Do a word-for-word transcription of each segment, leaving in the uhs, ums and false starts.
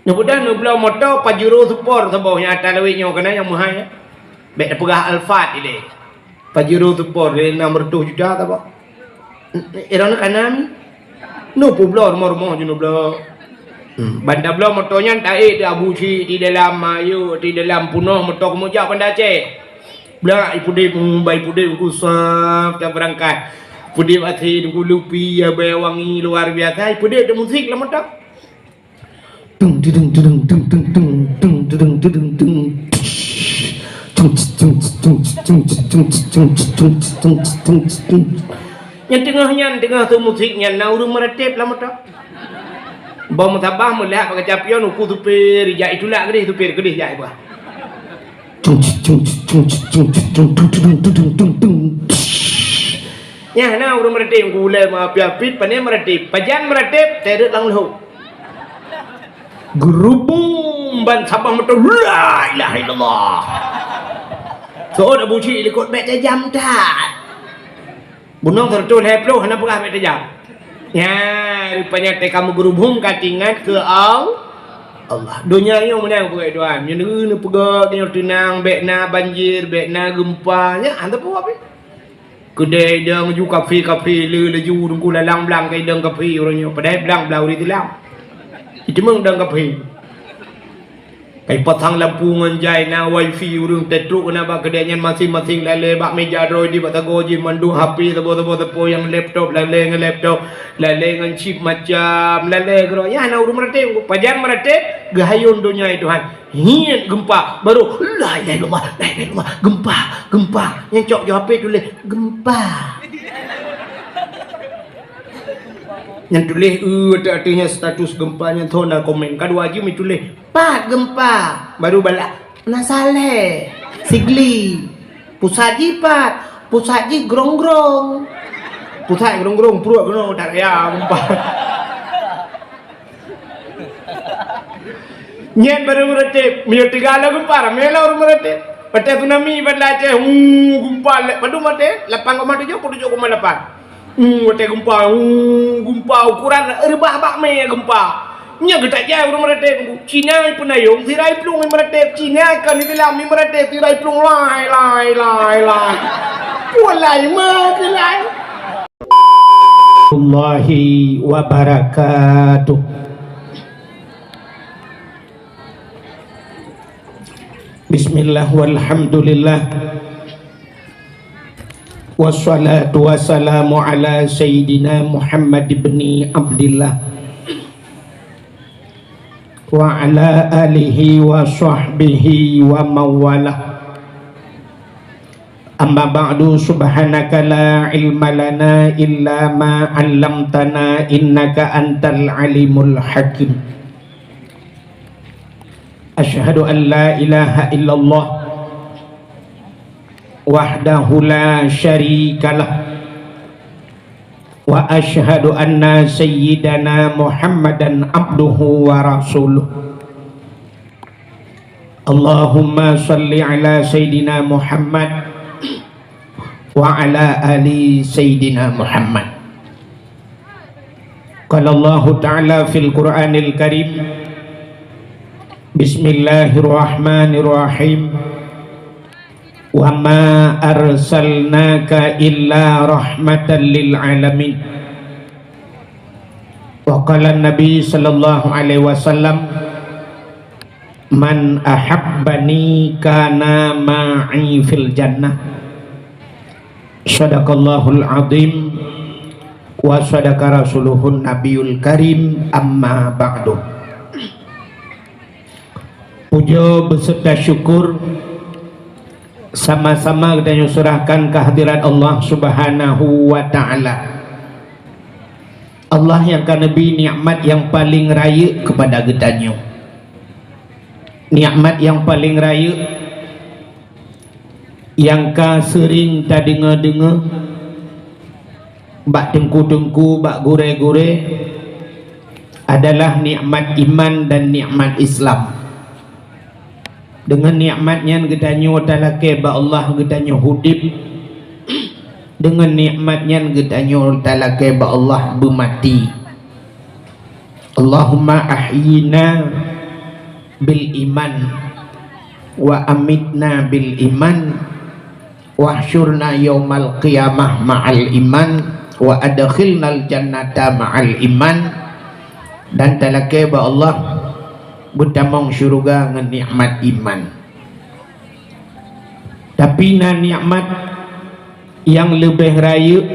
Neubeudôh neubloe moto Pajero Sport saboh nyang ata lawét nyoe keunan nyang meuhai. Bèk tapeugah Alphard ilèe. Pajero Sport ilèe enam ratus juta saboh. Droeneuh ka na mi. Neupeubloe rumoh-rumoh jih neubloe. Hmm, ban tabloe moto nyan taék di Abu Syik, di dalam, ayo, di dalam peunoh moto keumeujak Banda Aceh. Blah, ipudép, hmm, ban ipudép Teungku saf tabeurangkat. Pudép até Teungku lupi, ya, bèe wangi luar biasa, ipudép teumusik lam moto. Tung, tudung, tudung, tung, tung, tung, tung, tudung, tudung, tudung. Tung, tung, tung. Nyang teungoh nyan, teungoh teumusik nyan, na ureueng meuratéb lam moto. Boh meusaboh meulihat bak kaca pion, uku supir, jak itulak keudéh supir, keudéh jak iba. Tung, tung, tung, tudung, tudung, tudung, tung, tung. Nyan na ureueng meuratéb, gulèe meuapi-api, pane meuratéb. Pajan meuratéb, tarot lam leuhô. Geurubum ban saboh moto, "La ilaha illallah." Seuôt Abu Syik likot, bèk tajam that. Bunoe seratus lhèe ploh hana peugah bèk tajam. Nyan, rupanya teuka meugeurubum ka teuingat keu Al-, Allah. Donya nyoe meunan peugah Tuhan. Nyoe neupeugah nyoe teunang, bèk na banjir, bèk na geumpa. Nyan, hana peue pih. Keudè idong ju kaphé-kaphé le laju Teungku lalang blang keu idong kaphé uroe nyoe. Padahai blang blang ureueng Islam. Jiteumeung idong kaphé. Kai pasang lampu ngon jai, na wifi, ureueng teutrok na bak keudè nyan maséng-maséng lalè bak meuja droe di bak sagoe jih mandum H P saboh-saboh, sapo nyang laptop lalè ngon laptop, lalè ngon chip macam, lalè keudroe. Nyan na ureueng meuratéb, pajan meuratéb, geuhayôn donya nyoe Tuhan. Hiet geumpa, baru, "La ilaha illallah, la ilaha illallah, geumpa, geumpa." Nyang cok jaweueb H P tuléh, "Geumpa." Nyang tuléh, eh, ateueh-ateueh nyan status geumpa nyan, tho na komen. Kadua jih meutuléh, "Pat geumpa?" Baru balah, "Na Saleh, Sigli." "Pusat jih pat?" "Pusat jih Grong-Grong." "Pusat Grong-Grong, pruet keunoe, that raya geumpa." Nyan baru meuratéb, meunyoe teuga lom geumpa, ramé lom ureueng meuratéb. Watèe tsunami Banda Aceh, huu, geumpa lé-, padum watèe, lapan koma tujoh, peutujoh koma lapan. Huu, watèe geumpa, huu, geumpa ukuran reubah bak mè geumpa. Nyan geutak jai ureueng meuratéb, Cina peunayong, sira iplueng meuratéb, Cina kon Islam meuratéb, sira iplueng, lai, lai, lai, lai. Peue lai, ma, peue lai. Warahmatullahi wabarakatuh. Bismillah walhamdulillah. Wassalatu wassalamu ala sayyidina Muhammad ibni Abdillah wa ala alihi wa sahbihi wa mawalah. Amma ba'du, subhanaka la ilma lana illa ma 'allamtana innaka antal alimul hakim. Asyhadu an la ilaha illallah wahdahu la syarikalah. Wa asyhadu anna sayyidana Muhammadan abduhu wa rasuluh. Allahumma shalli ala sayyidina Muhammad wa ala ali sayyidina Muhammad. Qala Allahu ta'ala fil Qur'anil Karim, bismillahirrahmanirrahim. Wa ma arsalnaka illa rahmatan lil alamin. Wa qala Nabi sallallahu alaihi wasallam, "Man ahabbani kana ma'i fil jannah." Shadaqallahul azim wa shadaqa rasuluhun nabiyul karim, amma ba'du. Puja beserta syukur sama-sama geutanyoe serahkan kehadirat Allah Subhanahu wa Ta'ala. Allah nyang ka neubri nikmat nyang paleng rayeuk keupada geutanyoe. Nikmat nyang paleng rayeuk nyang ka seuring tadeungoe-deungoe bak teungku-teungku, bak gurée-gurée, adalah nikmat iman dan nikmat Islam. Deungon nikmat nyan geutanyoe talakée bak Allah geutanyoe udeb. Deungon nikmat nyan geutanyoe talakée bak Allah beumaté. Allahumma ahyina bil iman, wa amitna bil iman, wahsyurna yaumal qiyamah ma'al iman, wa adkhilnal jannata ma'al iman, dan talakée bak Allah beutamong syeuruga ngon nikmat iman. Tapi na nikmat nyang leubeh rayeuk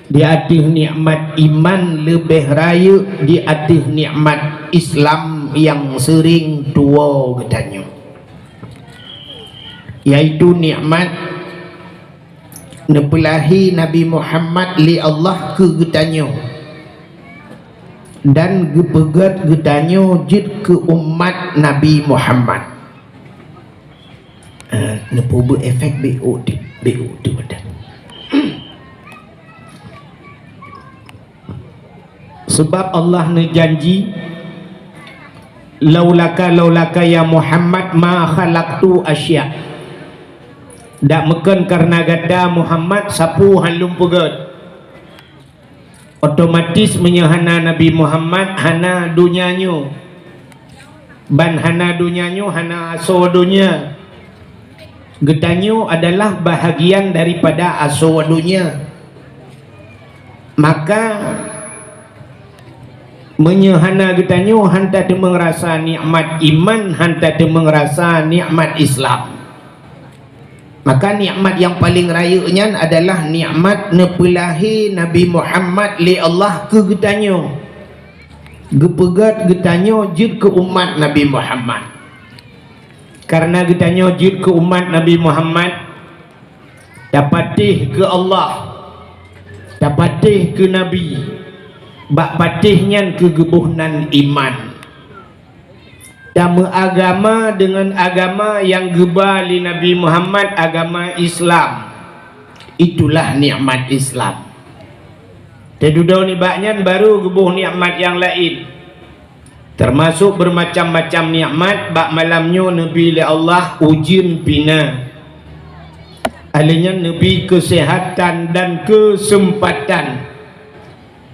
di ateueh nikmat iman, leubeh rayeuk di ateueh nikmat Islam nyang seuring tuwoe geutanyoe, yaitu nikmat neupeulahé Nabi Muhammad lé Allah keu geutanyoe dan geupeugét geutanyoe jeuet keu umat Nabi Muhammad. Eh, neupeubuet efek B O T, B O T badan. Sebab Allah neujanji, "Laulaka, laulaka ya Muhammad ma khalaqtu asya." Dak meukon kareuna gata Muhammad sapeue han lôn peugét. Otomatis meunyoe hana Nabi Muhammad, hana donya nyoe. Ban hana donya nyoe, hana asoe donya. Geutanyoe adalah bahagian daripada asoe donya. Maka, meunyoe hana geutanyoe, han tateumeung rasa nikmat iman, han tateumeung rasa nikmat Islam. Maka nikmat nyang paleng rayeuk nyan adalah nikmat neupeulahé Nabi Muhammad lé Allah keu geutanyoe. Geupeugét geutanyoe jeuet keu umat Nabi Muhammad. Kareuna geutanyoe jeuet keu umat Nabi Muhammad, tapatéh keu Allah, tapatéh keu Nabi, bak patéh nyan keu geuboh nan iman. Tameuagama deungon agama nyang geuba lé Nabi Muhammad, agama Islam. Itulah nikmat Islam. Teududoe nibak nyan baru geuboh nikmat nyang laén, teumasok beureumacam-macam nikmat bak malam nyoe neubi lé Allah ujeuen pih na. Alheuh nyan neubi keuseuhatan dan keuseumpatan.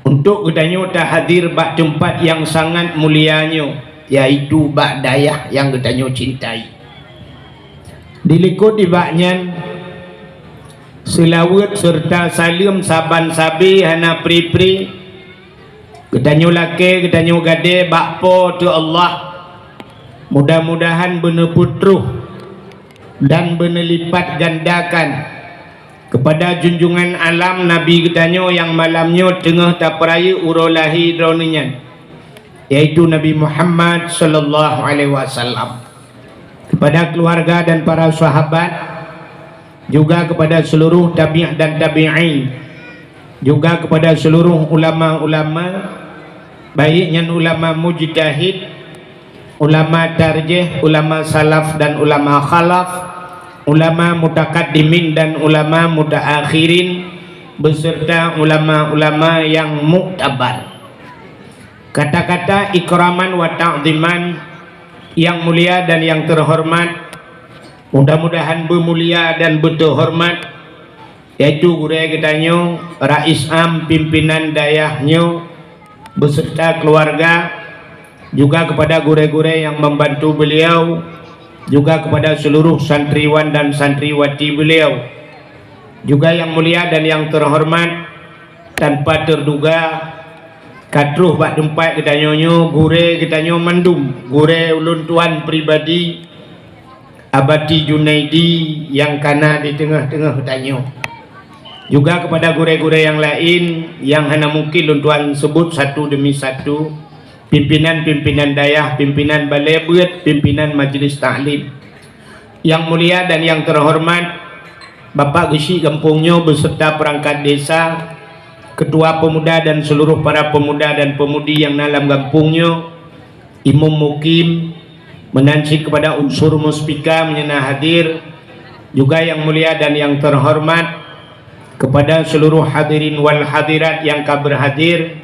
Untuk geutanyoe tahadir bak teumpat nyang sangat mulia nyoe, yaitu bak dayah nyang geutanyoe cintai. Dilikot nibak nyan, seulaweuet seureuta saleuem saban sabe hana pri-pri geutanyoe lakée geutanyoe gadée bak Po teu Allah. Mudah-mudahan beuneupeutroh dan beuneulipat gandakan keupada junjungan alam Nabi geutanyoe nyang malam nyoe teungoh tapeurayeuk uroe lahé droeneuh nyan, yaitu Nabi Muhammad sallallahu alaihi wasallam, keupada keuluwarga dan para sahabat, juga keupada seuluruh tabi' dan tabi'in, juga keupada seuluruh ulama-ulama, baik nyan ulama mujtahid, ulama tarjih, ulama salaf dan ulama khalaf, ulama mutakaddimin dan ulama mutaakhirin, beserta ulama-ulama nyang muktabar. Kata-kata ikraman wa ta'ziman nyang mulia dan nyang teuhoreumat, mudah-mudahan beumulia dan beuteuhoreumat, yaitu gurée geutanyoe, Rais Am pimpinan dayah nyoe, beserta keluarga, juga kepada gurée-gurée nyang membantu beliau, juga kepada seluruh santriwan dan santriwati beliau, juga yang mulia dan yang terhormat, tanpa terduga, ka troh bak teumpat geutanyoe nyoe, gurée geutanyoe mandum, gurée ulôn tuan pribadi, Abati Junaidi nyang kana di teungoh-teungoh tanyoe. Juga kepada gurée-gurée nyang laén nyang hana mungkin lôn tuan sebut satu demi satu, pimpinan-pimpinan dayah, pimpinan balée beuet, pimpinan majlis taklim. Yang mulia dan yang terhormat, Bapak Geuchik gampông nyoe beserta perangkat desa, ketua pemuda dan seluruh para pemuda dan pemudi nyang na lam gampông nyoe, Imum Mukim, meunan cit kepada unsur muspika meunyoe na hadir, juga yang mulia dan yang terhormat, kepada seluruh hadirin wal hadirat nyang ka berhadir,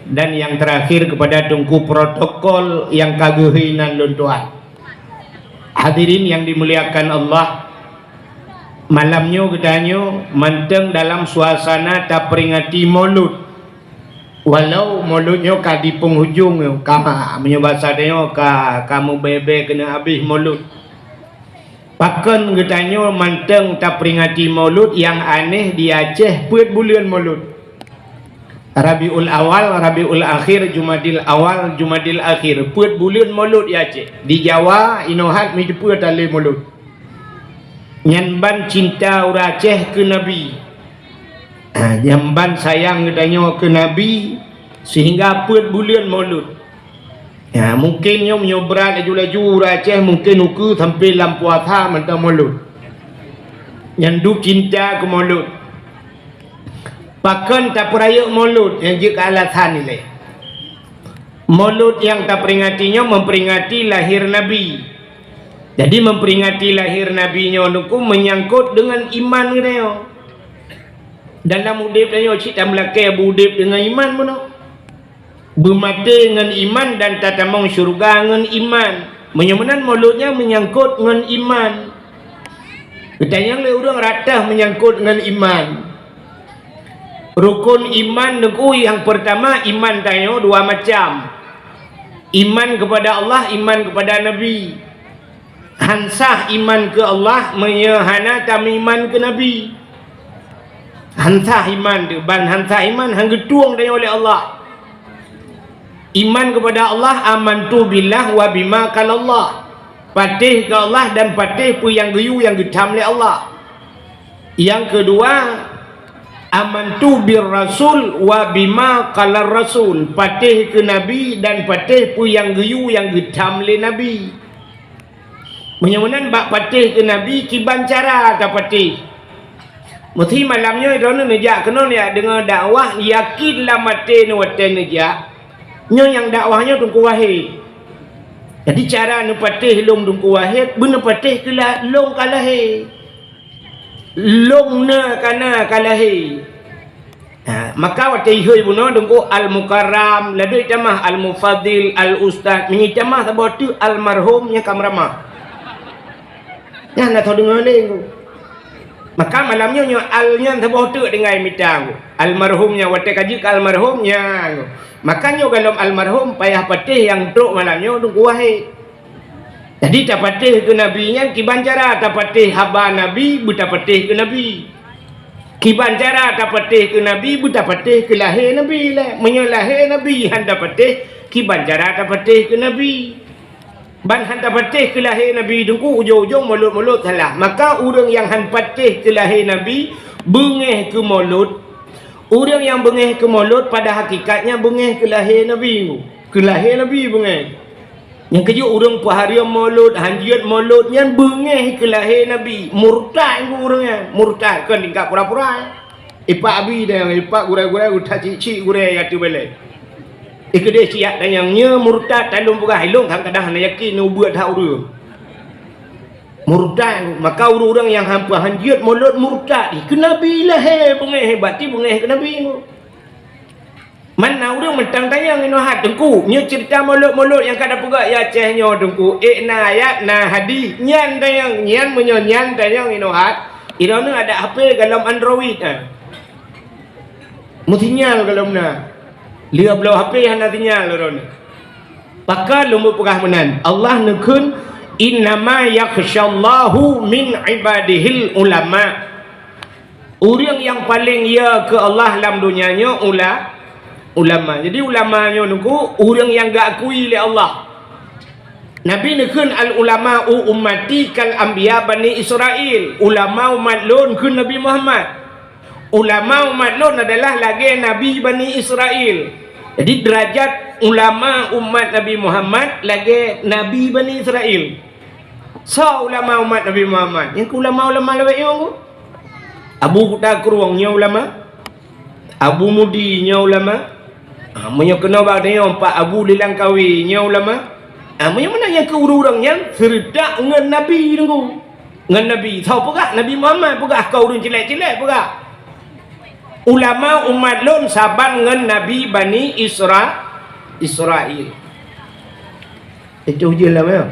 dan yang terakhir kepada teungku protokol nyang ka geuhôi nan lôn tuan. Hadirin yang dimuliakan Allah, malam nyoe geutanyoe mantong dalam suasana taperingati Maulud. Walau Maulud nyoe ka di penghujung, ka, meunyoe basa tanyoe ka, ka meubée-bée keuneuk habéh Maulud. Pakon geutanyoe mantong taperingati Maulud nyang aneh di Aceh peuet buleuen Maulud. Rabiul Awal, Rabiul Akhir, Jumadil Awal, Jumadil Akhir, peuet buleuen Maulud di Aceh. Di Jawa, inoe hat meuteupeu tali Maulud. Nyan ban cinta ureuëng Aceh keu Nabi. Ha, nyan ban sayang geutanyoe keu Nabi, sehingga peuet buleuen Maulud. Ya, mungkin nyoe, nyoe brat laju-laju ureuëng Aceh mungkin ukeue sampai lam puasa mantong Maulud. Nyan dub cinta keu Maulud. Pakon tapeurayeuk Maulud nyang jeuet keu alasan ilée. Maulud nyang taperingati nyoe memperingati lahir Nabi. Jadi memperingati lahir Nabi nyoe nuku menyangkut dengan iman geutanyoe. Dalam udeb tanyoe cit tameulakée beu udeb dengan iman bunoe. Beumaté ngon iman dan tatamong syeuruga ngon iman. Meunyoe meunan Maulud nyan menyangkut ngon iman. Geutanyong lé ureuëng rata menyangkut ngon iman. Rukon iman nuku nyang pertama, iman tanyoe dua macam. Iman kepada Allah, iman kepada Nabi. Han sah iman keu Allah meunyoe hana tameuiman keu Nabi. Han sah iman teuh, ban han sah iman han geutueng tanyoe lé Allah. Iman kepada Allah, amantu billah wa bima qalallah. Patéh keu Allah dan patéh peue nyang geuyue nyang geutham lé Allah. Nyang keudua, amantu bir rasul wa bima qalar rasul. Patéh keu Nabi dan patéh peue nyang geuyue nyang geutham lé Nabi. Meunyoe meunan bak patéh keu Nabi kiban cara tapatéh. Meusi malam nyoe droeneuh neujak keunoe neujak deungoe dakwah, yakin lam até neuh watée neujak, nyoe nyang dakwah nyoe Teungku Wahid. Jadi cara neupatéh lôn Teungku Wahid, beuneupatéh keu la-, lôn ka lahé. Lôn na ka na ka lahé. Ha, maka watée ihôi bunoe Teungku Al-Mukarram, ladôm itamah Al-Mufadhil, Al-Ustaz, meunyoe itamah saboh teuk almarhum nyang ka meuramah. Nyan na tho deungoe lé Teungku. Maka malam nyoe, nyoe al nyan saboh teuk tinggai mita Teungku. Almarhum nyan watée ka jeuet keu almarhum nyan Teungku. Maka nyoe golom almarhum payah patéh nyang trok malam nyoe Teungku Wahid. Jadi tapatéh keu Nabi nyan kiban cara tapatéh haba Nabi beutapatéh keu Nabi. Kiban cara tapatéh keu Nabi beutapatéh keu lahé Nabi lé. Meunyoe lahé Nabi han tapatéh, kiban cara tapatéh keu Nabi. Ban han tapatéh keu lahé Nabi Teungku ujong-ujong Maulud-Maulud salah. Maka ureuëng nyang han patéh keu lahé Nabi beungéh keu Maulud. Ureuëng nyang beungéh keu Maulud pada hakikatnya beungéh keu lahé Nabi Teungku. Keu lahé Nabi beungéh. Nyang keujeuet ureuëng peuhareuem Maulud, hanjeuet Maulud nyan beungéh keu lahé Nabi. Murtad Teungku ureuëng nyan, murtad kon tingkat pura-pura. Ipak abi dan ipak gurée-gurée utak cik-cik gurée ateueh balée. Ikeudeh siat dan nyang nyoe murtad talôn peugah ilôn kadang-kadang hana yakin neubuet that ureuëng. Murtad, maka ureuëng-ureuëng nyang hampa hanjeuet Maulud murtad. Keu Nabi lahé beungéh, berarti beungéh keu Nabi. Man na ureuëng mantong tanyong inoe hat Teungku, nyoe ceurita Maulud-Maulud nyang ka tapeugah ya Aceh nyoe Teungku, ék na ayat na hadih, nyan tanyong, nyan meunyoe nyan tanyong inoe hat, droeneuh adak H P golom Android, ha. Meusinyal golom na. Lheueh bloe H P hana sinyal droeneuh. Pakon lôn peugah meunan, Allah neukheun, "Innama yakhsyallaha min ibadihil ulama." Ureuëng nyang paleng ya keu Allah lam donya nyoe ula-, ulama. Jadi ulama nyoe Teungku, ureuëng nyang geuakui lé Allah. Nabi neukheun, "Al ulama'u ummati kal anbiya Bani Israil." Ulama umat lôn kheun Nabi Muhammad. Ulama umat lôn adalah lagée Nabi Bani Israil. Jadi deurajat ulama umat Nabi Muhammad lagée Nabi Bani Israil. Soe ulama umat Nabi Muhammad? Nyang keu ulama-ulama lawét nyoe. Abu Kuta Krueng nyoe ulama. Abu Mudi nyoe ulama. Ha, meunyoe keunoe bak tanyoe Pak Abu Lilangkawi nyoe ulama. Ha, meunyoe meunan nyang keu ureuëng-ureuëng nyan seureutak ngon Nabi Teungku. Ngon Nabi. Soe peugah? Nabi Muhammad peugah, kon ureuëng cilék-cilék peugah. Ulama umat lôn saban ngon Nabi Bani Isra-, Israil. Itu je lah ya.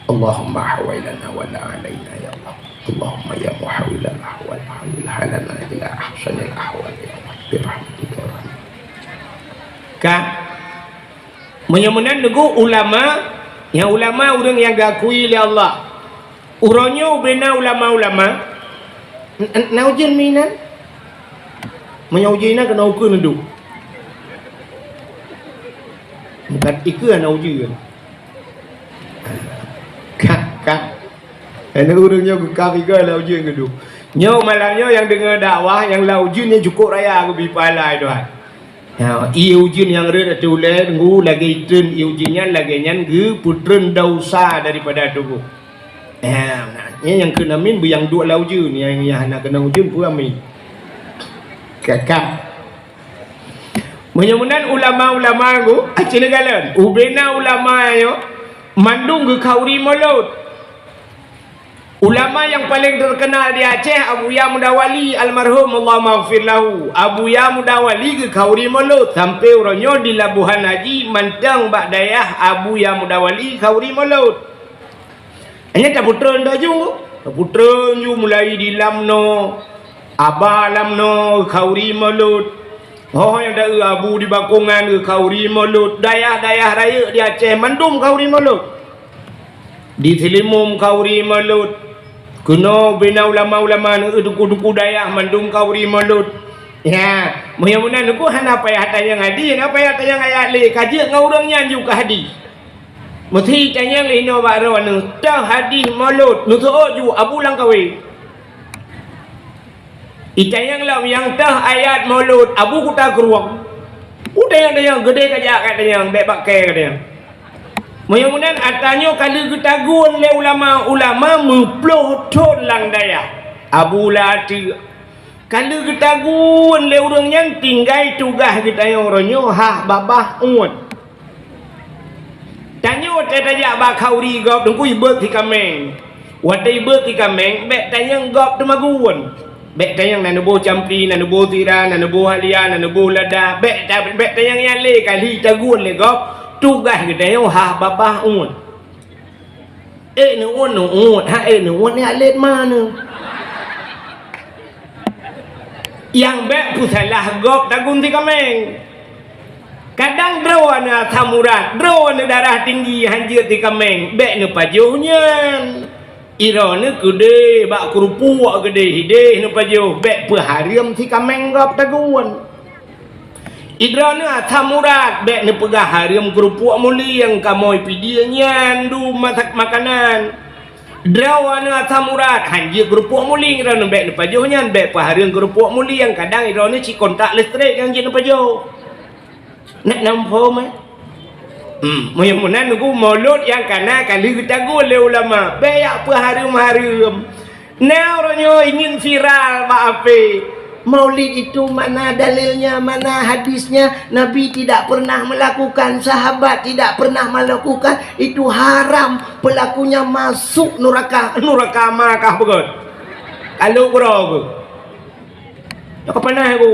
Allahumma hawilana wa la alaina ya Allah. Allahumma ya muhawilal ahwal hawil halana ila ahsanil ahwal ya Allah. Birahmatika ya Allah. Ka? Meunyoe meunan, Teungku, ulama, nyang ulama ureuëng nyang geuakui lé Allah. Uroe nyoe ubena ulama-ulama, n-, n-, na ujeuen meunan? Meunyoe ujeuen inan, keunoe ukeue neuduek. Bukan ikeue na ujeuen. Ka, ka. Karena ureuëng nyoe geukab igoe lam ujeuen geuduek. Nyoe malam nyoe nyang deungoe dakwah nyang lam ujeuen nyan cukôp raya geubi pahala, Tuhan. Ya, ié ujeuen nyang rhot ateueh ulée Teungku, lagée itreun ié ujeuen nyan, lagée nyan geupeutreun desya daripada tuboh. Ya, nah, nyan nyang keuneuk amin beuyang duek lam ujeuen, nyang, nyang hana keunong ujeuen peue amin. Ka, ka. Meunyoe meunan ulama-ulama Teungku, aci neugalon. Ubena ulama nyoe mandum geukhauri mulod. Ulama nyang paleng teukeunal di Aceh, Abuya Mudawali almarhum, Allahumma ghfir lahu. Abuya Mudawali geukhauri mulod, sampoe uroe nyoe di Labuhan Haji mantong bak dayah Abuya Mudawali khauri mulod. Nyan tapeutreun laju, tapeutreun ju mulai di Lamno, Aba Lamno khauri mulod. Ho nyang deuh Abu di Bakongan khauri mulod. Dayah-dayah rayeuk di Aceh mandum khauri mulod. Di Seulimum khauri mulod. Keunoe ubena ulama-ulama, Teungku-teungku dayah mandum khauri mulod. Ya, meunyoe meunan Teungku hana payah tanyong hadih, hana payah tanyong ayat lé, ka jeuet ngon ureuëng nyan ju keu hadih. Meusi tanyong lé inoe bak droeneuh, toh hadih mulod, neuseuôt ju Abu Langkawe. Itanyong lom nyang toh ayat mulod, Abu Kuta Krueng. Utanyong-tanyong, geudeh kajak katanyong, bék bak kée katanyong. Meunyoe meunan atra nyoe ka lheueh geutagun lé ulama-ulama meuploh thon lam dayah. Abu Lati, ka lheueh geutagun lé ureuëng nyan, tinggai tugaih geutanyoe uroe nyoe hah babah uet. Tanyoe watée tajak bak khauri gob Teungku ibeuet si kaméng. Watée ibeuet si kaméng, bék tanyong gob teumagun. Bék tanyong na neuboh campli, na neuboh sira, na neuboh halia, na neuboh lada. Bék ta-, bék tanyong nyan lé, ka lheueh tagun lé gob, tugaih geutanyoe hah babah uet. Ék neuuet, neuuet, han ék neuuet, nyan lét ma neuh. Nyang bék peusalah gob tagun si kaméng. Kadang droeneuh asam urat, droeneuh darah tinggi, han jeuet si kaméng, bék neupajoh nyan. Droeneuh keudeh bak keureupuk, keudeh hideh neupajoh, bék peuhareuem si kaméng gob tagun. Droeneuh asam urat, bék neupeugah hareuem keureupuk mulieng, kamoe pidie nyan dum masak makanan. Droeneuh asam urat, han jeuet keureupuk mulieng, droeneuh bék neupajoh nyan, bék peuhareuem keureupuk mulieng, kadang droeneuh cit kontak listrik nyang jeuet neupajoh. Nak namphom, eh? Hmm, meunyoe meunan Teungku, mulod nyang kana ka lheueh geutagun lé ulama, bék jak peuhareuem-hareuem. Na uroe nyoe ingin viral bak H P. Maulid itu mana dalilnya, mana hadisnya? Nabi tidak pernah melakukan, sahabat tidak pernah melakukan. Itu haram, pelakunya masuk neraka. Neraka ma kah beugét? Kalau uroe ku. Ka pernah ku.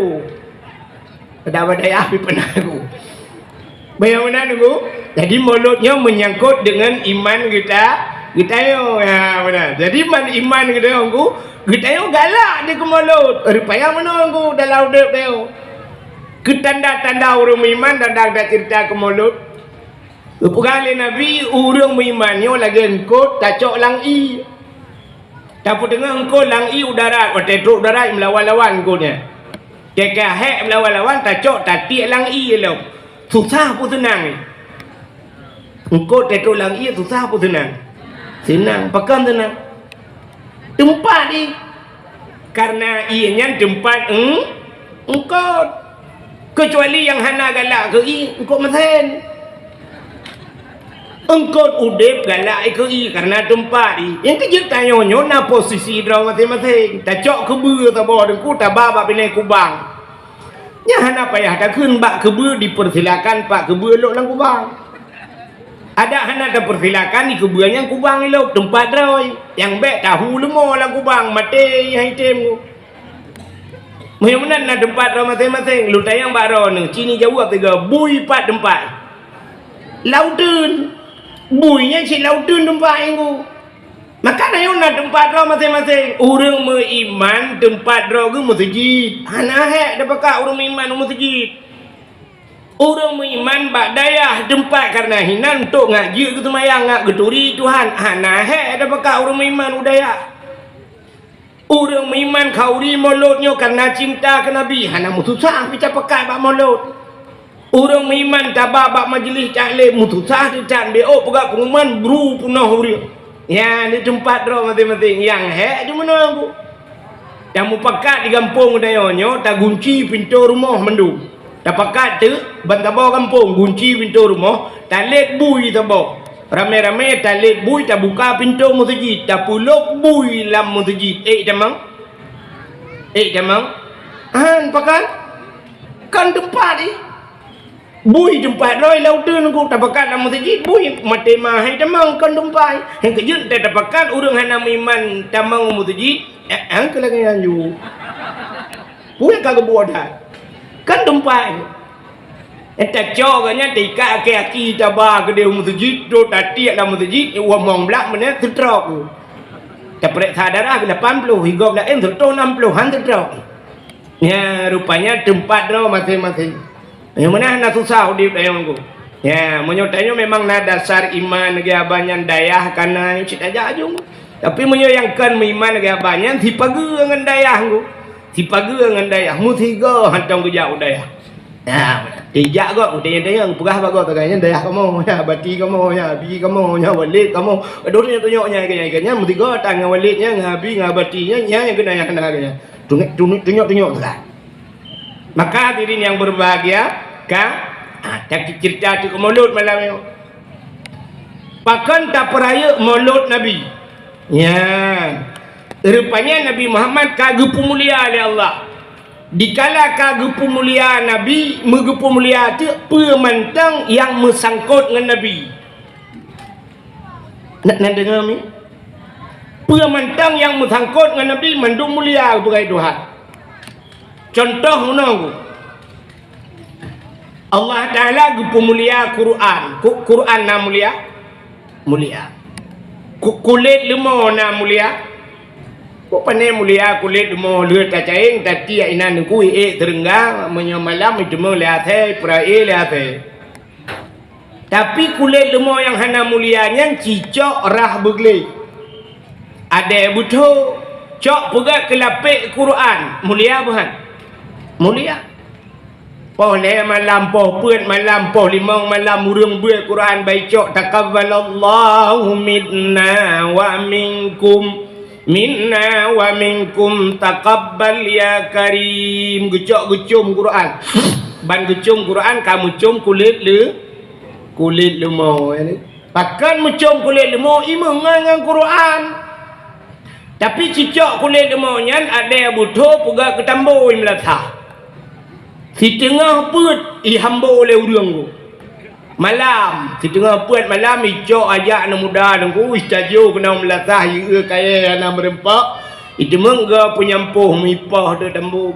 Pada dayah pih pernah ku. Bayang meunan Teungku. Jadi mulod nyoe menyangkut dengan iman geuta-, geutanyoe. Ha, meunan. Jadi man iman geutanyoe Teungku, geutanyoe galak di keu mulod. Rupaya meunoe Teungku dalam udép tanyoe. Keu tanda-tanda ureuëng meuiman dan dak taceurita keu mulod. Geupeugah lé Nabi, ureuëng meuiman nyoe lagée eungkôt tacok lam ié. Tapeuteungoh eungkôt lam ié u darat, watée trok u darat meulawan-lawan eungkôt nyan. Teuka hék meulawan-lawan, tacok tatiek lam ié lom. Susah peue seunang. Eungkôt teutrok lam ié susah peue seunang? Seunang, pakon seunang? Teumpat jih. Karena ié nyan teumpat eung-, eungkôt. Keucuali nyang hana galak keu ié, eungkôt meusen. Eungkôt udeb galak keu ié karena teumpat jih. Nyang keujeuet tanyoe nyoe na posisi droe maséng-maséng. Tacok keubeue saboh Teungku taba bak binéh kubang. Nyan hana payah takheun bak keubeue dipersilakan, bak keubeue lok lam kubang. Adak hana tapersilakan di keubeue nyang kubang ilok teumpat droe. Nyang bék tahu leumo lam kubang maté nyang item ku. Meunyoe meunan na teumpat droe maséng-maséng, lôn tanyong bak droeneuh, ci neujaweueb sigoe, bui pat teumpat? Lam uteuen. Bui nyan cit lam uteuen teumpat nyang ku. Maka na yum na teumpat droe maséng-maséng. Ureuëng meuiman teumpat droe geuh meuseujid. Hana hék tapakat ureuëng meuiman u meuseujid. Ureuëng meuiman bak dayah teumpat kareuna hinan untuk ngak jeuet geuseumayang, ngak geuturi Tuhan. Hana hék tapakat ureuëng meuiman u dayah. Ureuëng meuiman khauri molot nyoe kareuna cinta keu Nabi, hana meususah pih tapakat bak molot. Ureuëng meuiman taba bak majeulih taklim, meususah teutab bék peugah peunguman bru peunoh ureuëng. Nyan di teumpat droe maséng-maséng, nyang hék di meunoe. Nyang mupakat di gampông tanyoe nyoe tagunci pintoe rumoh mandum. Tapakat teuk ban saboh gampông gunci pintoe rumoh, talét bui saboh. Ramé-ramé talét bui, tabuka pintoe meuseujid, tapeulok bui lam meuseujid. Ék tamong? Ék tamong? Han pakat? Kon teumpat jih. Bui teumpat droe lam uteuen ku, tapakat lam meuseujid bui, maté ma hai tamong kon teumpat. Nyang keujeuet tapakat ureuëng hana meuiman tamong meuseujid, eh, eh, keu lagée nyan ju. Peue ka geubuet that? Kan teumpat. Eh, tacok geuh nyan taikat aki-aki taba keudeh meuseujid, trok tatiek lam meuseujid, wah mong blak meunan seutrok. Tapeuriksa darah lapan ploh, higob laén seutoh nam ploh, han seutrok. Nya, rupanya teumpat droe maséng-maséng. Nyang meunan na susah udeb tanyoe ku. Nya, meunyoe tanyoe memang na dasar iman geuh abah nyan dayah kana cit aja ajong. Tapi meunyoe nyang kon meuiman geuh abah nyan sipageue ngon dayah ku. Sipageue ngon dayah, meusigoe hantom geujak u dayah. Nah, tijak gob, tanyong-tanyong, peugah bak gob, "Tagai nyan dayah kamoe, nya bati kamoe, nya abi kamoe, nya walét kamoe." Adoh tanyong-tanyong nya, nya, nya, nya, meusigoe tan ngon walét nya, ngon abi, ngon bati nya, nya, nya keunan nya, keunan nya. Tunyok, tunyok, tunyok, tunyok, teuka. Maka hadirin yang berbahagia, ka, ah, tak cerita tu ke mulut malam nyoe. Pakon tapeurayeuk molot Nabi? Nyan. Rupanya Nabi Muhammad ka geupeumulia lé Allah. Dikala ka geupeumulia Nabi, meugeupeumulia teuk peue mantong nyang meusangkot ngon Nabi. Nak na deungoe mi? Peue mantong nyang meusangkot ngon Nabi mandum mulia geupeugah Tuhan. Contoh meunoe, Allah Taala geupeumulia Quran. Ku-, Quran na mulia? Mulia. Ku-, kulét leumo na mulia? Kok pane mulia kulét leumo, lheueh tacayeng, tatiek inan teungku, ék teurenggang, meunyoe malam iteumeung lé asèe, peurayeuk lé asèe. Tapi kulét leumo nyang hana mulia nyan cicok rhah beugleh. Adèe beutho, cok peugöt keu lapék Quran, mulia beuhan? Mulia. Poh lhèe malam, poh peuet malam, poh limong malam ureueng beuet Quran, baicok, "Taqabbalallahu minna wa minkum, minna wa minkum taqabbal ya karim." Geucok geucom Quran. Ban geucom Quran ka meucom kulét leu-, kulét leumo, ya ni. Pakon meucom kulét leumo, i meungon ngon Quran. Tapi cicok kulét leumo nyan adèe beutho peugöt keu tambo i meulasah. Siteungoh peuet ihambo lé ureueng tu. Malam, siteungoh peuet malam icok ajak aneuk muda teungku, itajok keunoe meulasah, ieu kayèe hana meureumpok, iteumeung geu peunyampôh mipoh teuk tambo.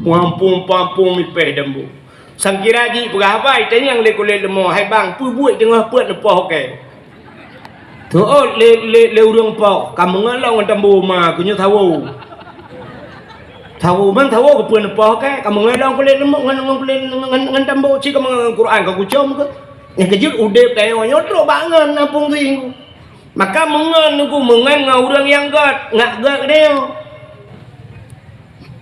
Puang-puang, puang-puang mipèh tambo. Sangkira jih peugah haba, itanyong lé kulét leumo, "Hai bang, peue buet teungoh peuet neupoh kèe?" Teuôt lé, lé, lé ureueng poh, "Ka meungon lôn ngon tambo ma, keu nyoe sawo." Sawo, man sawo keupeue neupoh kèe, ka meungon lôn kulét leumo ngon, ngon kulét, ngon, ngon tambo, cit ka meungon Quran ka kucom keuh. Nyang keujeuet udép tanyoe nyoe trok bak ngon na phôn singgu. Maka meungon teungku, meungon ngon ureueng nyang göt, ngak göt geutanyoe.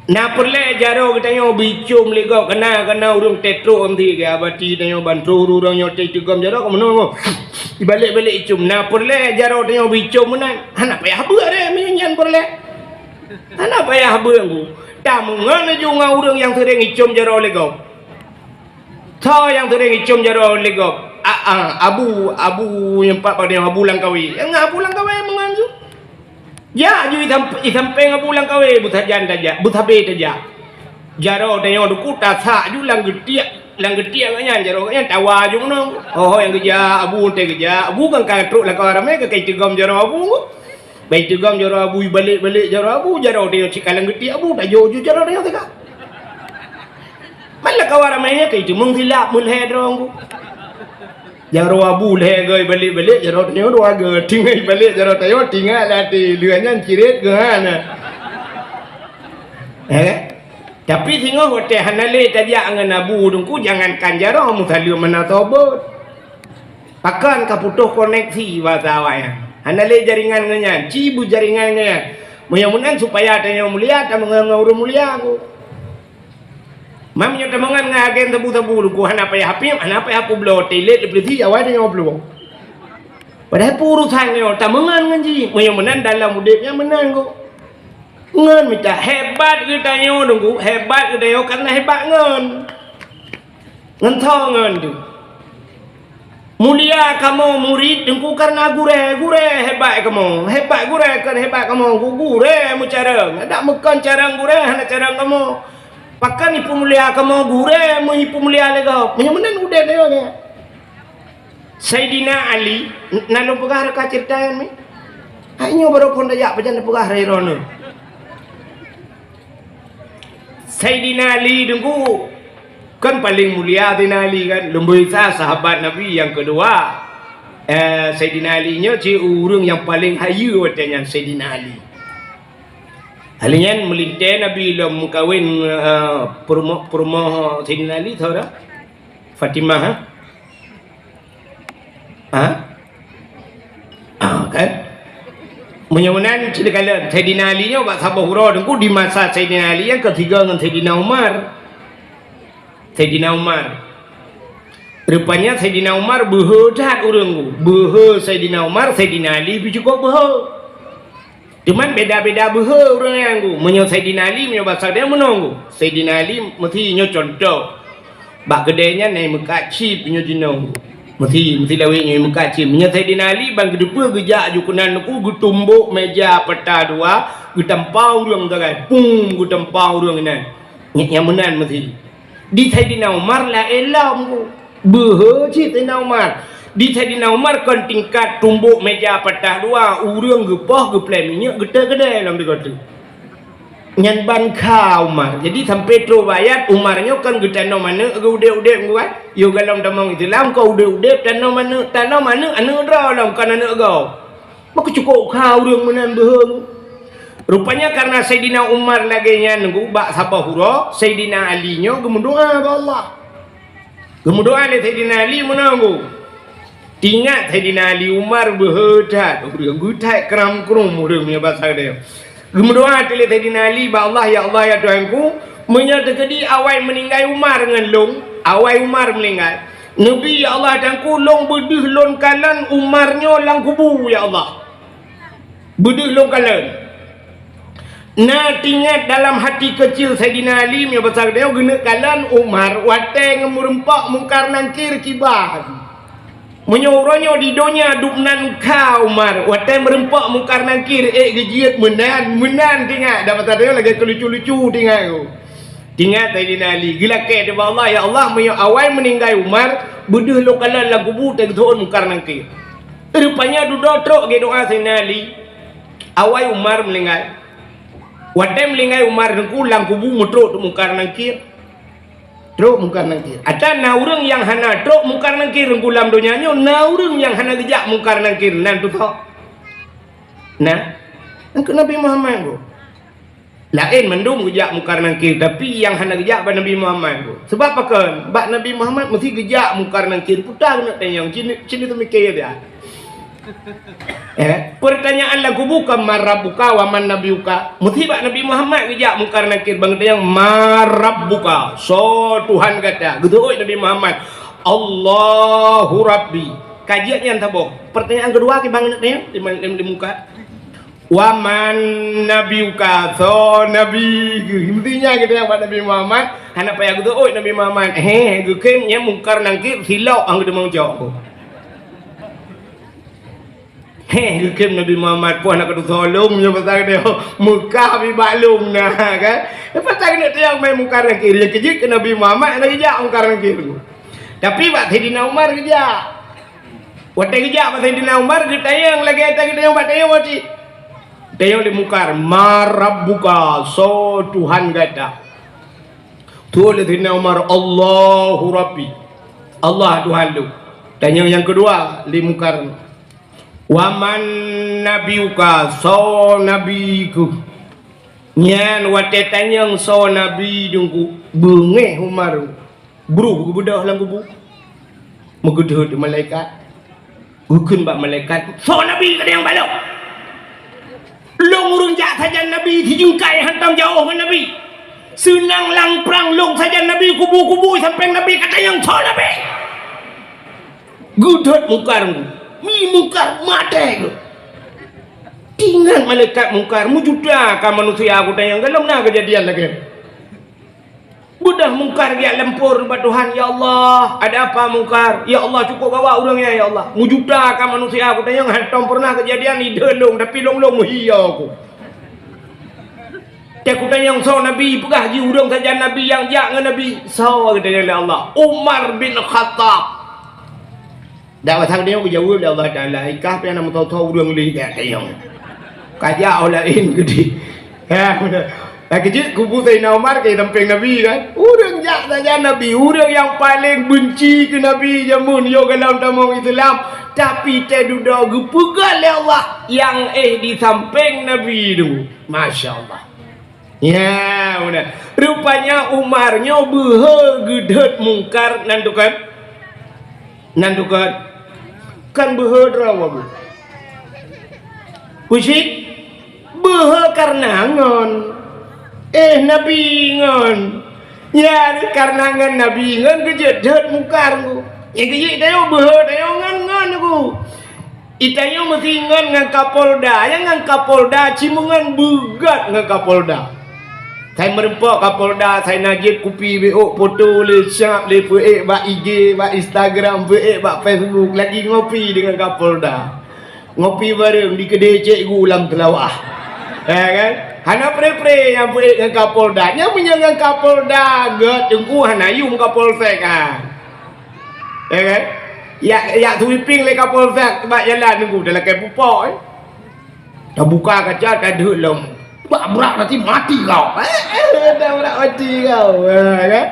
Na peureulèe jaroe geutanyoe beuicom lé gob, kana, kana ureueng teutrok M T G abati tanyoe ban troh ureueng nyoe teucugom jaroe ka meunoe. Ibalek-balek icom, na peureulèe jaroe tanyoe beuicom meunan. Hana payah beuet deh meunyoe nyan peureulèe. Hana payah beuet teungku. Tameungon laju ngon ureueng nyang seuring icom jaroe lé gob. Soe nyang seuring icom jaroe lé gob? A, a, Abu, Abu nyang pat padang Abu Langkawi. Nyang Abu Langkawi meungon ju. Jak ju isamp-, isampéng Abu Langkawi, beusajan tajak, beusabé tajak. Jaroe tanyoe teungku tasak ju lam geutiek, lam geutiek gobnyan, jaroe gobnyan tawa ju meunoe. Ho, ho nyang geujak, Abu teuh geujak, Abu kan ka trok lam kawan ramé ka, ka iteugom jaroe Abu. Ban iteugom jaroe Abu, ibalek-balek jaroe Abu, jaroe tanyoe cit ka lam geutiek Abu, tajok ju jaroe tanyoe teuka. Ban lam kawan ramé nyan ka iteumeung silap meulhèe droe teungku. Jaroe Abu lhèe goe ibalek-balek, jaroe tanyoe dua goe. Tinggai ibalek jaroe tanyoe, tinggai lam até. Lheueh nyan cirét geuh hana. Eh? Tapi singoh watèe hana lé tajak ngon Abu Teungku, jangankan jaroe, meusaleuem hana soe beuet. Pakon ka putôh koneksi basa awaknyan. Hana lé jaringan ngon nyan, ci beujaringan ngon nyan. Meunyoe meunan supaya tanyoe mulia, tameungon ngon ureueng mulia Teungku. Meunyoe tameungon ngon agen sabu-sabu Teungku, hana payah piep, hana payah peubloe, tilet di polisi, awai tanyoe peubloe. Padahai peue urosan nyoe tameungon ngon jih. Meunyoe meunan dalam udép nyan meunan Teungku. Ngon mita hebat geutanyoe Teungku, hebat geutanyoe karena hebat ngon. Ngon tho ngon tu. Mulia kamoe murit Teungku karena gurèe, gurèe hebat kamoe. Hebat gurèe kon hebat kamoe, gu-, gurèe meucarông. Adak meukon carông gurèe hana carông kamoe. Pakon ipeumulia kamoe gurèe, meu ipeumulia lé gob. Meunyoe meunan udép tanyoe nyan. Saidina Ali, n-, na lôn peugah reuka ceurita nyan mi? Hai nyoe baroe phon tajak pajan tapeugah rai droeneuh. Saidina Ali Teungku kan paleng mulia Saidina Ali kan, lumboi sa sahabat Nabi nyang keudua. Eh, Saidina Ali nyoe cit ureueng nyang paleng hayeue watèe nyan Saidina Ali. Ali nyan meulintèe Nabi lom meukawen, eh, peurumoh, peurumoh Saidina Ali, saudara? Fatimah, ha? Ha? Ah, kan? Meunyoe meunan, cit kalon, Saidina Ali nyoe bak saboh uroe Teungku di masa Saidina Ali nyang keusigoe ngon Saidina Umar. Saidina Umar. Rupanya Saidina Umar beuhe that ureueng Teungku. Beuhe Saidina Umar, Saidina Ali pih cukôp beuhe. Teuma beda-beda beuhe ureueng nyan Teungku. Meunyoe Saidina Ali, meunyoe basa dia meunoe Teungku. Saidina Ali meusi nyoe contoh. Bak keudè nyan na meukat chip nyoe jinoe Teungku. Meusi, meusi lawét nyoe meukat chip. Meunyoe Saidina Ali ban geuteupeue geujak ju keunan Teungku, geutumbok meja patah dua, geutampa ureueng sagai. Pum, geutampa ureueng inan. Nyang meunan meusi. Di Saidina Umar laén lom Teungku. Beuhe cit Saidina Umar. Di Saidina Umar kon tingkat tumbok meja patah dua, ureueng geupoh geuplè minyeuk geutot keudè lom digoe teuk. Nyan ban kha Umar. Jadi sampai trôh bak ayat Umar nyoe kon geutanom aneuk geuudép-udép Teungku kan. Yôh golom tamong Islam kon udép-udép tanom aneuk, tanom aneuk, aneuk droe lom kon aneuk gob. Maka cukôp kha ureueng meunan beuhe. Rupanya karena Saidina Umar lagèe nyan Teungku bak saboh uroe, Saidina Ali nyoe geumeudoa bak Allah. Geumeudoa lé Saidina Ali meunoe Teungku. Teuingat Saidina Ali Umar beuhe that, ureueng geuh that kram-krum ureueng meunyoe basa geutanyoe. Geumeudoa teuk lé Saidina Ali bak Allah, "Ya Allah, ya Tuhanku, meunyoe teukeudi awai meuninggai Umar ngon lôn, awai Umar meuninggai, neubi, ya Allah, Tuhanku, lôn beudeuh lôn kalon Umar nyoe lam kubu, ya Allah." Beudeuh lôn kalon. Na teuingat dalam hati keucil Saidina Ali, meunyoe basa geutanyoe, geuneuk kalon Umar watèe ngon meureumpok Mungkar Nangkir kiban. Meunyoe uroe nyoe di donya dum nan kha Umar, watèe meureumpok Mungkar Nangkir ék geujeuet meunan, meunan teuingat. Dan basa geutanyoe lagèe keu lucu-lucu teuingat. Teuingat Saidina Ali, geulakèe teuk bak Allah, "Ya Allah, meunyoe awai meuninggai Umar, beudeuh lôn kalon lam kubu teugeuseuôt Mungkar Nangkir." Rupanya dudoe trôk geudoa Saidina Ali, awai Umar meuninggai. Watèe meuninggai Umar Teungku lam kubu meutrôk Mungkar Nangkir. Trôk Mungkar Nangkir. Ata na ureueng nyang hana trôk Mungkar Nangkir Teungku lam donya nyoe, na ureueng nyang hana geujak Mungkar Nangkir, nan tutoe. Nah, engkeu Nabi Muhammad Teungku. Laén mandum geujak Mungkar Nangkir, tapi nyang hana geujak bak Nabi Muhammad Teungku. Sebab pakon? Bak Nabi Muhammad meusti geujak Mungkar Nangkir, peue ta keuneuk tanyong, ci, ci neuteumiké dia. Eh, pertanyaan lam kubu kon man rabbuka wa man nabiyuka. Meusti bak Nabi Muhammad geujak Mungkar Nangkir ban geutanyong, "Man rabbuka?" Soe Tuhan gata? Geuteuôt Nabi Muhammad, "Allahu Rabbi." Ka jeuet nyan saboh. Pertanyaan keudua kiban keuneuk tanyong di, di, di Mungkar. "Wa man nabiyuka?" Soe nabi keuh? Meusti nyan geutanyong bak Nabi Muhammad, hana payah geuteuôt Nabi Muhammad. Heh, geukheun nyan Mungkar Nangkir silop han geuteumé cok. Heh, geukheun Nabi Muhammad, "Poh na ka tusoe lôn nyoe pasal dia. Meukah bak lôn na," kan? Pasal keuneuk tanyong bak Mungkar Nangkir, nyang keujeuet keu Nabi Muhammad hana geujak Mungkar Nangkir. Tapi bak Saidina Umar geujak. Watèe geujak bak Saidina Umar, geutanyong lagèe gata geutanyong bak tanyong cit. Tanyong lé Mungkar, "Man rabbuka?" Soe Tuhan gata? Tuwoe lé Saidina Umar, "Allahu Rabbi." Allah Tuhan lôn. Tanyong nyang keudua lé Mungkar, "Wa man nabiyuka?" Soe nabi keuh? Nyan watée tanyong soe nabi Teungku, beungéh Umar, bruh geubeudôh lam kubu. Meugeudeuet malaikat, geukheun bak malaikat, "Soe nabi ka tanyong bak lôn? Lôn ureuëng jak sajan nabi, sijeungkai hantom jiôh ngon nabi. Seunang lam prang lôn sajan nabi, kubu-kubu sampéng nabi ka tanyong soe nabi." Geudeuet Mungkar, mi Mungkar maté geuh. Teuingat malaikat Mungkar, meujuta ka manusia geutanyoe, galom na keujadian lagée. Beudôh Mungkar geujak lampôh bak Tuhan, "Ya Allah, ada apa Mungkar?" "Ya Allah, cukup bawa ureuëng nyan, ya Allah. Meujuta ka manusia geutanyoe, hantom pernah keujadian ideh lôn, tapi lôn-lôn meuhiya ku." Teuh kutanyong soe nabi, peugah jih ureuëng sajan nabi nyang jak ngon nabi. Soe geutanyong lé Allah? Umar bin Khattab. Dak masa geutanyoe geujaweueb lé Allah Taala, "Ikah pih na meutoe-toe ureuëng lé jak tanyong. Ka jak oh laén geudeh." Ha, beuna. Lagée jeuet kubu Saidina Umar ka sampéng nabi kan? Ureuëng jak sajan nabi, ureuëng nyang paleng beunci keu nabi jameun yoh galom tamong Islam, tapi teududoe geupeugah lé Allah nyang éh di sampéng nabi tu. Masya Allah. Ya, beuna. Rupanya Umar nyoe beuhe geudeuet Mungkar nan tukon. Nan tukon. Kan beuhe droe wabu. Usit beuhe karena ngon. Eh, nabi ngon. Ya, karena ngon nabi ngon geujeuet deuet Mungkar ku. Ya, geujeuet tayo beuhe tayo ngon ngon ku. Itanyoe meusi ngon ngon Kapolda, nyang ngon Kapolda, cimeungon beugat ngon Kapolda. Sai meureumpok Kapolda, sai najib kupi beuôk poto lé siap lé peuék bak I G, bak Instagram, peuék bak Facebook, lagi ngopi deungon Kapolda. Ngopi bareng di keudè cikgu lam teulawah. Ya kan? Hana pre-pre nyang peuék ngon Kapolda. Nyang meunyoe ngon Kapolda, gét teungku hana yum Kapolsek, ha. Ya kan? Yak, yak sweeping lé Kapolsek bak jalan nunggu dah lakée pupok, eh. Tabuka kaca, tadeuek lom. Bak brak nanti mati kau. Eh, eh, dah brak mati kau. Ha, kan?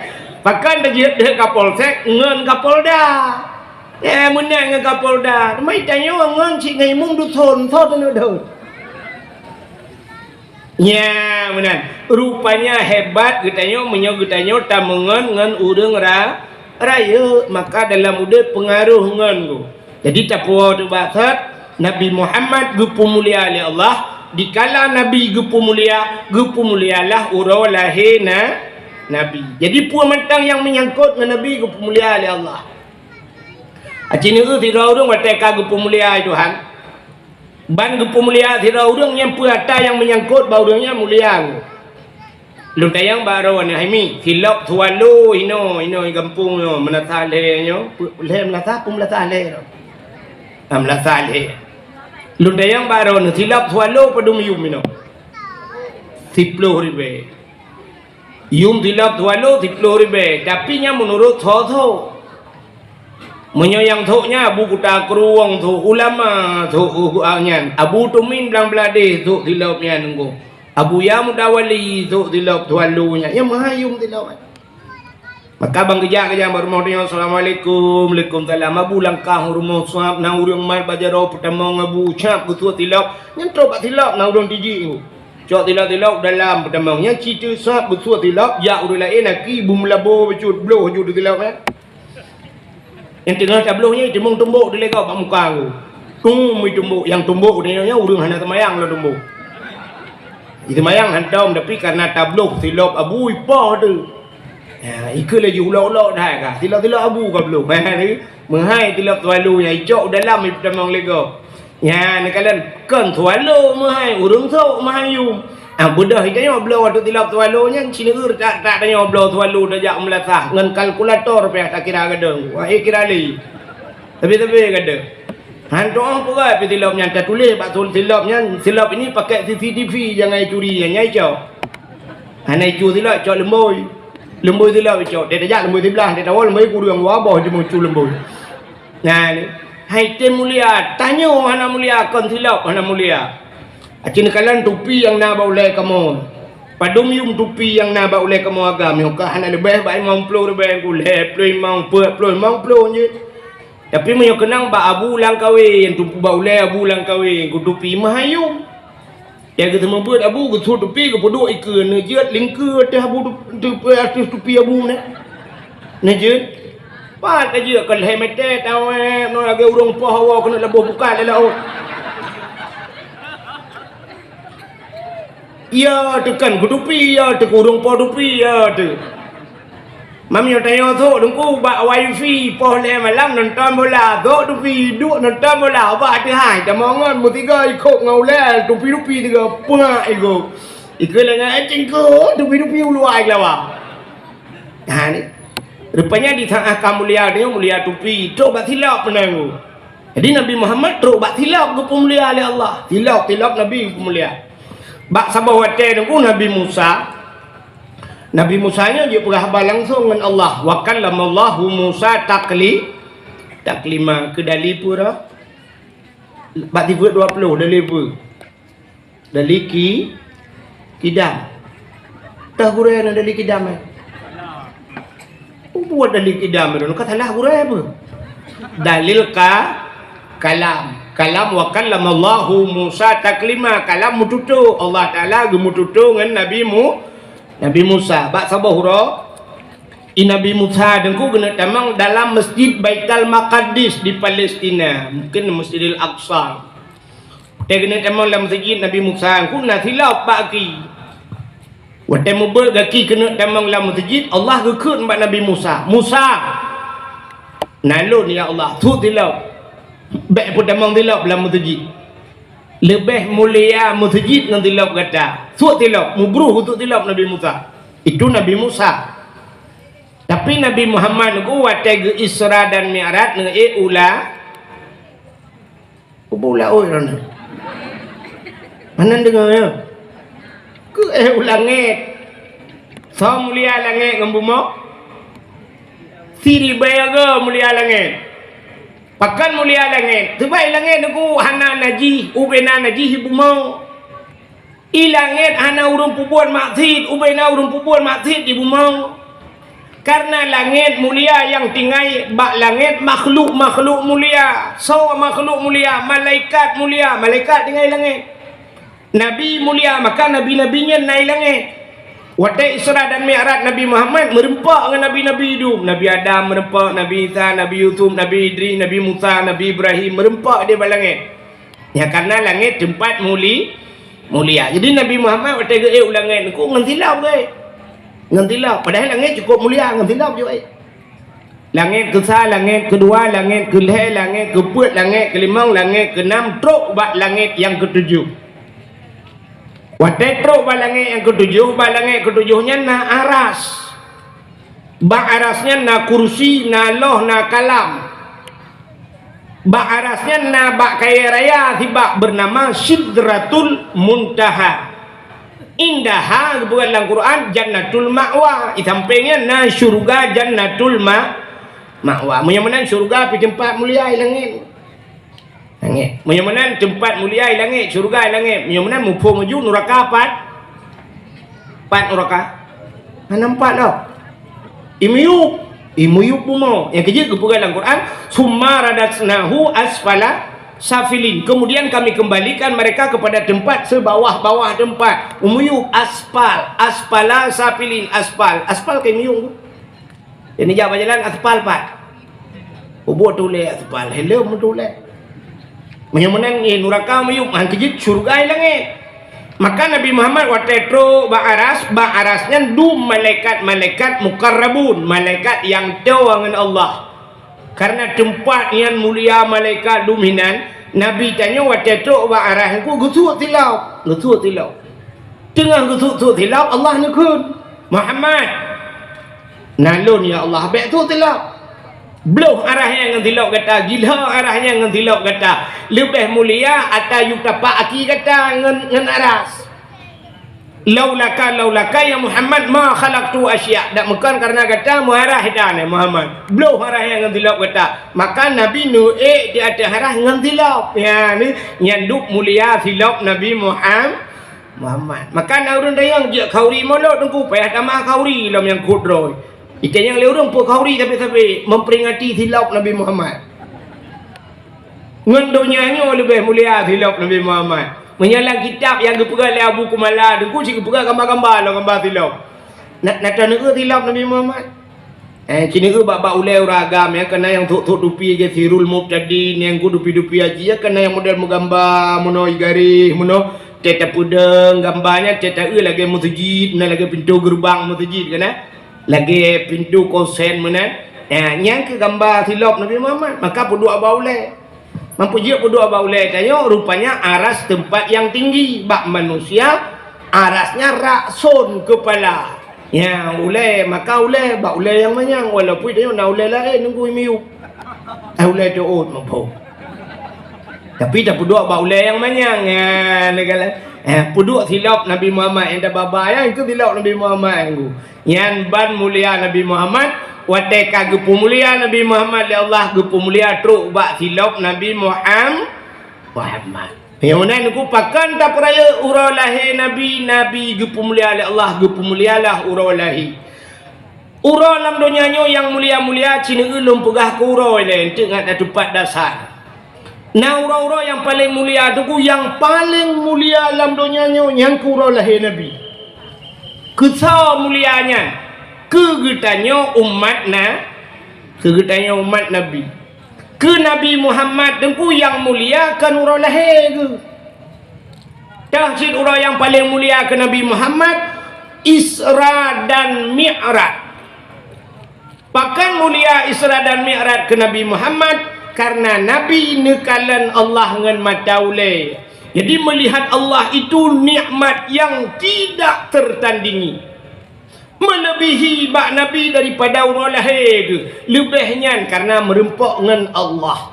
Pakon dah jeuet deuek Kapolsek ngon Kapolda. Eh, meunan ngon Kapolda. Mai tanyoe ngon cit ngon imum dusun, so teuneuk deuek. Nya, meunan. Rupanya hebat geutanyoe meunyoe geutanyoe tameungon ngon ureuëng ra-, rayeuk, maka dalam udeb peungaroh ngon geuh. Jadi tapuwoe teuh bak that, Nabi Muhammad geupeumulia lé Allah, dikala Nabi geupeumulia, geupeumulialah uroe lahé na-, Nabi. Jadi peue mantong nyang meunyangkot ngon Nabi geupeumulia lé Allah. Aci neueu sidroe ureuëng watée ka geupeumulia Tuhan. Ban geupeumulia sidroe ureuëng nyang peue atra nyang meunyangkot bak ureuëng nyan mulia. Lôn tanyong bak droeneuh hai mi, silop swallow inoe, inoe gampông nyoe, Meunasah lhée nyoe, lhée Meunasah, peue Meunasah lhée nyoe? Ah, Meunasah lhée. Lôn tanyong bak droeneuh, silop swallow padum yum inoe? Siploh ribée. Yum silop swallow siploh ribée, tapi nyan meunurot soe-soe. Meunyoe nyang sôk nyan Abu Kuta Krueng sôk, ulama sôk, uh, nyan, Abu Tumin Blang Bladeh sôk silop nyan nunggu. Abu Ya Mudawali sôk silop swallow nyan. Nyang meuhai yum silop. Maka ban geujak keu jih bak rumoh tanyoe, "Assalamualaikum." "Waalaikumsalam." Abu langkah u rumoh swab, na ureuëng mat bak jaroe peutamong Abu, cap geusuet silop. Nyan trok bak silop na ureuëng tijik nunggu. Cok silop-silop dalam peutamong. Nyang ci teusab beusue silop, jak ureuëng laén aki beumeulabo bacut bloh ju silop nyan. Nyang teungoh tabloh nyan iteumong tumbok dilégok bak muka geuh. Tum itumbok, nyang tumbok nyan ureuëng hana teumayang lom tumbok. Iteumayang hantom tapi karena tabloh silop Abu ipoh teuh. Ha, ikeu laju ulok-ulok dah ka. Silop-silop Abu ka bloh. Meuhai silop swallow nyan icok u dalam ipeutamong légok. Nyan neukalon kon swallow meuhai, ureuëng sôk meuhai yum. Ah, beudôh tanyoe bloe watée silop swallow nyan, ci neueu that-that tanyoe bloe swallow tajak u meulasah ngon kalkulator pih takira gadong. Wah, eh, kira lé. Tapi-tapi gadong. Han tuoh peugah pih silop nyan tatuléh bak sul-, silop nyan, "Silop ini pakai C C T V, jangan curi," nyan nyai cok. Hana icu silop, cok leumbôi. Leumbôi silop icok. Dia tajak leumbôi siblah, dia tawoe leumbôi kureueng dua boh jeuet meucu leumbôi. Nah, hai teuh mulia, tanyoe hana mulia, kon silop hana mulia. Aci neukalon tupi nyang na bak ulée kamoe. Padum yum tupi nyang na bak ulée kamoe agam nyoe ka hana leubeh bak limong ploh ribée, lhée ploh limong, peuet ploh limong ploh jeuet. Tapi meunyoe keunong bak Abu Langkawe, nyang tupi bak ulée Abu Langkawe, ku tupi meuhai yum. Ya geuteumeubeuet abu, geusut tupi, geupeuduek ikeue, neujeuet lingkeue ateueh abu, tu-, tu-, ateueh tupi abu nyan. Neujeuet. Pat tajeuet keu lhèe meter tawét, nyoe lagèe ureueng poh hawa keuneuk laboh buka lé laôt. Ya teuh kan keu tupi, ya teuh keu ureueng poh tupi, ya teuh. Meunyoe tanyoe sôk Teungku bak wifi, poh lhèe malam nonton bola, sôk tupi duek nonton bola, bak ateueh hai tamong ngon meusigoe ikôt ngon ulèe, tupi-tupi tiga puak ikôt. Ikôt lé ngon, "Eh, cingkôt, tupi-tupi uluwa keulawa." Ha ni. Rupanya di saat ka mulia nyoe, mulia tupi, trôk bak silop meunan. Jadi Nabi Muhammad trôk bak silop geupeumulia lé Allah. Silop, silop Nabi geupeumulia. Bak saboh watèe Teungku Nabi Musa, Nabi Musa nyoe jipeugah haba langsông ngon Allah. "Wa kallamallahu Musa takli-, taklima." Keu dali peue dah? Bak sifeut dua ploh, dali peue? Dali ki-, kidam. Tah gurèe na dali kidam, eh? Buet dali kidam, eh, ka salah gurèe peue? Dalil ka-, kalam. Kalam, "Wa kallamallahu Musa taklima." Kalam meututoe. Allah Taala geumeututoe ngon Nabi Mu-, Nabi Musa. Bak saboh uroe, i Nabi Musa Teungku keuneuk tamong dalam Masjid Baitul Maqdis di Palestina. Mungkin Masjidil Aqsa. Watèe keuneuk tamong lam meuseujid Nabi Musa, Teungku na silop bak gaki. Watèe meubeuet gaki keuneuk tamong lam meuseujid, Allah geukheun bak Nabi Musa, "Musa, na lôn, ya Allah, sut silop. Bèk peutamong silop lam meuseujid. Leubeh mulia meuseujid ngon silop gata. Sut silop." Mubruh sut silop Nabi Musa. Itu Nabi Musa. Tapi Nabi Muhammad Teungku watèe geu-Isra dan Mi'raj neuék u la-, Ubé u laôt droeneuh. Hana deungoe, ya? Keu éh u langét. Soe mulia langét ngon bumoe? Siribèe goe mulia langét. Pakon mulia langét? Sabab i langét Teungku hana najih, ubé na najih i bumoe. I langét hana ureueng peubuet maksiet, ubé na ureueng peubuet maksiet di bumoe. Kareuna langét mulia nyang tinggai bak langét makhluk-makhluk mulia. Soe makhluk mulia? Malaikat mulia. Malaikat tinggai langét. Nabi mulia, maka nabi-nabi nyan na i langét. Watèe Isra dan Mi'raj Nabi Muhammad meureumpok ngon nabi-nabi dum. Nabi Adam meureumpok, Nabi Isa, Nabi Yusuf, Nabi Idris, Nabi Musa, Nabi Ibrahim meureumpok di bak langét. Nyan kareuna langét teumpat muli-, mulia. Jadi Nabi Muhammad watèe geuék u langét Teungku ngon silop geuék. Ngon silop. Padahai langét cukôp mulia, ngon silop jeuet ék. Langét keusa, langét keudua, langét keulhèe, langét keupeuet, langét keulimong, langét keunam, trôk bak langét nyang keutujoh. Watèe trôk bak langét nyang keutujoh, bak langét keutujoh nyan na aras. Bak aras nyan na kursi, na loh, na kalam. Bak aras nyan na bak kayèe raya sibak beunama Sidratul Muntaha. Indaha geupeugah lam Quran Jannatul Ma'wa. I sampéng nyan na syeuruga Jannatul Ma-, Ma'wa. Meunyoe meunan syeuruga pih teumpat mulia i langét. Langét. Meunyoe meunan teumpat mulia i langét, syeuruga i langét. Meunyoe meunan muphom aju nuraka pat? Pat nuraka? Hana pat lom. I miyueb, i miyueb bumoe. Nyang keujeuet geupeugah lam Quran, "Tsumma radatsnahu asfala safilin." Kemudian Kami kembalikan mereka kepada tempat sebawah-bawah tempat. I miyueb aspal, asfala safilin, aspal. Aspal ka i miyueb. Jadi jak bak jalan aspal pat. Ubé tuléh aspal, helem tuléh. Meunyoe meunan ngi nuraka miyueb, han keujeuet syeuruga i langét. Maka Nabi Muhammad watèe trôk bak aras, bak aras nyan dum malaikat-malaikat mukarrabun, malaikat nyang toe ngon Allah. Kareuna teumpat nyan mulia, malaikat dum hinan, Nabi tanyoe watèe trôk bak aras Teungku geusut silop, geusut silop. Teungoh geusut-sut silop, Allah neukheun, "Muhammad, na lôn ya Allah, bèk sut silop. Bloh aras nyan ngon silop gata, gilho aras nyan ngon silop gata. Leubeh mulia ata yub tapak aki gata ngon, ngon aras. Laulaka, laulaka ya Muhammad ma khalaqtu asya." Dak meukon kareuna gata meuaras ita nyan Muhammad. Bloh aras nyan ngon silop gata. Maka Nabi neuék di ateueh aras ngon silop. Nyan, nyan dub mulia silop Nabi Muham-, Muhammad. Maka na ureueng dayang jeuet khauri mulod Teungku, payah tamah khauri lom nyang khudrah. Itanyong lé ureueng peue khauri sabe-sabe, memperingati silop Nabi Muhammad. Ngon donya nyoe leubeh mulia silop Nabi Muhammad. Meunyoe lam kitab nyang geupeugah lé Abu Kumala, Teungku cit geupeugah gamba-gamba lom, gamba silop. Na, na taneuk silop Nabi Muhammad? Eh, ci neuk bak-bak ulée ureuëng agam, nyang keunan nyang thok-thok dupi lagée Sirul Mubtadi, nyang ku dupi-dupi haji, nyang keunan nyang model meugamba, meunoe garéh, meunoe tét tapeudeueng gamba nyan, tét taeu lagée meuseujid, na lagée pintoe geureubang meuseujid keunan. Lagée pintoe kosen meunan. Eh, nyang keu gamba silop Nabi Muhammad, maka peuduek bak ulée. Meupeujiek peuduek bak ulée tanyoe, rupanya aras teumpat nyang tinggi bak manusia, arasnya ra'sun, keupala. Ya, ulée, maka ulée bak ulée nyang manyang, walaupun tanyoe na ulée laén nunggu miyueb. Eh, ulée teuôt muphom. Tapi tapeuduek bak ulée nyang manyang. Ya, neukalon. Eh, peuduek silop Nabi Muhammad nyang tababa, ya, itu silop Nabi Muhammad nyang ku. Nyan ban mulia Nabi Muhammad, watée ka geupeumulia Nabi Muhammad lé Allah, geupeumulia trok bak silop Nabi Muham-, Muhammad. Nyang meunan ku pakon tapeurayeuk uroe lahé Nabi, Nabi geupeumulia lé Allah, geupeumulialah uroe lahé. Uroe lam donya nyoe nyang mulia-mulia, ci neuk lôn peugah keu uroe lé, eunteuk ngat na teumpat dasar. Na uroe-uroe nyang paleng mulia, Teungku, nyang paleng mulia lam donya nyoe nyan keu uroe lahé Nabi. Keusoe mulia nyan? Keu geutanyoe umat na, keu geutanyoe umat Nabi. Keu Nabi Muhammad, Teungku, nyang mulia kon uroe lahé geuh. Teuh cit uroe nyang paleng mulia keu Nabi Muhammad, Isra dan Mi'raj. Pakon mulia Isra dan Mi'raj keu Nabi Muhammad? Karena Nabi neukalon Allah ngon mata ulée. Jadi, melihat Allah itu nikmat yang tidak tertandingi. Melebihi bak Nabi daripada uroe lahé geuh. Leubeh nyan karena meureumpok ngon Allah.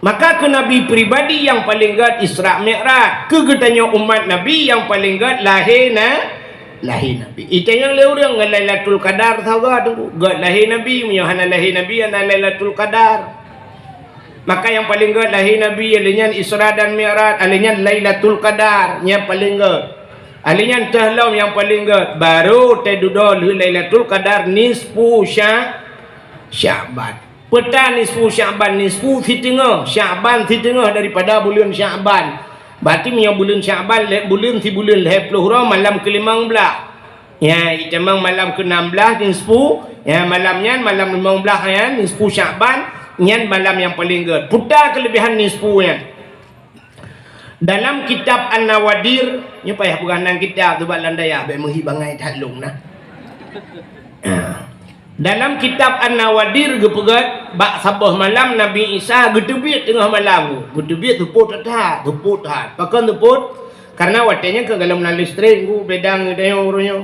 Maka keu Nabi pribadi nyang paleng gét Isra Mi'raj, keu geutanyoe umat Nabi nyang paleng gét lahé na, lahé Nabi. Itanyong lé ureuëng ngon Lailatul Qadar saga tu, gét lahé Nabi, meunyoe hana lahé Nabi hana Lailatul Qadar. Maka nyang paleng gét lahé Nabi, lheueh nyan Isra dan Mi'raj, lheueh nyan Lailatul Qadar nyang paleng gét. Lheueh nyan teuh lom nyang paleng gét, baru teududoe lheueh Lailatul Qadar nisfu Sya-, Sya'ban. Peue ta nisfu Sya'ban, nisfu siteungoh, Sya'ban siteungoh daripada buleuen Sya'ban. Berarti meunyoe buleuen Sya'ban, lhée buleuen sibuleuen lhée ploh uroe malam keulimong blaih. Ya, itamong malam keunam blaih nisfu, ya, malam nyan, malam limong blaih nyan, nisfu Sya'ban, nyan malam nyang paleng gét. Peue ta keulebihan nisfu nyan? Dalam kitab An-Nawadir, nyoe payah peugah nan kitab tu bak lam dayah, bék meuhi bangai that lôn nah. Ha. Dalam kitab An-Nawadir geupeugah, bak saboh malam Nabi Isa geuteubiet teungoh malam, geuteubiet seupôt that, seupôt that. Pakon seupôt? Karena watée nyan ka golom na listrik, ku bedang tanyoe uroe nyoe.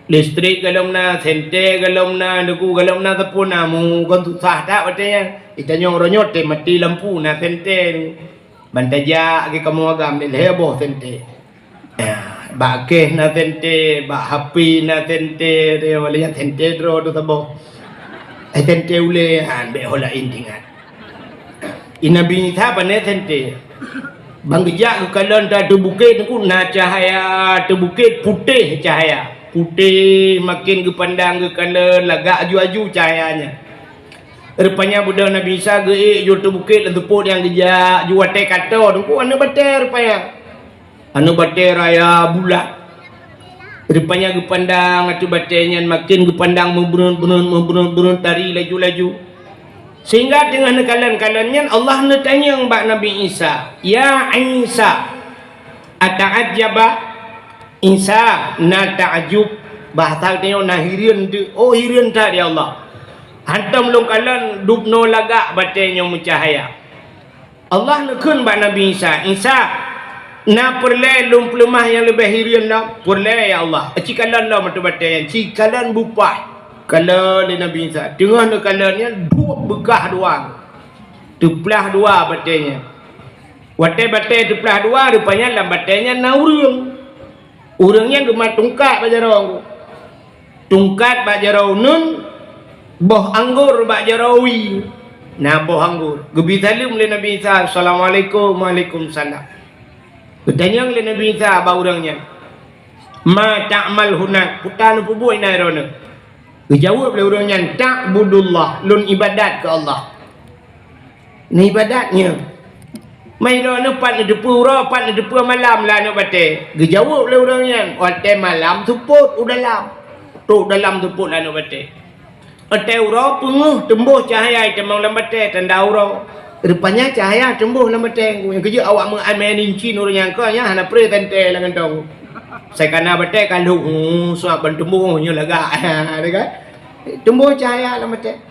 Listrik golom na, senter golom na, deungon golom na, teupeu na, mu kon susah that watée nyan. Itanyoe uroe nyoe tém maté lampu na senter. Ban tajak lagée kamoe agam ni lhée boh senter. Ya, bak keh na senter, bak H P na senter, dia walai senter droe tu saboh. Eh, senter ulée, han, bék ho laén teuingat. I Nabi Isa pane senter. Ban geujak geukalon ateueh bukét, Teungku, na cahya ateueh bukét, putéh cahya. Putéh, maken geupandang geukalon, lagak aju-aju cahya nyan. Rupanya beudôh Nabi Isa geuék ju ateueh bukét lam seupôt nyang geujak, ju watée ka toe, Teungku, aneuëk batée rupanya. Aneuëk batée raya bulat. Rupanya geupandang ateueh batée nyan, maken geupandang meubreuet-breuet, meubreuet-breuet, tari laju-laju. Sehingga teungoh neukalon-kalon nyan, Allah neutanyong bak Nabi Isa, "Ya Isa, ata'ajjaba?" Isa na takjub, bahasa geutanyoe na hireuen teuh. Oh, hireuen that, ya Allah. Hantom lôn kalon dubnoe lagak batée nyoe meucahya. Allah neukheun bak Nabi Isa, "Isa, na peureulée lôn peuleumah nyang leubeh hireuen lom?" "Peureulée, ya Allah." "Ci kalon lom ateueh batée nyan." Ci kalon beupaih. Kalon lé Nabi Isa. Teungoh neukalon nyan, duek beukah dua. Teuplah dua batée nyan. Watée batée teuplah dua, rupanya lam batée nyan na ureuëng. Ureuëng nyan geumat tungkat bak jaroe. Tungkat bak jaroe uneun, boh anggor bak jaroe wie. Na boh anggor. Geubi saleuem lé Nabi Isa, "Assalamualaikum." "Waalaikumsalam." Geutanyong lé Nabi Isa bak ureuëng nyan, "Ma ta'mal hunak?" "Peue ta neupeubuet inan droeneuh?" Geujaweueb lé ureuëng nyan, "Ta'budullah." "Lôn ibadat keu Allah." Neuibadat nyoe. Mai droeneuh pat neuteupeue uroe, pat neuteupeue malam lé aneuk batée? Geujaweueb lé ureuëng nyan, watée malam seupôt u dalam. Trok dalam seupôt lé aneuk batée. Watée uroe peungeuh teumbôh cahya itamong lam batée, tanda uroe. Rupanya cahya teumbôh lam batée. Nyang keujeuet awak meu amé nincin ureuëng nyang keu nyan hana preh teuntée lam kantong. Sai kana batée ka lhok, hmm, suap ban teumbôh nyoe lagak. Teumbôh cahya lam batée.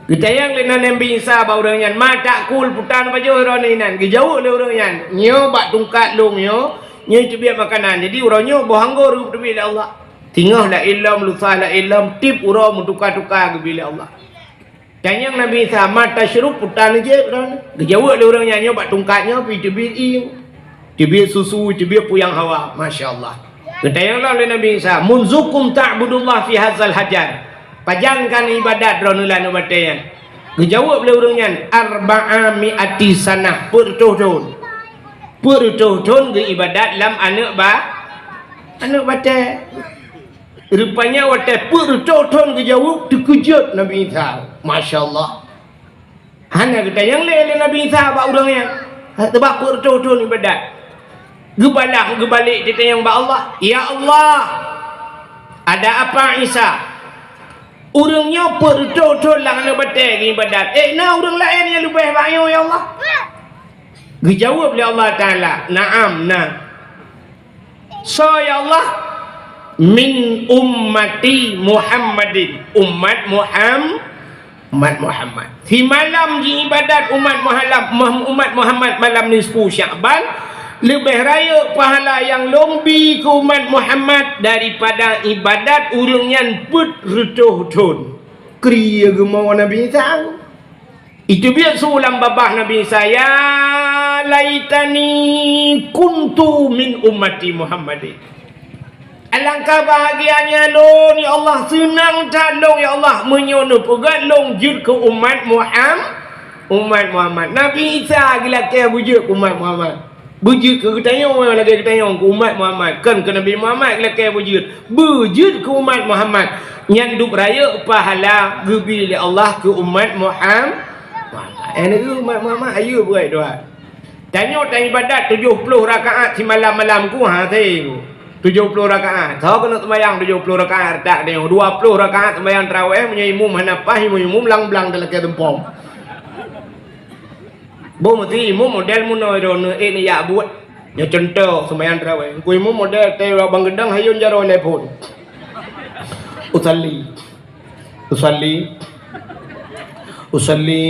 Geutanyong lé Nabi Isa bak ureuëng nyan, "Ma ta'kul?" Putan pajoh droeneuh inan. Geujaweueb lé ureuëng nyan, "Nyoe bak tungkat lôn nyoe, nyoe teubiet makanan." Jadi uroe nyoe boh anggô geuteubiet lé Allah. Singoh laén lom, lusa laén lom, tieb uroe meutuka-tuka geubri lé Allah. Tanyong Nabi Isa, "Ma tasyrub?" Putan jih droeneuh. Geujaweueb lé ureuëng nyan, "Nyoe bak tungkat nyoe pih teubiet ié." Teubiet susu, teubiet puyang hawa. Masya Allah. Geutanyong lom lé Nabi Isa, "Munzukum ta'budullah fi hadzal hajar?" Pajan ka ibadat droeneuh lam batée nyan? Geujaweueb lé ureuëng nyan, "Arba'a mi'ati sanah," peuet reutôh thon. Peuet reutôh thon geuibadat lam aneuk ba-, aneuk batée. Rupanya watée peuet reutôh thon geujaweueb, teukeujot Nabi Isa. Masya Allah. Hana geutanyong lé, lé Nabi Isa bak ureuëng nyan. Teubak peuet reutôh thon ibadat. Geubalah, geubalek teutanyong bak Allah, "Ya Allah, ada apa Isa? Ureuëng nyoe peuet reutôh thon lam aneuk batée geuibadat. Eh, na ureuëng laén nyang leubeh bak nyoe, ya Allah?" Geujaweueb lé Allah Taala, "Na'am, na." "Soe, ya Allah?" "Min ummati Muhammadin." Umat Muham-, umat Muhammad. Simalam jiibadat umat Muhammad, umat Muhammad malam nisfu Sya'ban, leubeh rayeuk pahala nyang lôn bi keu umat Muhammad daripada ibadat ureuëng nyan peuet reutôh thon. Keu peue geumoe Nabi Isa? Iteubiet su lam babah Nabi Isa, "Ya laitani kuntu min ummati Muhammadin." Alangkah bahagianya lôn, ya Allah, seunang that lôn, ya Allah, meunyoe neupeugét lôn jeuet keu umat Muham-, umat Muhammad. Nabi Isa geulakée beujeuet keu umat Muhammad. Beujeuet keu geutanyoe lagée geutanyoe keu umat Muhammad, kon keu Nabi Muhammad geulakée beujeuet. Beujeuet keu umat Muhammad. Nyan dub rayeuk pahala geubri lé Allah keu umat Muham-, Muhammad. Eh, neu umat Muhammad, ayeue buet doa. Tanyoe taibadat tujoh ploh rakaat simalam-malam ku, ha, sei ku. Tujoh ploh rakaat. Soe keuneuk seumayang tujoh ploh rakaat, retak tanyoe. Dua ploh rakaat seumayang tarawih, meunyoe imum hana paih, imum-imum lang-blang talakée tumpom. Boh meuti imum model meunoe droeneuh, eh, neujak buet. Nyoe cuntoh seumayang tarawih. Ku imum model teuh bang geudang hayun jaroe lé phon. Usalli. Usalli. Usalli.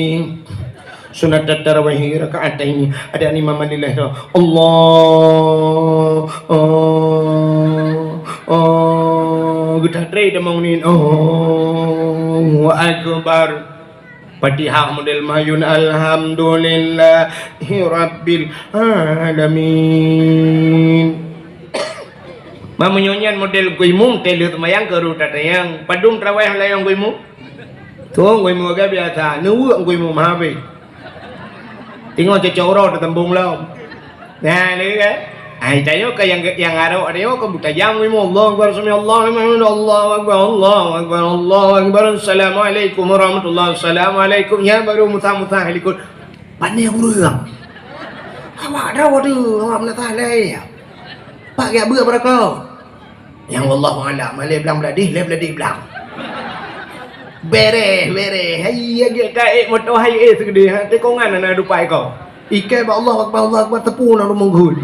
Sunat tarawih rakaataini. Ada ni mama lillah tu. Allah. Oh. Oh. Geudah trei tamong ni. Allahu Akbar. Fatihah model mayun, "Alhamdulillahi Rabbil Alamin." Meunyoe nyan model geuimum, teuh lheueh seumayang keu rot tatanyong, padum tarawih layong geuimum? Tueng geuimum agak biasa, neuweuek geuimum habéh. Teungoh cocok uroe teuteumbong lom. Nah, lé kan? Ai, tanyoe ka nyang, nyang arok tanyoe ka meutajam ilmu. Allahu Akbar, sami Allahu liman hamidah, Allahu Akbar, Allahu Akbar, Allahu Akbar. Assalamualaikum warahmatullahi, assalamualaikum. Nyan baru musah-musah likot. Pane ureueng. Awak droe tu, awak meunasah lé. Pak geubeuet beureukat. Nyang wallahu a'lam, lé blang bladih, lé bladih blang. Bereh, bereh. Hai, ya, ge, ka, eh, moto hai, eh, seugedeh, ha, tikongan na dupai ko. Ikai bak Allahu Akbar, Allahu Akbar, teupeu na rumoh ghun.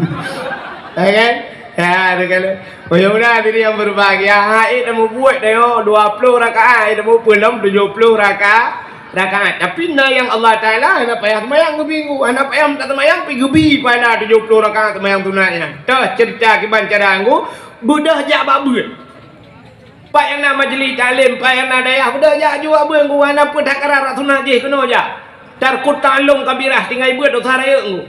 Ya kan? Ya, ada kali. Oh, ya udah, diri yang berbahagia. Ha, eh, dah mau buat dah, yo, dua puluh rakaat, eh, dah mau pulang tujuh puluh rakaat. Rakaat. Tapi na nyang Allah Taala hana payah seumayang geubri, hana payah minta seumayang, pi geubri pahala tujoh ploh rakaat seumayang sunat nyan. Toh cerita kiban cara anggu, beudôh jak bak beuet. Pat nyang na majlis taklim, pat nyang na dayah, beudôh jak ju bak beuet, anggu hana peue that karap sunat jih keunoe jak. Tarkut ta'allum kabirah, tinggai beuet dosa rayeuk anggu.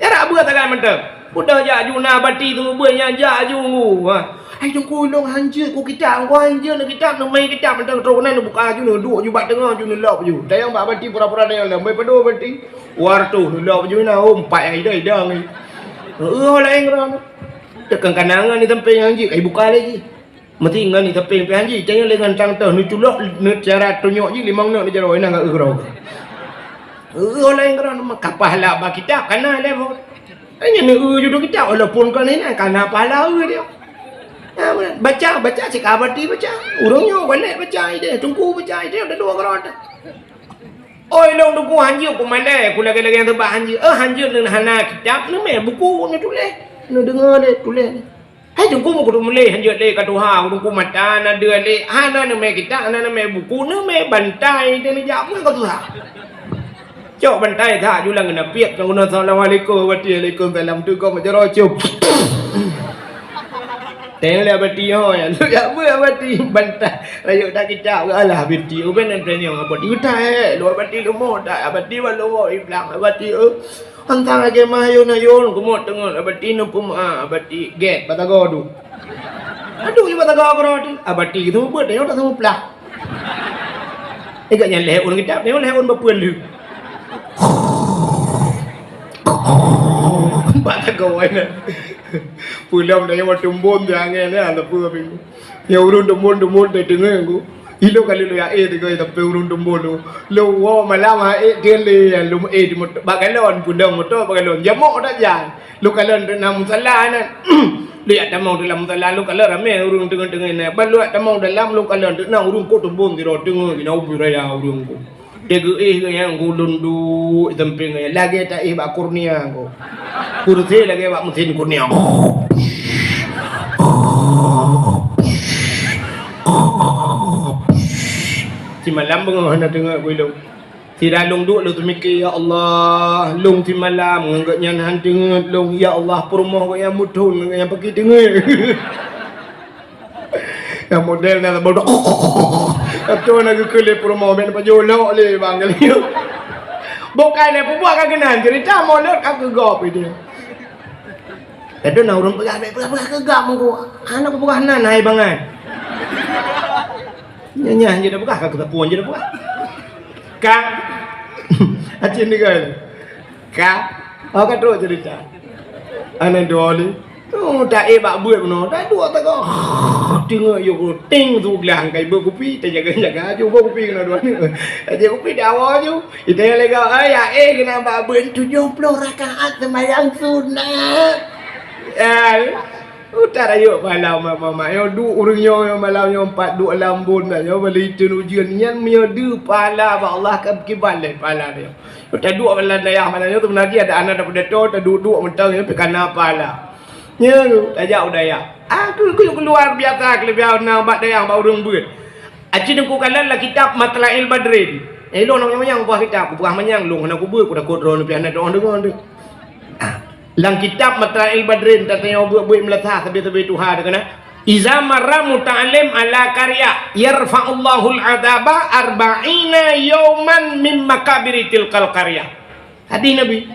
Jarak beuet sagai mantong. Beudôh jak ju na bati teungeubeuet nyan jak ju nggu. Ha. Hai teungku, ilong hanjeuet ku kitab, ku hanjeuet na kitab, neumai kitab mantong trok nan neubuka ju, neuduek ju bak teungoh ju neulop ju. Tayang bak bati pura-pura tayang lom, bai padum bati. Wartu neulop ju na, oh, empat nyang idong-idong ni. Heueh, laén keudroe. Teukang kanangan di sampéng hanjeuet, ai buka lé jih. Meuti ngon ni tapi pih hanji, tanyoe lé ngon tang toh, neuculok, neucara tunyok jih limong neuk neujaroe, inong ka eu keudroe. Eu laén keudroe, ka pahala ba kitab, ka na lé boh. Hanya neu-eu ju kitab, walaupun kon inan, ka na pahala eu dia. Nah, baca, baca, cit ka Abati baca. Ureueng nyoe galak baca idéh, teungku baca idéh, udah dua keudroe. Oi, lôn teungku hanjeuet ku malèe, ku lagèe-lagèe nyang teuba hanjeuet. Eh, hanjeuet neu hana kitab, neumè buku neutuléh. Neudeungö lé, tuléh lé. Hai teungku, meukuteumeuleh hanjeuet lé ka tuha, teungku mata na deuh lé, hana neumè kitab, hana neumè buku, neumè bantai, dan neujak peue ka tuha. Cok bantai that, julang keunan piep, keunan assalamualaikum, Abati, waalaikumsalam, teugom jaroe cop. Teng lé Abati ho, ya, lu ya, peue Abati, bantai, rayeuk that kitab, alah Abati, ubé nan tanyong Abati, utai, lu Abati, lu mo, tak Abati, balu wo, iblang Abati, eh. Antara lagèe mah ayôn-ayôn, keumok teungeut, Abati neupeumaa, Abati gèt, batagoe du. Aduh, nyoe batagoe keudroe teuh. Abati geuteumeubeuet, nyoe tak teumeuplah. Eh, gobnyan lhèe ôn kitab, nyoe lhèe ôn bak peue lheueh. Batagoe nyan. Peulom dah nyoe tumbon teuh angèn nyan, tak peue. Nyoe ureueng tumbon-tumbon teuh deungö ku. Ilôn kali lôn ya éh teuh sampoe ureueng tumbon tu. Lôn woe malam ha éh teuh lé, lôn éh di moto, bak galon, peudong moto bak galon. Jamok that jan. Lôn kalon teuk na musala nyan. Lôn jak tamong dalam musala, lôn kalon ramè ureueng teungoh-teungoh nyan. Ban lôn jak tamong dalam, lôn kalon teuk na ureueng kot tumbon sidroe teungoh, na ubé raya ureueng kot. Teuka éh geuh nyan, ulôn duek di sampéng geuh nyan, lagèe taéh bak kurnia ko. Kursi lagèe bak mesin kurnia. Simalam beungoh hana teungeut bak ulôn. Sira lôn duek lôn teumike, "Ya Allah, lôn simalam ngon gobnyan han teungeut lôn. Ya Allah, peurumoh gobnyan muthon ngon gobnyan paki teungeut." Nyang model na bodoh. Atau na geukeu lé peurumoh, ben pajoh lok lé bang kali. Bukai lé peubuet ka keunan cerita mulut ka keugop itu. Itu na ureueng peugah, "Bèk peugah-peugah keugop meuko." Hana kupeugah nan hai bangai. Nyan, nyan je dah peugah, ka keutapuan je dah peugah. Ka. Aceh ni kan. Ka. Oh, ka trok cerita. Aneuk dua ni. Oh, tak eh bak buet meunoe. Tak dua tak kau. Tengok yo ting tu gelang kai beu kupi, tak jaga-jaga aju beu kupi kena dua ni. Aja kupi dah awal aju. Kita yang lega, eh, ya, eh, kena bak buet tujuh puluh rakaat sembahyang sunat. Ya. Utak rayeuk pahala mak-mak nyoe, duek ureueng nyoe, nyoe malam nyoe empat duek lam bon dah nyoe, bali teun ujeuen nyan meunyoe deuh pahala bak Allah ka kiban lé pahala nyoe. Taduek lam dayah malam nyoe tu meunajih ada aneuk dapeudato, taduek-duek mantong nyoe pih kana pahala. Nyoe tajak u dayah. Ah, ku, ku, luar biasa keulebihan na bak dayah bak ureueng beuet. Aci teungku kalon lam kitab Matla'il Badrin. Eh, lôn nyang manyang buah kitab, buah manyang lôn hana kubeuet, ku takot droeneuh pih hana droeneuh deungoe. Ah. Lam kitab Matla'il Badrin, tateupeue buet-buet meulasah sabe-sabe tuha teuh keunan. "Iza marra muta'allim ala qarya, yarfa'ullahul adaba arba'ina yauman min makabiri tilkal qarya." Hadis Nabi.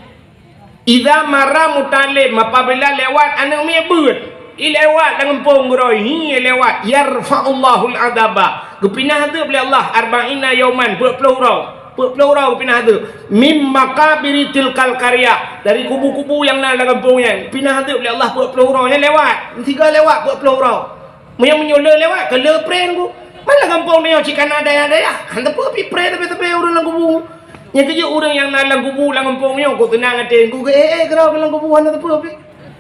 "Iza marra muta'allim," apabila lewat aneuk miet beuet, i lewat lam gampông keudroe, hi lewat, "yarfa'ullahul adaba," geupinah adeueb lé Allah, "arba'ina yauman," peuet ploh uroe. Peuet ploh uroe geupinah adeueb. "Mim makabiri tilkal qarya," dari kubu-kubu nyang na lam gampông nyan. Pinah adeueb lé Allah peuet ploh uroe. Nyan lewat. Sigoe lewat peuet ploh uroe. Meunyoe, meunyoe le lewat, ka le pré ku. Mana gampông nyoe cit kana dayah-dayah. Han teupeu pih pré tapi-tapi ureueng lam kubu. Nyan keuh jeuet ureueng nyang na lam kubu lam gampông nyoe, ku teunang até ku, eh, eh, keudroe lam kubu hana teupeu pih.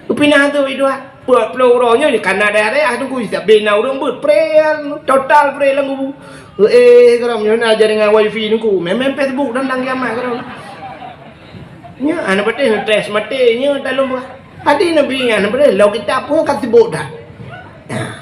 Pinah tu itu ah. Peuet ploh uroe nyoe kana dayah-dayah tu ku, sabe na ureueng beuet pré, total pré lam kubu. Eh, keudroe nyoe na jaringan wifi nyoe ku, meu'en Facebook dan dang kiamat keudroe. Nyoe aneuk patéh ngeutes maté nyoe dalam bah. Hadi Nabi nyan patéh lo kitab pun ka sibuk dah. Nah.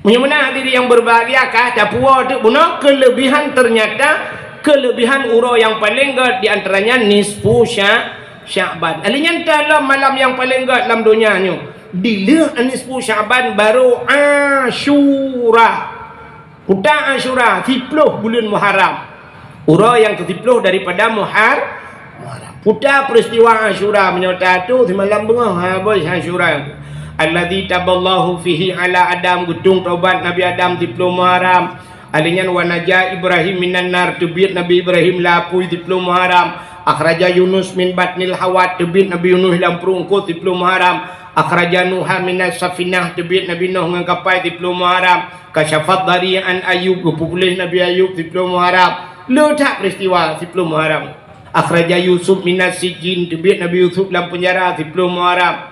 Meunyoe meunan hadirin yang berbahagia, ka tapuwoe teuk bunoe kelebihan, ternyata kelebihan uroe nyang paleng gèt di antaranya nisfu Sya-, Sya'ban. Ahli nyan teuh lom malam nyang paleng gèt lam donya nyoe. Dileueh nisfu Sya'ban baru Asyura. Peue Asyura, siploh buleuen Muharram. Uroe nyang keusiploh daripada Muhar-, Muharram. Peue peristiwa Asyura meunyoe tatuh simalam beungoh, ha, boh Asyura. Alladzi taballahu fihi ala Adam, geutung tobat Nabi Adam siploh Muharram. Ahli nyan wa naja Ibrahim minan nar, teubiet Nabi Ibrahim lam apui siploh Muharram. Akhraja Yunus min batnil hawat, teubiet Nabi Yunus lam pruet eungkôt siploh Muharram. Akhraja Nuha minas safinah, teubiet Nabi Nuh ngon kapai siploh Muharram. Kasyafad dari an Ayub, geupeupuléh Nabi Ayub siploh Muharram. Le that peristiwa siploh Muharram. Akhraja Yusuf minas sijjin, teubiet Nabi Yusuf lam peunjara, siplôh Muharram.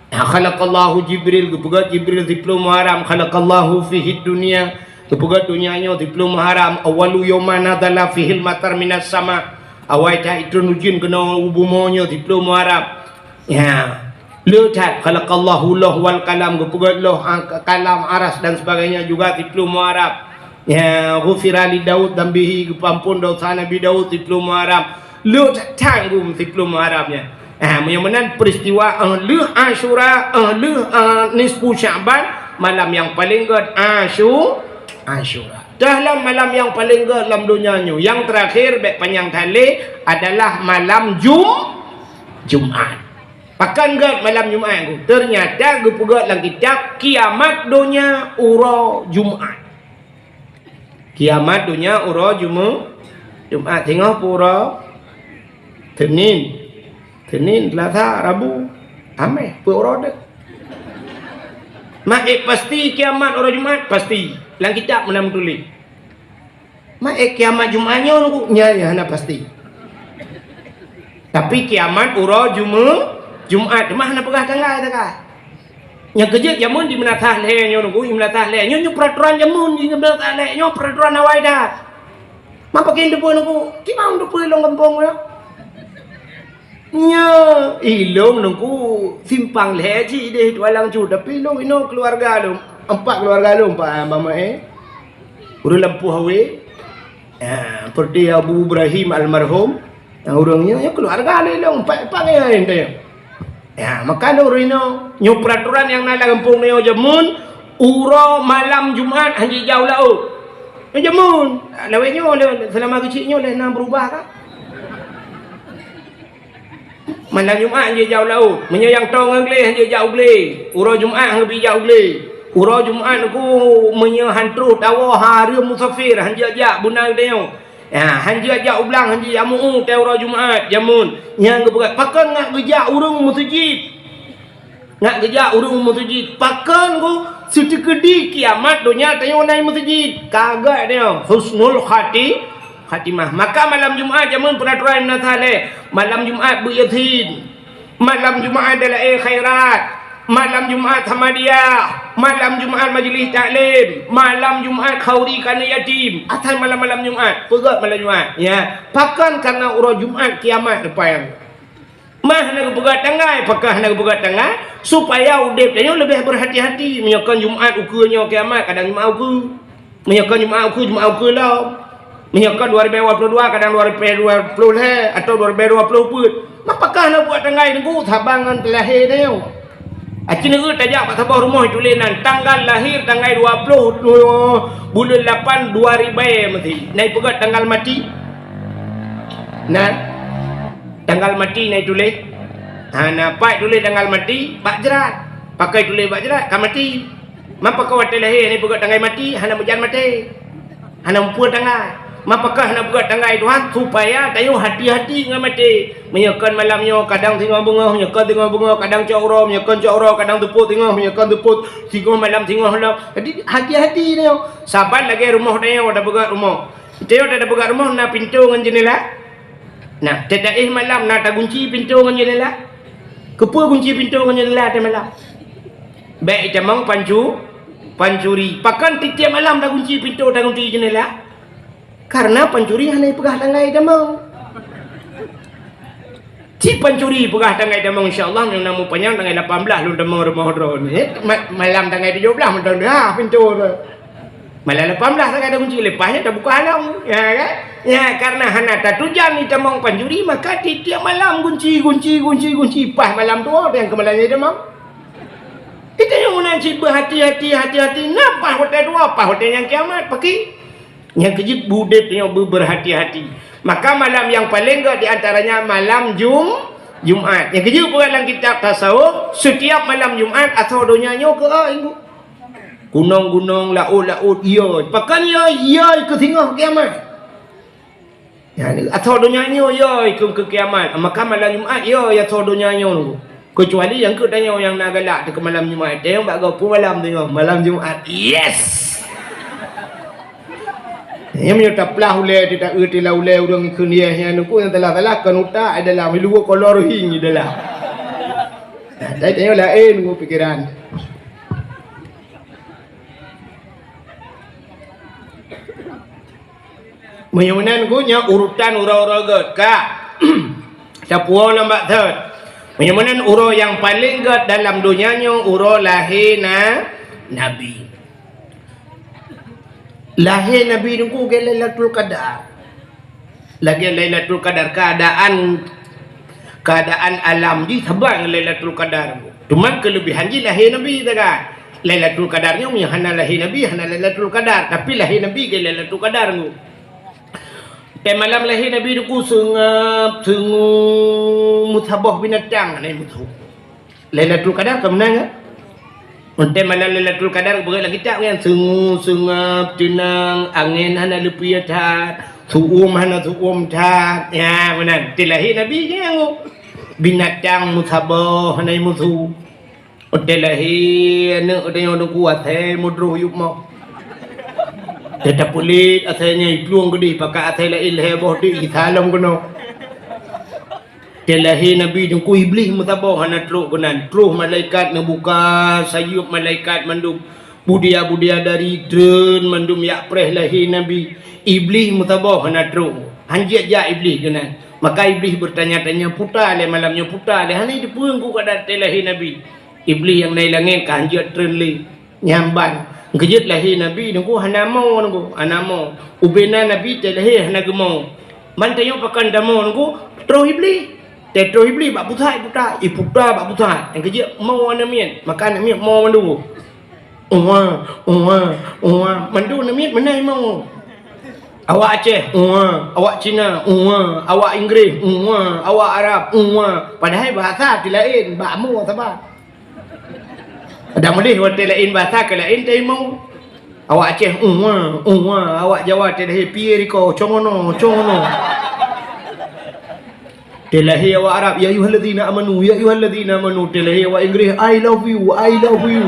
Khalaqallahu Jibril, geupeugét Jibril, siplôh Muharram. Khalaqallahu fihid dunya, geupeugét donya nyoe, siplôh Muharram. Awwalu yauma nazala fihil matar minas sama, awai that itrön ujeuen keunoe u bumoe nyoe, siplôh Muharram. Ya. Le that, khalaqallahu lauh wal qalam, geupeugét lauh, a, kalam, aras dan sebagainya juga siplôh Muharram. Ya, ghufira li Daud dzambihi, geupeuamphon desya Nabi Daud siplôh Muharram. Le that, that geuh siplôh Muharram nyan. Ah, meunyoe meunan peristiwa, eh, lheueh Asyura, eh, lheueh, eh, nisfu Sya'ban, malam nyang paleng gét Asyu-, Asyura. Dalam malam nyang paleng gét lam donya nyoe, nyang terakhir, bék panyang that lé, adalah malam Jum-, Jumat. Pakon gét malam Jumat nyoe? Teunyata geupeugét lam kitab, kiamat donya uroe Jumat. Kiamat donya uroe Jumu-, Jumat. Singoh peue uroe? Senin. Senin, Selasa, Rabu, Kaméh, peue uroe deuh. Mak, eh, pasti kiamat uroe Jumat? Pasti. Lam kitab meunan meutuléh. Mak, eh, kiamat Jumat nyoe, nyoe, nyoe hana pasti. Tapi kiamat uroe Jumu-, Jumat, teuma hana peugah tanggai, tanggai. Nyang keujeuet jameun di meunasah lhèe nyoe, nunggu, di meunasah lhèe. Nyoe, nyoe peraturan jameun di meunasah lhèe. Nyoe peraturan awai that. Mak, pakon teupeue, nunggu? Kiban teupeue lôn gampông nyoe. Nyoe, ilôn nunggu simpang lhèe cit deh Tualang Cut, tapi lôn inoe keuluwarga lôn, empat keuluwarga lôn, empat, eh, mama, eh. Ureueng Lampôh Awé, ya, seperti Abu Ibrahim almarhum, nyang ureueng nyoe, nyoe keuluwarga lôn, empat, empat nyan, nyan. Ya, maka lôn ureueng inoe, nyoe peraturan nyang na lam gampông nyoe jameun, uroe malam Jumat hana jijak u laôt. Nyoe jameun, lawét nyoe, lé, seulama keuchik nyoe lé na beurubah ka. Malam Jumat han jeuet jak u laôt. Meunyoe nyang toe ngon glé han jeuet jak u glé. Uroe Jumat han geubri jak u glé. Uroe Jumat nunggu meunyoe han troh tawoe hareuem musafir han jeuet jak beuna geutanyoe. Ya, han jeuet jak u blang, han jeuet jak meu-ueh watèe uroe Jumat jameun. Nyang geupeugah, pakon ngat geujak ureueng meuseujid? Ngat geujak ureueng meuseujid. Pakon ku seuteukedi kiamat donya tanyoe na i meuseujid. Ka gét tanyoe husnul khati-, khatimah. Maka malam Jumat jameun peuraturan meunasah lé. Malam Jumat beuet Yasin. Malam Jumat dalail khairat. Malam Jumat Samadiyah. Malam Jumat majlis taklim. Malam Jumat khauri keu aneuk yatim. Asai malam-malam Jumat. Peugét malam Jumat. Ya. Pakon? Karena uroe Jumat kiamat depan. Mah hana geupeugét tanggai, pakon hana geupeugét tanggai, supaya udép tanyoe leubeh beurhati-hati. Meunyoe kon Jumat ukeue nyoe kiamat, kadang Jumat ukeue. Meunyoe kon Jumat ukeue, Jumat ukeue lom. Meunyoe kon dua ribu dua puluh dua, kadang dua ribu dua puluh lhèe, atau dua ribu dua puluh peuet. Mah pakon hana buet tanggai nunggu saban ngon teulahé tanyoe. Aci nyoe tajak bak saboh rumoh tuléh nan, tanggal lahir tanggai dua puluh buleuen lapan dua ribu meusti. Na ipeugét tanggal mati? Nah. Tanggal mati na ituléh. Ha, na pat tuléh tanggal mati, bak jrat. Pakon tuléh bak jrat, ka mati. Man pakon watèe lahé na ipeugét tanggai mati, hana meujan maté. Hana muphom tanggai. Man pakon hana peugét tanggai Tuhan, supaya tanyoe hati-hati ngon maté. Meunyoe kon malam nyoe, kadang singoh beungoh, meunyoe kon singoh beungoh, kadang cot uroe, meunyoe kon cot uroe, kadang seupôt singoh, meunyoe kon seupôt singoh malam singoh lom. Jadi, hati-hati tanyoe. Saban lagèe rumoh tanyoe, tapeugét rumoh. Tanyoe tapeugét rumoh na pintoe ngon jeundela. Nah, teutaéh malam na tagunci pintoe ngon jeundela. Keupeue gunci pintoe ngon jeundela watèe malam? Bèk itamong pancu-, pancuri. Pakon tiep-tiep malam tagunci pintoe, tagunci jeundela? Karena pancuri hana ipeugah tanggai itamong. Cit pancuri peugah tanggai itamong, insya Allah, nyang na mupanyang tanggai lapan belas lôn tamong rumoh droeneuh. Eh, ma-, malam tanggai tujoh belas mantong deuh pintoe tu. Malam lapan belas ka tagunci, leupah nyan tabuka lom. Ya kan? Ya, karena hana tatujan itamong pancuri, maka tiep-tiep malam gunci, gunci, gunci, gunci. Paih malam tuwoe, nyang keu malam nyan itamong. Itamong meunan cit beuhati-hati, hati-hati. Na paih watèe tuwoe, paih watèe nyang kiamat, pakri. Nyang keujeuet beudép nyoe beu-, beurhati-hati. Maka malam nyang paleng gét di antaranya malam Jum-, Jumat. Nyang keujeuet peugah lam kitab tasawuf, setiap malam Jumat asoe donya nyoe keu ai, Bu. Gunong-gunong, laôt-laôt, yôi. Pakon yôi? Yôi keu singoh kiamat. Nyan, asoe donya nyoe yôi keu, keu kiamat. Maka malam Jumat yôi asoe donya nyoe. Keucuali nyang keu tanyoe nyang na galak teuh keu malam Jumat. Tanyoe bak goe peue malam singoh, malam Jumat. Yes! Nyan meunyoe taplah ulèe, teuta-eu tila ulèe ureueng ikheun yeh nyan, nyan teungku nyang salah-salah kon utak di dalam, luweue kolor hieng di dalam. Nah, tapi tanyoe laén ngon pikeran. Meunyoe meunan ngon nyan urutan uroe-uroe gèt ka. Tapuwoe lom bak thot. Meunyoe meunan uroe nyang paleng gèt dalam donya nyoe uroe lahé na Nabi. Lahé Nabi teungku lagèe Lailatul Qadar. Lagèe Lailatul Qadar, keuadaan, keuadaan alam jih saban ngon Lailatul Qadar. Teuma keuleubehan jih lahé Nabi sagai. Lailatul Qadar nyoe meunyoe hana lahé Nabi, hana Lailatul Qadar, tapi lahé Nabi lagèe Lailatul Qadar nyoe. Watèe malam lahé Nabi teungku seungab, seungue, meusaboh binatang hana meusu. Lailatul Qadar ka meunan kan? Watèe malam Lailatul Qadar geupeugah lam kitab nyan, seungue, seungab, teunang, angén hana leupie that, su'um hana su'um that. Ya, meunan. Watèe lahé Nabi nyan ngon binatang meusaboh hana meusu. Watèe lahé aneuk tanyoe teungku asèe meudroh yup mo. Watèe tapeulet asèe nyan iplueng keudéh pakat asèe laén lhèe boh teuk isalom keunoe. Watèe lahé Nabi teungku Iblih meusaboh hana trok keunan. Troh malaikat neubuka sayeup malaikat mandum. Budia-budia dari treun mandum jak preh lahé Nabi. Iblih meusaboh hana trok. Han jeuet jak Iblih keunan. Maka Iblih beutanya-tanya, "Peue ta lé malam nyoe, peue ta lé?" Hana jiteupeue teungku keuadaan watèe lahé Nabi. Iblih nyang na i langèt ka han jeuet treun lé. Nyan ban. Geujeuet lahé Nabi teungku hana mo teungku, hana mo. Ubena Nabi watèe lahé hana geumo. Man tanyoe pakon tamoe teungku, troh Iblih. Watèe troh Iblih bak pusat iputa, iputa bak pusat. Nyang geujeuet mo aneuk miet, maka aneuk miet mo mandum. Uwa, uwa, uwa. Mandum aneuk miet meunan mo. Awak Aceh, uwa. Awak Cina, uwa. Awak Inggréh, uwa. Awak Arab, uwa. Padahai bahasa ti laén, bak mo saban. Adak meudeh watèe laén basa keu laén teurimong. Awak Aceh, "Uwa, uwa." Awak Jawa teuh lahé, "Piye riko, congono, congono." Teuh lahé awak Arab, "Ya ayyuhalladzina amanu, ya ayyuhalladzina amanu." Teuh lahé awak Inggréh, "I love you, I love you."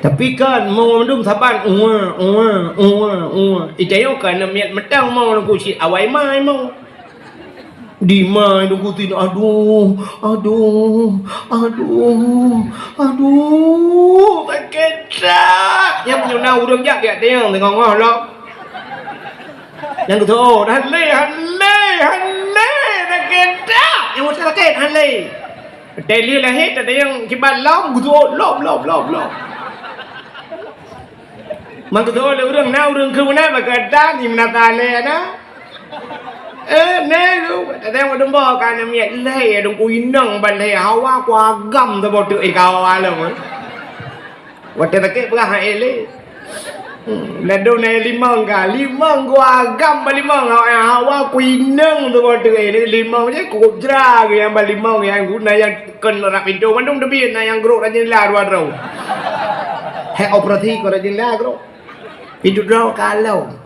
Tapi kan, mandum saban, "Uwa, uwa, uwa, uwa." Itanyoe kan, miet meutang mo lam kusi, awai mai mo. Di ma teungku tin, aduh, aduh, aduh, aduh, sakét that. Nyang meunyoe na ureueng jak, jak teueng teungoh-ngoh lom. Nyang geuteu'oh, "Han lé, han lé, han lé, sakét that." Nyang meusa sakét, han lé. Teuh lheueh lahé, teuh nyang kiban lom, geuteu'oh, lom, lom, lom, lom. Man geuteu'oh lé ureueng, na ureueng keu meunan, maka dan, imeunata lé na. Eh, nèh, tu, tadeng wadong boh ka aneuk miet lhèe, dong ku inong ban lhèe, hawa ku agam saboh teuk, eh, ka hawa lom, eh. Watèe sakét peugah, eh, lé. Hmm, ladôm na limong ka, limong ku agam ban limong, hawa, hawa ku inong saboh teuk, eh, limong je, ku jra ku nyang ban limong, nyang guna nyang kon rab pintoe, mandum teubiet, na nyang grok rajin la dua droe. Hek operasi kon rajin la grok. Pintoe droe ka lom.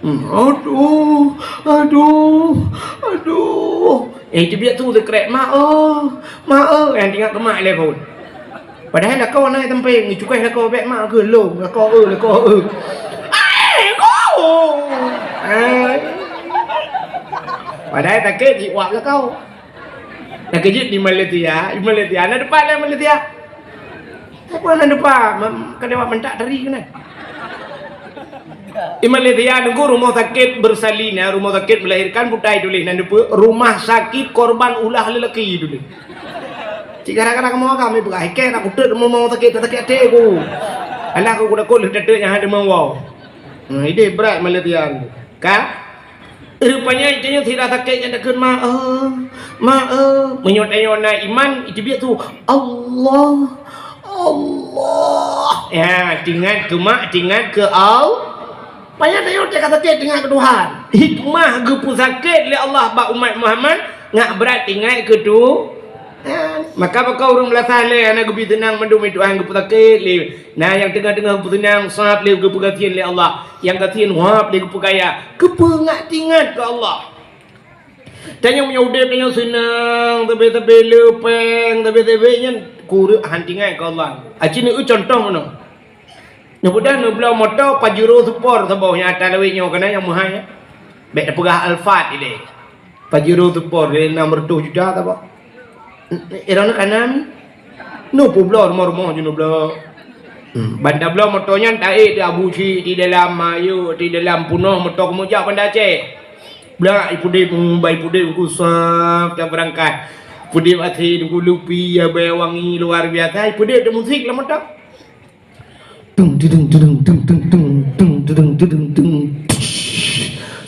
Hmm, aduh, aduh, aduh. Eh, teubiet su teukrek, "Mak, oh, mak, oh." Eh, teuingat keu mak lé phôn. Padahai lakoe na i sampéng, cukai lakoe bèk mak keu lôn, lakoe, eh, lakoe, eh. Eh, ko. Eh. Padahai sakét jiwak lakoe. Nyang keujeuet di Malaysia, di Malaysia na depan lé Malaysia. Tapi na depan, mem-, ka lewat mentak teri keunan. Di Malaysia nunggu rumah sakit bersalin, ya, rumah sakit melahirkan butai tulis nan depan rumah sakit korban ulah lelaki tulis. Cik gara-gara kamu agam ni bukan hikeh nak kutut rumah sakit, sakit hati aku. Alah aku kuda kul datuk yang ada mau. Nah, ini berat Malaysia ni. Kan? Rupanya itu nyoe sira sakét nyan takheun, "Ma, eh, ma, eh." Meunyoe tanyoe na iman, iteubiet su, "Allah, Allah." Ya, teuingat keu mak, teuingat keu Al-, payah tanyoe teuka sakét teuingat keu Tuhan. Hikmah geupeusakét lé Allah bak umat Muhammad, ngat brat teuingat keu tu-, ya. Maka baka ureueng beulasah lé hana geubi seunang mandum Tuhan geupeusakét lé. Na nyang teungoh-teungoh geupeusakét, sab lé geupeugasien lé Allah. Nyang gasien hab lé geupeukaya, keupeue ngat teuingat keu Allah. Tanyoe meunyoe udeb tanyoe seunang, sabe-sabe leupeng, sabe-sabe nyan kureueng han teuingat keu Allah. Aci neueu contoh meunoe. Neubeudôh neubloe moto Pajero Sport saboh nyang ata lawét nyoe, keunan nyang meuhai. Bèk tapeugah Alphard ilèe. Pajero Sport lé enam ratus juta saboh. Droeneuh ka na mi? Neupubloe rumoh-rumoh jih neubloe. Hmm, ban tabloe moto nyan taék di Abu Syik, di dalam Mayeu, di dalam Punoh, moto keumeujak Banda Aceh. Blah, ipudép, hmm, ban ipudép Teungku sab tabeurangkat. Pudép até Teungku lupi, ya, bèe wangi luar biasa, ipudép teumusik lam moto. Tung, tudung, tudung, tung, tung, tung, tung, tudung, tudung, tudung, tung.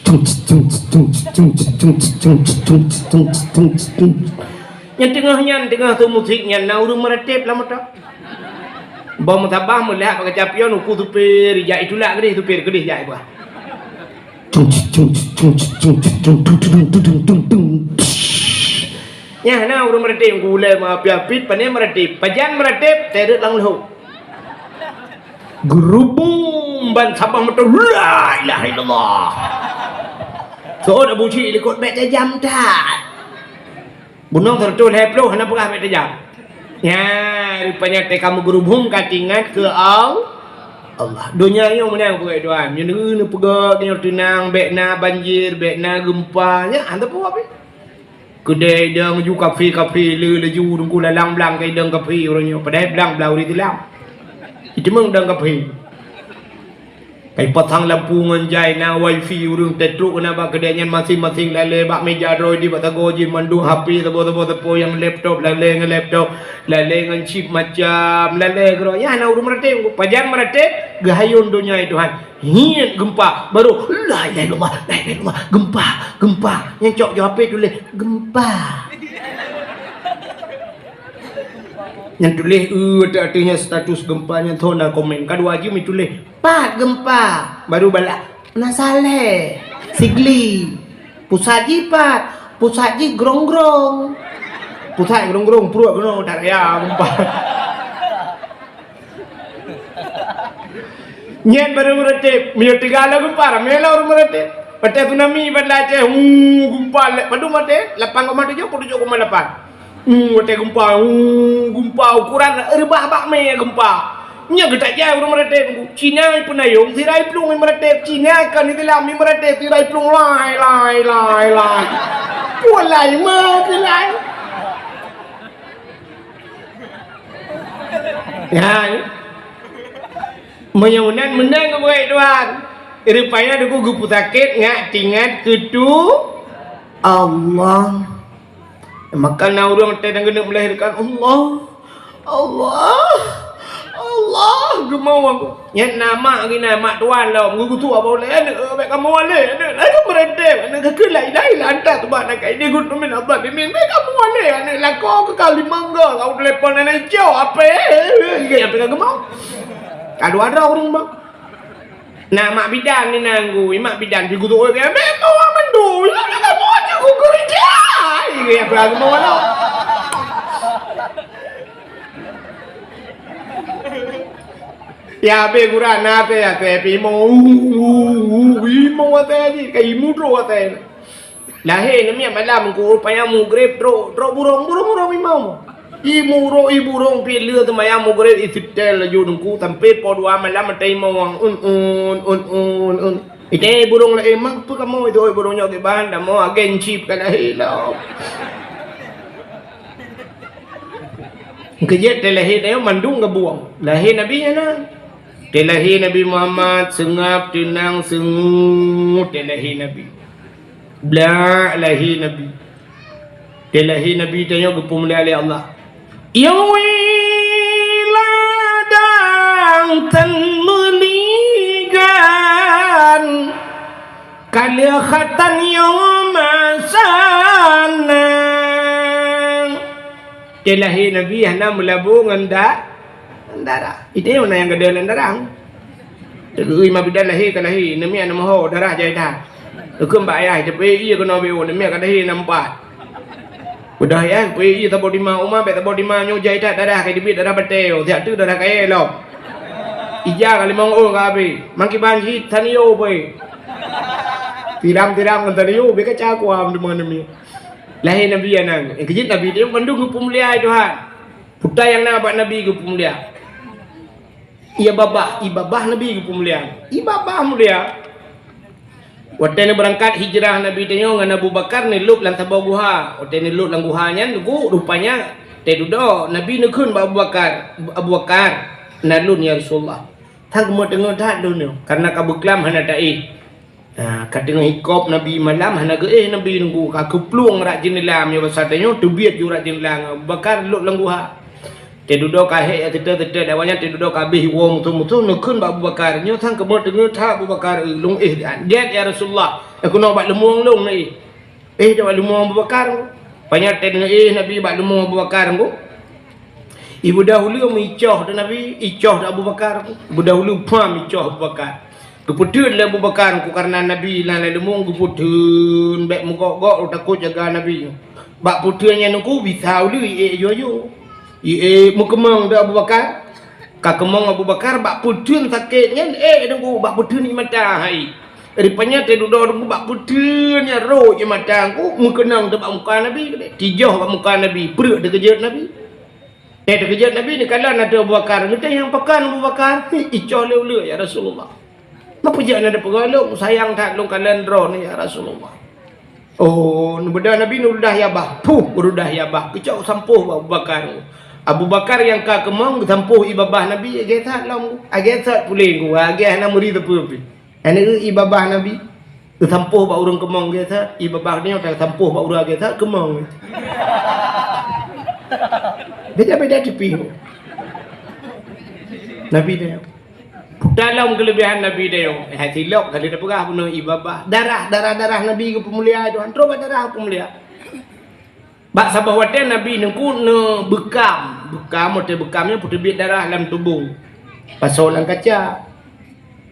Tung, tung, tung, tung, tung, tung, tung, tung, tung, tung, tung, tung. Nyang teungoh nyan, teungoh teumusik nyan, na ureueng meuratéb lam moto. Boh meutabah meulihat bak kaca pion, uku supir, jak itulak keudéh supir, keudéh jak iba. Tung, tung, tung, tudung, tudung, tung, tung, tung. Nyan na ureueng meuratéb, gulèe meuapi-api, pane meuratéb. Pajan meuratéb, teureuk lam lhok. Geurubum ban saboh moto, "La ilaha illallah." Seuôt Abu Syik likot, bèk tajam that. Bunoe seratus lhèe ploh hana peugah bèk tajam. Nyan, rupanya teuka meugeurubum ka teuingat keu Al-, Allah. Donya nyoe meunan, peugah Tuhan. Nyoe neupeugah nyoe teunang, bèk na banjir, bèk na geumpa. Nyan, hana peue pih. Keudè idong ju kaphé-kaphé le laju Teungku lalang blang keu idong kaphé uroe nyoe. Padahai blang blang ureueng Islam. Jiteumeung idong kaphé. Kai pasang lampu ngon jai, na wifi, ureueng teutrok na bak keudè nyan maséng-maséng lalè bak meuja droe jih, bak sagoe jih mandum H P saboh-saboh, sapo nyang laptop lalè ngon laptop, lalè ngon chip macam, lalè keudroe. Nyan na ureueng meuratéb, pajan meuratéb, geuhayôn donya nyoe Tuhan. Hiet geumpa, baru, "La ilaha illallah, la ilaha illallah, geumpa, geumpa." Nyang cok jaweueb H P tuléh, "Geumpa." Nyang tuléh, eh, ateueh-ateueh nyan status geumpa nyan, tho na komen. Kadua jih meutuléh, "Pat geumpa." Baru balah, "Na Saleh, Sigli." Pusat jih pat, pusat jih grong-grong. Pusat grong-grong, pruet keunoe, tak raya geumpa. Nyan baru meuratéb, meunyoe teuga lom geumpa, ramé lom ureueng meuratéb. Watèe tsunami Banda Aceh, huu, geumpa lé, padum watèe, lapan koma tujoh, peutujoh koma lapan. Huu, watèe geumpa, huu, geumpa ukuran reubah bak mè geumpa. Nyan geutak jai ureueng meuratéb, Cina ipeunayong, sira iplueng meuratéb, Cina kon Islam meuratéb, sira iplueng, lai, lai, lai, lai. Peue lai, ma, peue lai. Ya. Meunyoe meunan, meunan keubeue Tuhan. Rupanya Teungku geupeusakét ngat teuingat keu tu Allah. Maka na ureueng watèe nyang geuneuk melahirkan, "Allah, Allah, Allah," geumawang. Nyan na mak geuh na, mak tuan lom, geugeutuek bak ulèe, "Aneuk, bèk kamoe walé, aneuk, aneuk meuratéb, aneuk, keu la ilaha illa anta subhanaka inni kuntu minaz zalimin, bèk kamoe walé, aneuk, lakoe keu ka limong go, ka telepon aneuk cok, apé, apé ka geumawang." Ka dua droe ureueng bang. Na mak bidan ni nanggu, mak bidan pih geutuek, "Bèk mawang mandum, ya, bèk kamoe walé, keu keureuja." Apé ka geumawang lom. Ya, be gura na teuh, ya, teuh, pih imo, imo watèe jih, ka imo droe watèe. Lahé namiet malam, ku payah mugreb, trok, trok burông, burông, burông imo. Imo rok, i burông pih lheueh seumayang mugreb, i seutèl laju Teungku, sampoe poh dua malam, watèe imo wang, un, un, un, un, un. Itèe burông laén, "Ma peue kamoe itu, oi, burông nyoe kiban, damoe agen chip ka lahé lom." Keujeuet teulahé nyoe mandum geubuang. Lahé Nabi nyan na. Teulahé Nabi Muhammad, seungab, teunang, seungue, teulahé Nabi. Blak lahé Nabi. Teulahé Nabi tanyoe geupeumulia lé Allah. Nyang wila dang tan meuligan. Ka lheueh khatan nyoe masa na. Teulahé Nabi hana meulabô ngon da-, ngon darah. Itu nyang na nyang gadôh lam darah. Teugui ma bidan lahé ka lahé, namiet na meuho, darah jai that. Teukheun bak ayah, teupeu ié keunoe beu, namiet ka lahé na meupat. Peugah ayah, peu ié saboh dima uma, bèk saboh dima nyoe jai that darah, ka teubiet darah batèe, siat teuk darah kayèe lom. Ija ka limong ôn ka habéh, mangkiban cit tanio pue. Tiram-tiram ngon tanio, bèk kaca kuam deungon namiet. Lahé Nabi aneuk. Nyang keujeuet Nabi nyoe mandum geupeumulia Tuhan. Peue nyang na bak Nabi geupeumulia. Ié babah, ié babah Nabi geupeumulia. Ié babah mulia. Watée neubeurangkat hijrah Nabi tanyoe ngon Abu Bakar neulôb lam saboh guha. Watée neulôb lam guha nyan, teungku, rupanya teududoe Nabi neukheun bak Abu Bakar, "Abu Bakar, na lôn ya Rasulullah." Tan keumeung teungoh that lôn nyoe, kareuna ka beuklam hana taéh. Ha, ka teungoh hikop Nabi malam, hana geuéh Nabi nunggu, ka keuplueng rot jeuneula, meunyoe basa tanyoe teubiet ju rot jeuneula ngon Abu Bakar lôb lam guha. Teududoe ka hék, ya, teuta-teuta dawa nyan teududoe ka abéh woe musoh-musoh, neukheun bak Abu Bakar, "Nyoe tan keumeung teungoh that Abu Bakar, eh, lôn éh." "Gét ya Rasulullah, eh, keunoe bak leumueng lôn neuéh." Éh, bak leumueng Abu Bakar. Panyang teudeungoe éh Nabi bak leumueng Abu Bakar nyoe. Ibu dahulu meuicoh teuh Nabi, icoh teuh Abu Bakar. Ibu dahulu pham icoh Abu Bakar. Geupeutheun lé Abu Bakar nyoe kareuna Nabi lam leumueng geupeutheun bék meugok-gok, takot jaga Nabi. Bak peutheun nyan nyoe bisa ulée ié aju-aju. Ié meukeumong teuh Abu Bakar. Ka keumong Abu Bakar bak peutheun sakét nyan, éh, nunggu bak peutheun ié mata hai. Rupanya teududoe nunggu bak peutheun nyan rhot ié mata nunggu meukeunong teuh bak muka Nabi. Tijoh bak muka Nabi, pruet teukeujot Nabi. Eh, teukeujot Nabi neukalon ateueh Abu Bakar. Geutanyong, "Pakon Abu Bakar?" "Icoh lé ulée, ya Rasulullah." "Peue jak na peugah lôn, sayang that lôn kalon droeneuh, ya Rasulullah." Oh, neubeudôh Nabi neurudah ié babah. Puh, neurudah ié babah. Geucok sampôh bak Abu Bakar. Abu Bakar nyang ka keumong geusampôh ié babah Nabi, agée that lom. Agée that puléh geuh, agée hana meuri teupeu pih. Hana ié babah Nabi. Geusampôh bak ureuëng keumong agée that, ié babah nyoe tasampôh bak ureuëng agée that keumong. Beda-beda tipih. Nabi dia. Dalam keulebihan Nabi dayong, eh, silop kali na peugah bunoe ié babah. Darah, darah-darah Nabi geupeumulia, Tuhan. Trok bak darah geupeumulia. Bak saboh watée Nabi nungku neubeukam. Beukam, watée beukam nyan peuteubiet darah lam tuboh. Pasoe lam kaca.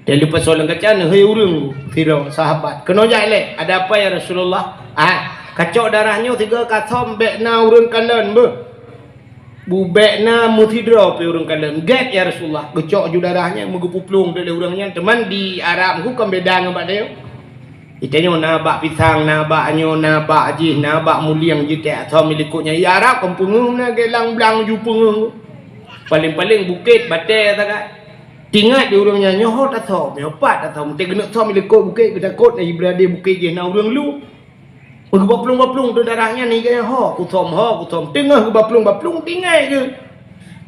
Jadi pasoe lam kaca neuhôi ureuëng sidroe sahabat. "Keunoe jak ilée, ada apa ya Rasulullah?" "Ah, kacok darah nyoe sigoe kasom bék na ureuëng kalon beuh." Bubek na meusidroe pih ureuëng kalon. "Gét, ya Rasulullah." Geucok ju darah nyan, meugeupuplueng lé ureuëng nyan. Teuma di Arab nyoe kan beda ngon bak tanyoe. Di tanyoe na bak pisang, na bak nyoe, na bak jih, na bak mulieng jih, teuh asoe milikot nyan. Di Arab kan peungeuh na geulang blang ju peungeuh. Paléng-paléng bukét batée sagai. Teuingat di ureuëng nyan, nyoe ho tasoe, nyoe pat tasoe. Meuté geuneuk soe milikot bukét, geutakot na ié beuladé bukét jih na ureuëng lu. Meugeubaplueng-baplueng teuh darah nyan, ié gaya ho kusom, ho kusom. Teungoh geubaplueng-baplueng, tinggai geuh.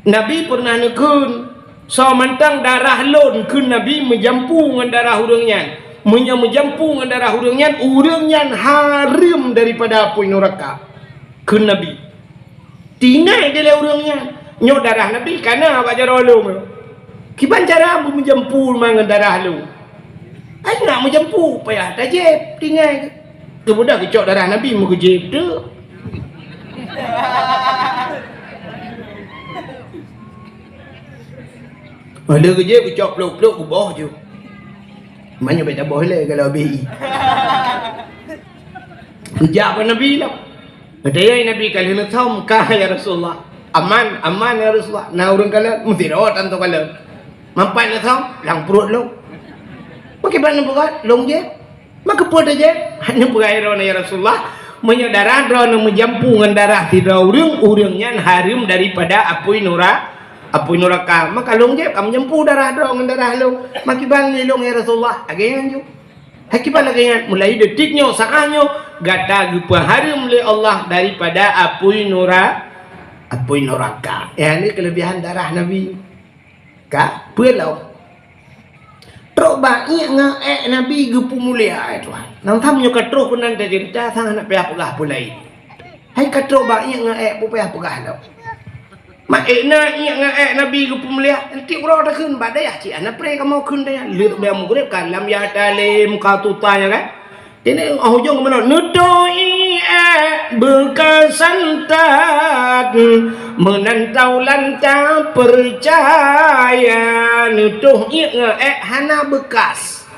Nabi peureunah neukheun, "Soe mantong darah lôn," kheun Nabi, "meujampu ngon darah ureuëng nyan. Meunyoe meujampu ngon darah ureuëng nyan, ureuëng nyan hareuem daripada apui nuraka," kheun Nabi. Tinggai dilée ureuëng nyan. Nyoe darah Nabi kana bak jaroe lôn. Kiban cara meujampu mangat darah lôn? Ai nak meujampu, payah tajieb, tinggai. Keumudian geucok darah Nabi meugeujeb tu. Ada geujeb geucok pluk-pluk geuboh ju. Manyang beda boh le kalau B I. Geujak bak Nabi lah. Geutanyong Nabi, "Ka lheueh neusom kah, ya Rasulullah?" "Aman, aman, ya Rasulullah." "Na ureuëng kalon?" "Meusidroe tantu kalon." "Mampat neusom?" "Lam pruet lôn." "Pakriban neupeugah?" "Lôn jieb." "Maka peue tajieb?" "Hana peugah droeneuh, ya Rasulullah. Meunyoe darah droeneuh meujampu ngon darah sidroe ureuëng, ureuëng nyan hareuem daripada apui nura-, apui nuraka. Maka lôn jieb, ka meujampu darah droe ngon darah lôn. Pakriban lé lôn, ya Rasulullah?" Lagée nyan ju. Akibat lagée nyan, mulai detik nyoe, saát nyoe, gata geupeuhareuem lé Allah daripada apui nura-, apui nuraka. Nyan keulebihan darah Nabi. Ka, peue lom? Trok bak iék ngon ék Nabi geupeumulia, ai Tuhan. Nang tham nyoe ka troh keunan tajeurita, sang hana payah peugah peue laén. Hai ka trok bak iék ngon ék, peue payah peugah lom. Mak ék na iék ngon ék Nabi geupeumulia, tiep uroe takheun bak dayah cit hana pré kamoe kheun dayah. Lheueh bak mugréb ka lam ya talim ka tuta nyan kan. Keuneuk óh ujong keumeunang, neutoh iék beukasan that, meunan taulan tapeucaya. Neutoh iék ngon ék hana beukas.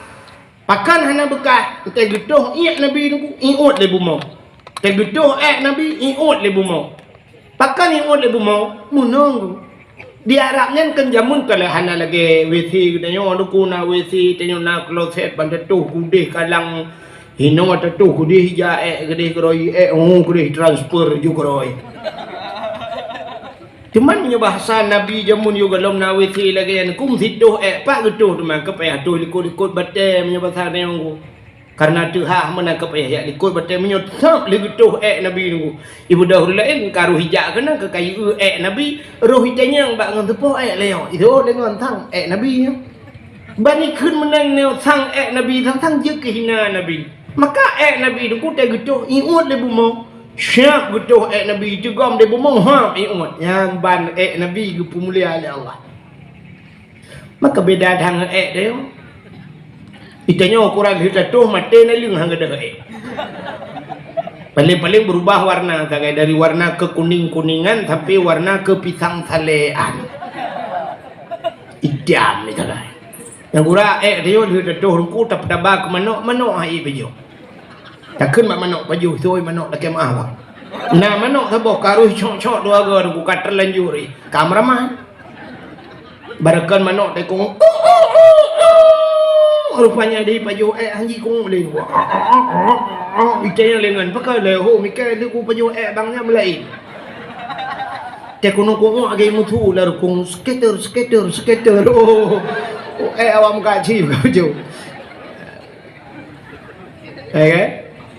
Pakon hana beukas? Teuh geutoh iék Nabi nungku, iôt lé bumoe. Teuh geutoh ék Nabi, iôt lé bumoe. Pakon iôt lé bumoe? Meununggu. Di Arab nyan kan jameun ka lheueh hana lagée W C geutanyoe, nungku na W C, tanyoe na kloset, ban teutoh keudeh kalang. Hinoe teutoh keudeh ija ék, keudeh keurôi ék, oh, keudeh transfer ju keurôi. Cuman meunyoe bahasa Nabi jameun yôh gohlom na W C lagèe nyan, kum sitoh èk pat geutoh teuma, ka payah toh likot-likot batèe meunyoe bahasa nyoe. Kareuna teuhah meunan ka payah jak likot batèe, meunyoe sab lé geutoh èk Nabi nunggu. Ibu dah ureueng laén ka roh ijak keunan ka kayue èk Nabi, roh itanyong bak ngon teupoh èk lé nyoe. Itu lé ngon sang èk Nabi nyoe. Ban ikheun meunan nyoe sang èk Nabi, sang-sang jeuet keu hina Nabi. Maka èk Nabi nunggu teuh geutoh iôt lé bumoe. Siap geutoh èk Nabi, teugom lé bumoe, ha, iôt. Nyan ban èk Nabi geupeumulia lé Allah. Maka beda that ngon èk teuh. Itanyoe ukuran lheueh tatoh maté naleueng han gadôh èk. Paléng-paléng beurubah warna sagai, dari warna keukunéng-kunéngan sampai warna keupisang salean. Itam ni sagai. Nyang gura èk teuh lheueh tatoh rungku tap-, taba keu manok, manok hai pajoh. Takheun bak manok pajoh, sôi manok lakèe meu'ah bang. Na manok saboh ka roh cok-cok dua goe, ku ka teulanjur, eh, ka meuramah. Barakon manok teuh kong. Rupanya di pajoh èk han jikong lé. Itanyong lé ngon, pakon lé ho, mikir lé ku pajoh èk bang nyan meulaén. Teuh keunoe kong lagèe mutu lam rukong, sketer, sketer, sketer. Oh, èk awak muka cit pajoh. Eh, kan?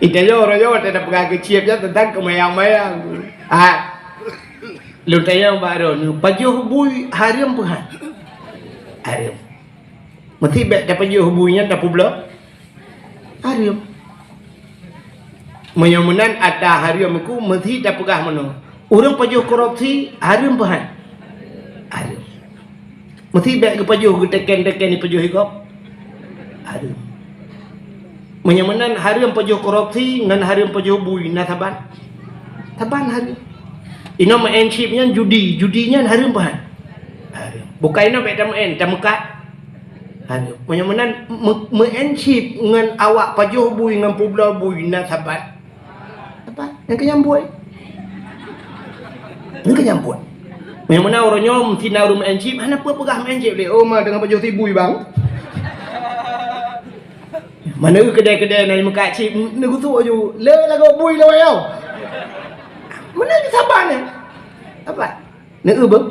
Itanyoe uroe nyoe watèe tapeugah keu cieb nyan teuntang keumayang-mayang. Ah. Lôn tanyong bak droeneuh, pajoh bui hareuem peu han? Hareuem. Meusti bèk tapajoh bui nyan tapeubloe? Hareuem. Meunyoe meunan ata hareuem ku meusti tapeugah meunoe, ureueng pajoh korupsi hareuem peu han? Hareuem. Meusti bèk geupajoh, geuteken-teken ipajoh i gob? Hareuem. Meunyoe meunan hareuem pajoh korupsi ngon hareuem pajoh bui na saban? Saban hareuem. Inoe meu'en chip nyan judi, judi nyan hareuem peu han? Hareuem. Bukai inoe bèk tameu'en, tameukat? Hareuem. Meunyoe meunan meu-, meu'en chip ngon awak pajoh bui ngon peubloe bui na saban? Apa? Nyang keu nyang buet. Nyang keu nyang buet. Nyang meunan uroe nyoe meusti na ureueng meu'en chip, hana peue peugah meu'en chip lé. Oh, ma teungoh pajoh sibui bang. Mana keudè-keudè na meukat chip, neugusuk aju. Lé lagoe bui lawai nyoe. Meunan saban nyan. Apa? Neu beuh.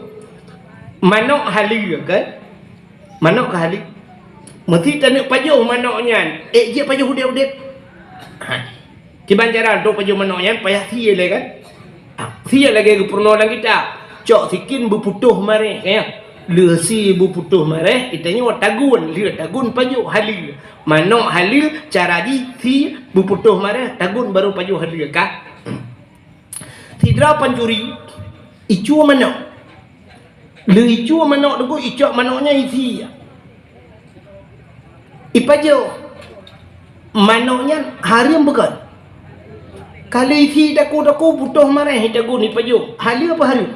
Manok haleue kan? Manok ka haleue. Meusti taneuk pajoh manok nyan. Ék jeuet pajoh udeb-udeb. Ha. Kiban cara untuk pajoh manok nyan payah sie lé kan? Ha. Sie lagèe geupeurunoe lam kitab. Cok sikin beuputôh mareh, ya. Lheueh sie beuputôh mareh, itanyoe tagun, lheueh tagun pajoh haleue. Manok haleue, cara jih sie beuputôh mareh, tagun baru pajoh haleue ka. Sidroe pancuri, icue manok. Lheueh icue manok teungku, icok manok nyan isie. Ipajoh. Manok nyan hareuem beugon. Ka lheueh isie taku-taku, putôh mareh itagun ipajoh. Haleue peu hareuem?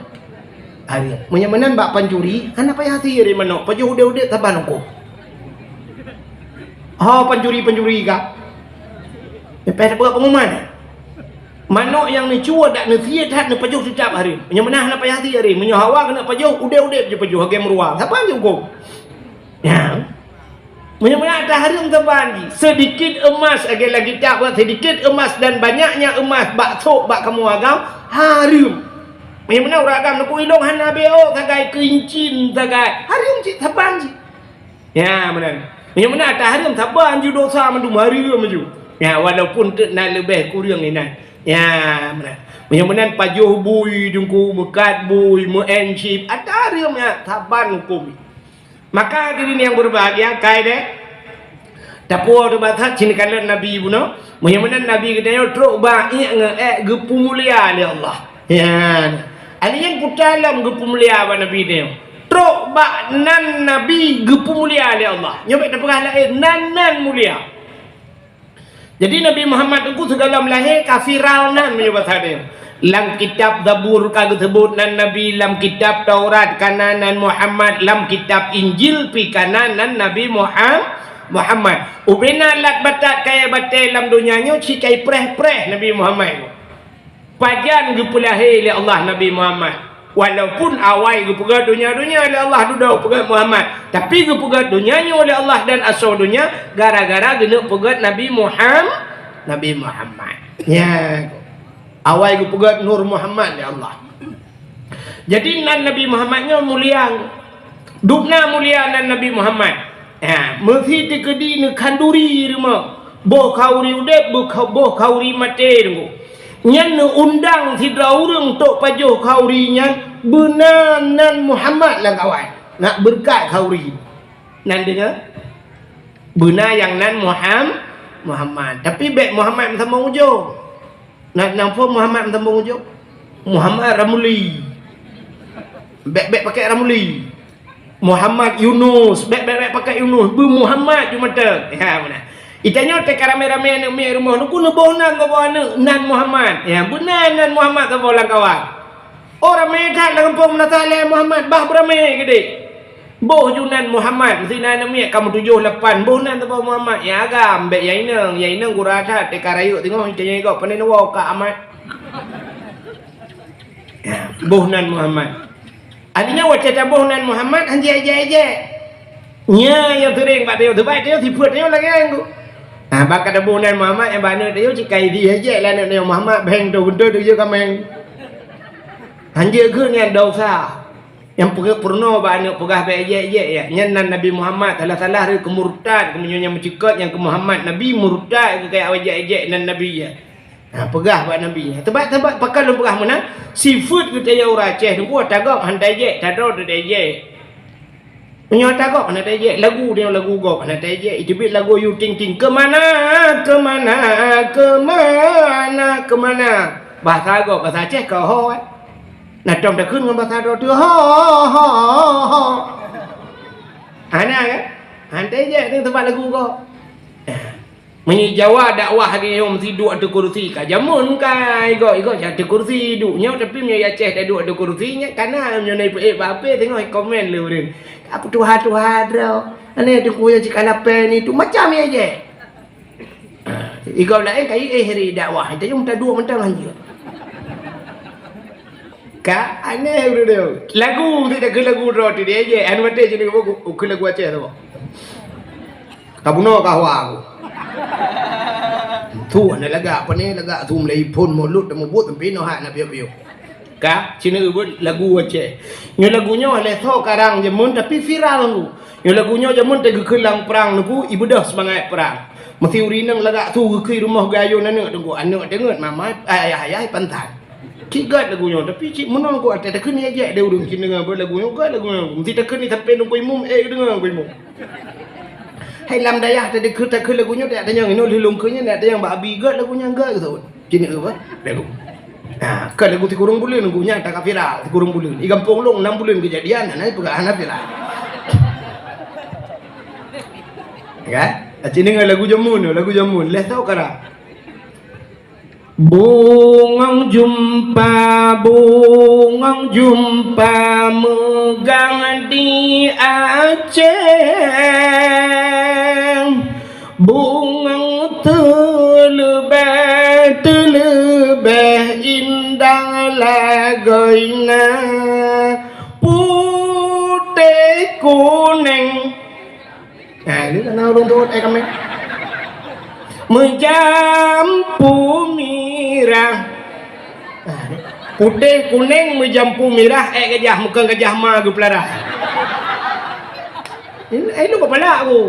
Hareuem. Meunyoe meunan bak pancuri, hana payah sie lé manok, pajoh udeb-udeb saban hukôm. Ho pancuri-pancuri ka. Leupah tapeugah pengumuman. Manok nyang neucue dak neusie that neupajoh teutab hareuem. Meunyoe meunan hana payah sie hareuem. Meunyoe hawa keuneuk pajoh, udeb-udeb jih pajoh, lagèe meuruwa. Saban jih hukôm. Ya. Meunyoe meunan ata hareuem saban jih. Sedikit emas, lagèe lam kitab, sedikit emas dan banyaknya emas bak sôk bak kamoe agam, hareuem. Meunyoe meunan ureueng agam neupeuilông hana beuh, sagai keuincin, sagai. Hareuem cit saban jih. Ya, meunan. Meunyoe meunan ata hareuem saban ju dosa mandum hareuem ju. Ya, walaupun teuk na leubeh kureueng inan. Ya, meunan. Meunyoe meunan pajoh bui teungku, meukat bui, meu'en chip, ata hareuem nyan saban hukôm. Maka hadirin yang berbahagia, kai deh. Tapuwoe teuh bak that cit neukalon Nabi bunoe. Meunyoe meunan Nabi geutanyoe trok bak iék ngon ék geupeumulia lé Allah. Ya. Alèh nyan puta lom geupeumulia bak Nabi tanyoe. Trok bak nan Nabi geupeumulia lé Allah. Nyoe bèk tapeugah laén, nan-nan mulia. Jadi Nabi Muhammad teungku sigohlom lahé ka viral nan meunyoe basa tanyoe. Lam kitab Zabur ka geuseubut nan Nabi, lam kitab Taurat ka na nan Muhammad, lam kitab Injil pih ka na nan Nabi Muham-, Muhammad. Ubena lat batat kayèe batèe lam donya nyoe cit ka ipreh-preh Nabi Muhammad. Pajan geupeulahé lé Allah Nabi Muhammad. Walaupun awai geupeugöt donya-donya lé Allah dudoe peugöt Muhammad, tapi geupeugöt donya nyoe lé Allah dan asoe donya gara-gara geuneuk peugöt Nabi Muham-, Nabi Muhammad. Ya. Awai geupeugöt Nur Muhammad lé Allah. Jadi nan Nabi Muhammad nyoe mulia. Dubna mulia nan Nabi Muhammad. Ha, meusi teukeudi neukhanduri rumoh. Boh khanduri udeb, boh kha-, boh khanduri maté teungku. Nyan neuundang sidroe ureuëng tok pajoh khanduri nyan beuna nan Muhammad lam kawan. Nak beureukat khanduri. Nan deungoe? Beuna nyang nan Muham-, Muhammad. Tapi bék Muhammad meusambong ujong. Nan, nan phon Muhammad meusambong ujong? Muhammad Ramli. Bék, bék pakai Ramli. Muhammad Yunus. Bék, bék, bék pakai Yunus. Beu Muhammad ju mantong. Ya, beuna. Itanyoe teuka ramé-ramé aneuk miet rumoh, neukeu neuboh nan saboh aneuk nan Muhammad. Ya, beuna nan Muhammad saboh lam kawan. Oh, ramé that lam gampông meunasah lé Muhammad, bah beuramé keudeh. Boh ju nan Muhammad, meusi na aneuk miet ka meutujoh lapan, boh nan saboh Muhammad. Ya agam, bék ya inong, ya inong gura that, teuka rayeuk teungoh, itanyoe gob pane neuwoe ka amat. Ya, boh nan Muhammad. Artinya, watée taboh nan Muhammad, han jeuet-jeuet. Nyan nyang seuring bak tanyoe, sabab tanyoe sifeuet tanyoe lagée nyan. Ha, bak ka taboh nan Muhammad, nyang bak aneuk tanyoe cit ka idhi jeuet lé aneuk tanyoe Muhammad, bheng tu beutôi tu jeuet kaméng. Han jeuet keu nyan dosa. Nyang peugah peurunoe bak aneuk peugah bék jeuet-jeuet ya. Nyan nan Nabi Muhammad, salah-salah keu murtad, keu meunyoe nyang meucukot nyang keu Muhammad Nabi murtad keu kaya jeuet-jeuet nan Nabi ya. Ha, peugah bak Nabi. Teubak-teubak pakon lôn peugah meunan, sifeuet geutanyoe ureuëng Aceh teungku, ata gob hana tajek, tadroe tajek. Meunyoe ata gob hana tajek, lagu tanyoe lagu gob hana tajek, iteubiet lagu Ayu Ting Ting, "Kemana, kemana, kemana, kemana." Bahasa gob, bahasa Aceh ka ho, eh. Nah, tom takheun ngon bahasa droe teuh, ho, ho, ho, ho. Hana kan? Hana tajek ni teubak lagu gob. Meunyoe Jawa dakwah lagée nyoe meusi duek ateueh kursi, ka jameun ka igoe-igoe ateueh kursi duek nyoe, tapi meunyoe Aceh taduek ateueh kursi nyan kana meunyoe na ipeuék bak H P teungoh komen lé ureuëng. Aku tuha-tuha droe. Aneuëk teungku nyang cit ka lapée ni tu macam ya je. Igoe laén ka iéh ri dakwah, tayong taduek mantong hanjeuet. Ka aneh ureuëng nyoe. Lagu, meusi takheun lagu droe teuh, dia je. Anu maté je ni, ku, ku, ku lagu Aceh tu. Ka bunoe ka hawa aku. Tu hana lagak apa ni, lagak tu mulai phon mulut dan mubut sampai noh hak na piôh-piôh. Ka, sini ubut lagu Aceh. Nyoe lagu nyoe lé soe karang jameun tapi viral ngu. Nyoe lagu nyoe jameun teugeukheun lam prang nunggu ibeudôh seumangat prang. Meusi ureuëng inong lagak su geukheun rumoh geuayôn aneuëk teungku, aneuëk teungeut mama, ayah-ayah pantan. Cit gét lagu nyoe, tapi cit meunoe nunggu até takheun ni ejek deh ureuëng cit deungoe lagu nyoe, gét lagu nyoe. Meusi takheun ni sampai nunggu imum, eh deungoe nunggu imum. Hai lam dayah tadi keu takheun lagu nyoe, tak tanyong inoe lheuh lôn keu nyan, tak tanyong bak abi gét lagu nyan gét gitu. Cit ni apa? Lagu. Ha, ka lagu sikureueng buleuen lagu nyan tak viral, sikureueng buleuen. Di gampông lôn enam buleuen kejadian, hana peugah hana viral. Kan? Cit deungoe lagu jameun, lagu jameun. Leh tau kara. Bungong jumpa, bungong jumpa meugang di Aceh. Bungong teuleubeh, teuleubeh indah lagoina. Putéh kuneng. Nah, ini kan ureuëng tuh, eh, kami. Meujampu mirah. Nah, ini. Putéh kuneng meujampu mirah, eh, gajah, mukon gajah ma geupeulara. Ini, eh, lu kepala aku.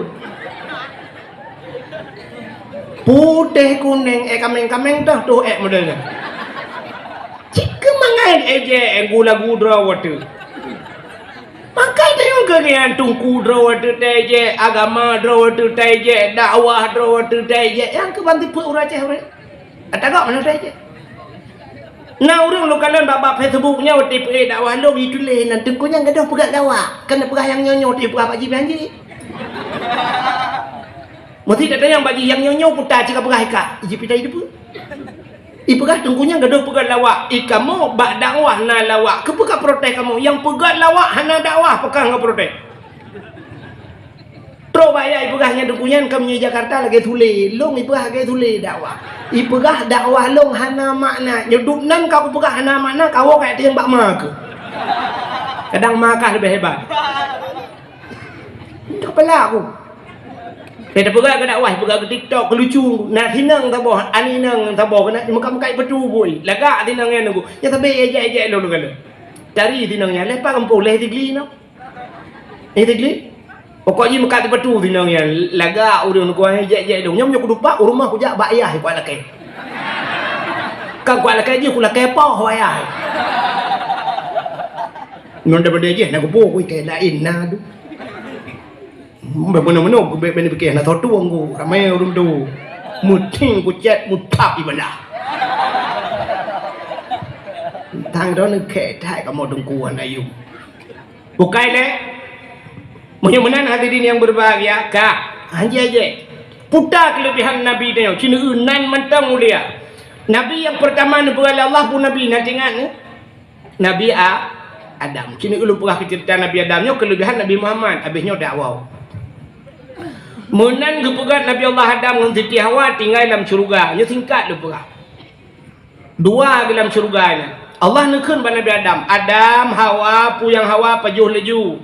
Putéh kuneng, eh, kaméng-kaméng toh, toh, eh, model nyan. Cit keumangai, eh, je, eh, gula-gula droe watée. Maka teurimong keu nyan teungku droe watée tajek, agama droe watée tajek, dakwah droe watée tajek, nyang keu banti peuet ureuëng Aceh ureuëng. Ata gok mana tajek. Na ureuëng lôn kalon bak, bak Facebook nyoe watée peuet dakwah lôn ituléh nan teungku nyan gadoh peugah dakwah. Keuneuk peugah nyang nyoe-nyoe watée peugah bak jiban jih. Meusi that tanyong bak jih nyang nyoe-nyoe puta cit ka peugah ika. Iji pita iteupeu. Ipeugah teungku nyan gadoh peugah lawak, i kamoe bak dakwah na lawak, keupeue ka protes kamoe? Nyang peugah lawak hana dakwah, peugah ngon protes. Trok bak ya ipeugah nyan teungku nyan ka meunyoe Jakarta lagée tulé, lông ipeugah lagée tulé dakwah. Ipeugah dakwah lông hana makna, nyoe dum nan ka kupeugah hana makna, kawoe ka teueng bak ma keuh. Kadang ma kah leubeh hebat. Itu kepala aku. Saya terpeugah ke dakwah, peugah ke TikTok, ke lucu. Nah, sinang saboh, ani nang saboh kena meukat-meukat ipeutu bui. Lagak sinang nyan nunggu. Nya sabe ejek-ejek lôn kena. Tari tinong nyan, lhèe pat gampông, lhèe Sigli nyoe. Eh, Sigli? Pokok jih meukat sipatu tinong nyan, lagak ureueng nyoe kuah jek-jek dong. Nyoe meunyoe kudupat, u rumoh kujak bak ayah kuat lakèe. Kan kuat lakèe jih, kulakèe poh bak ayah. Nyoe daripada jih, na kubu kui kèe laén na tu. Beumeunoe-meunoe geubek bak nipike, na soe tueng ku, ramé ureueng tu. Meuting kucet, muthap ibalah. Tang droeneuh khèe that kamoe teungku hana yum. Bukai lé? Meunyoe meunan hadirin yang berbahagia, ka, hanjeuet-hanjeuet. Peue ta keuleubehan Nabi nyoe, ci neueu nan mantong mulia. Nabi nyang peurtama neupeugah lé Allah peue Nabi, na teuingat nyoe? Nabi A-, Adam. Keuneuk ulôn peugah keu ceurita Nabi Adam nyoe keuleubehan Nabi Muhammad, habéh nyoe dakwah. Meunan geupeugöt Nabi Allah Adam ngon Siti Hawa tinggai lam syeuruga. Nyoe singkat lôn peugah. Dua geuh lam syeuruga nyan. Allah neukheun bak Nabi Adam, "Adam, Hawa, peue nyang Hawa pajoh laju.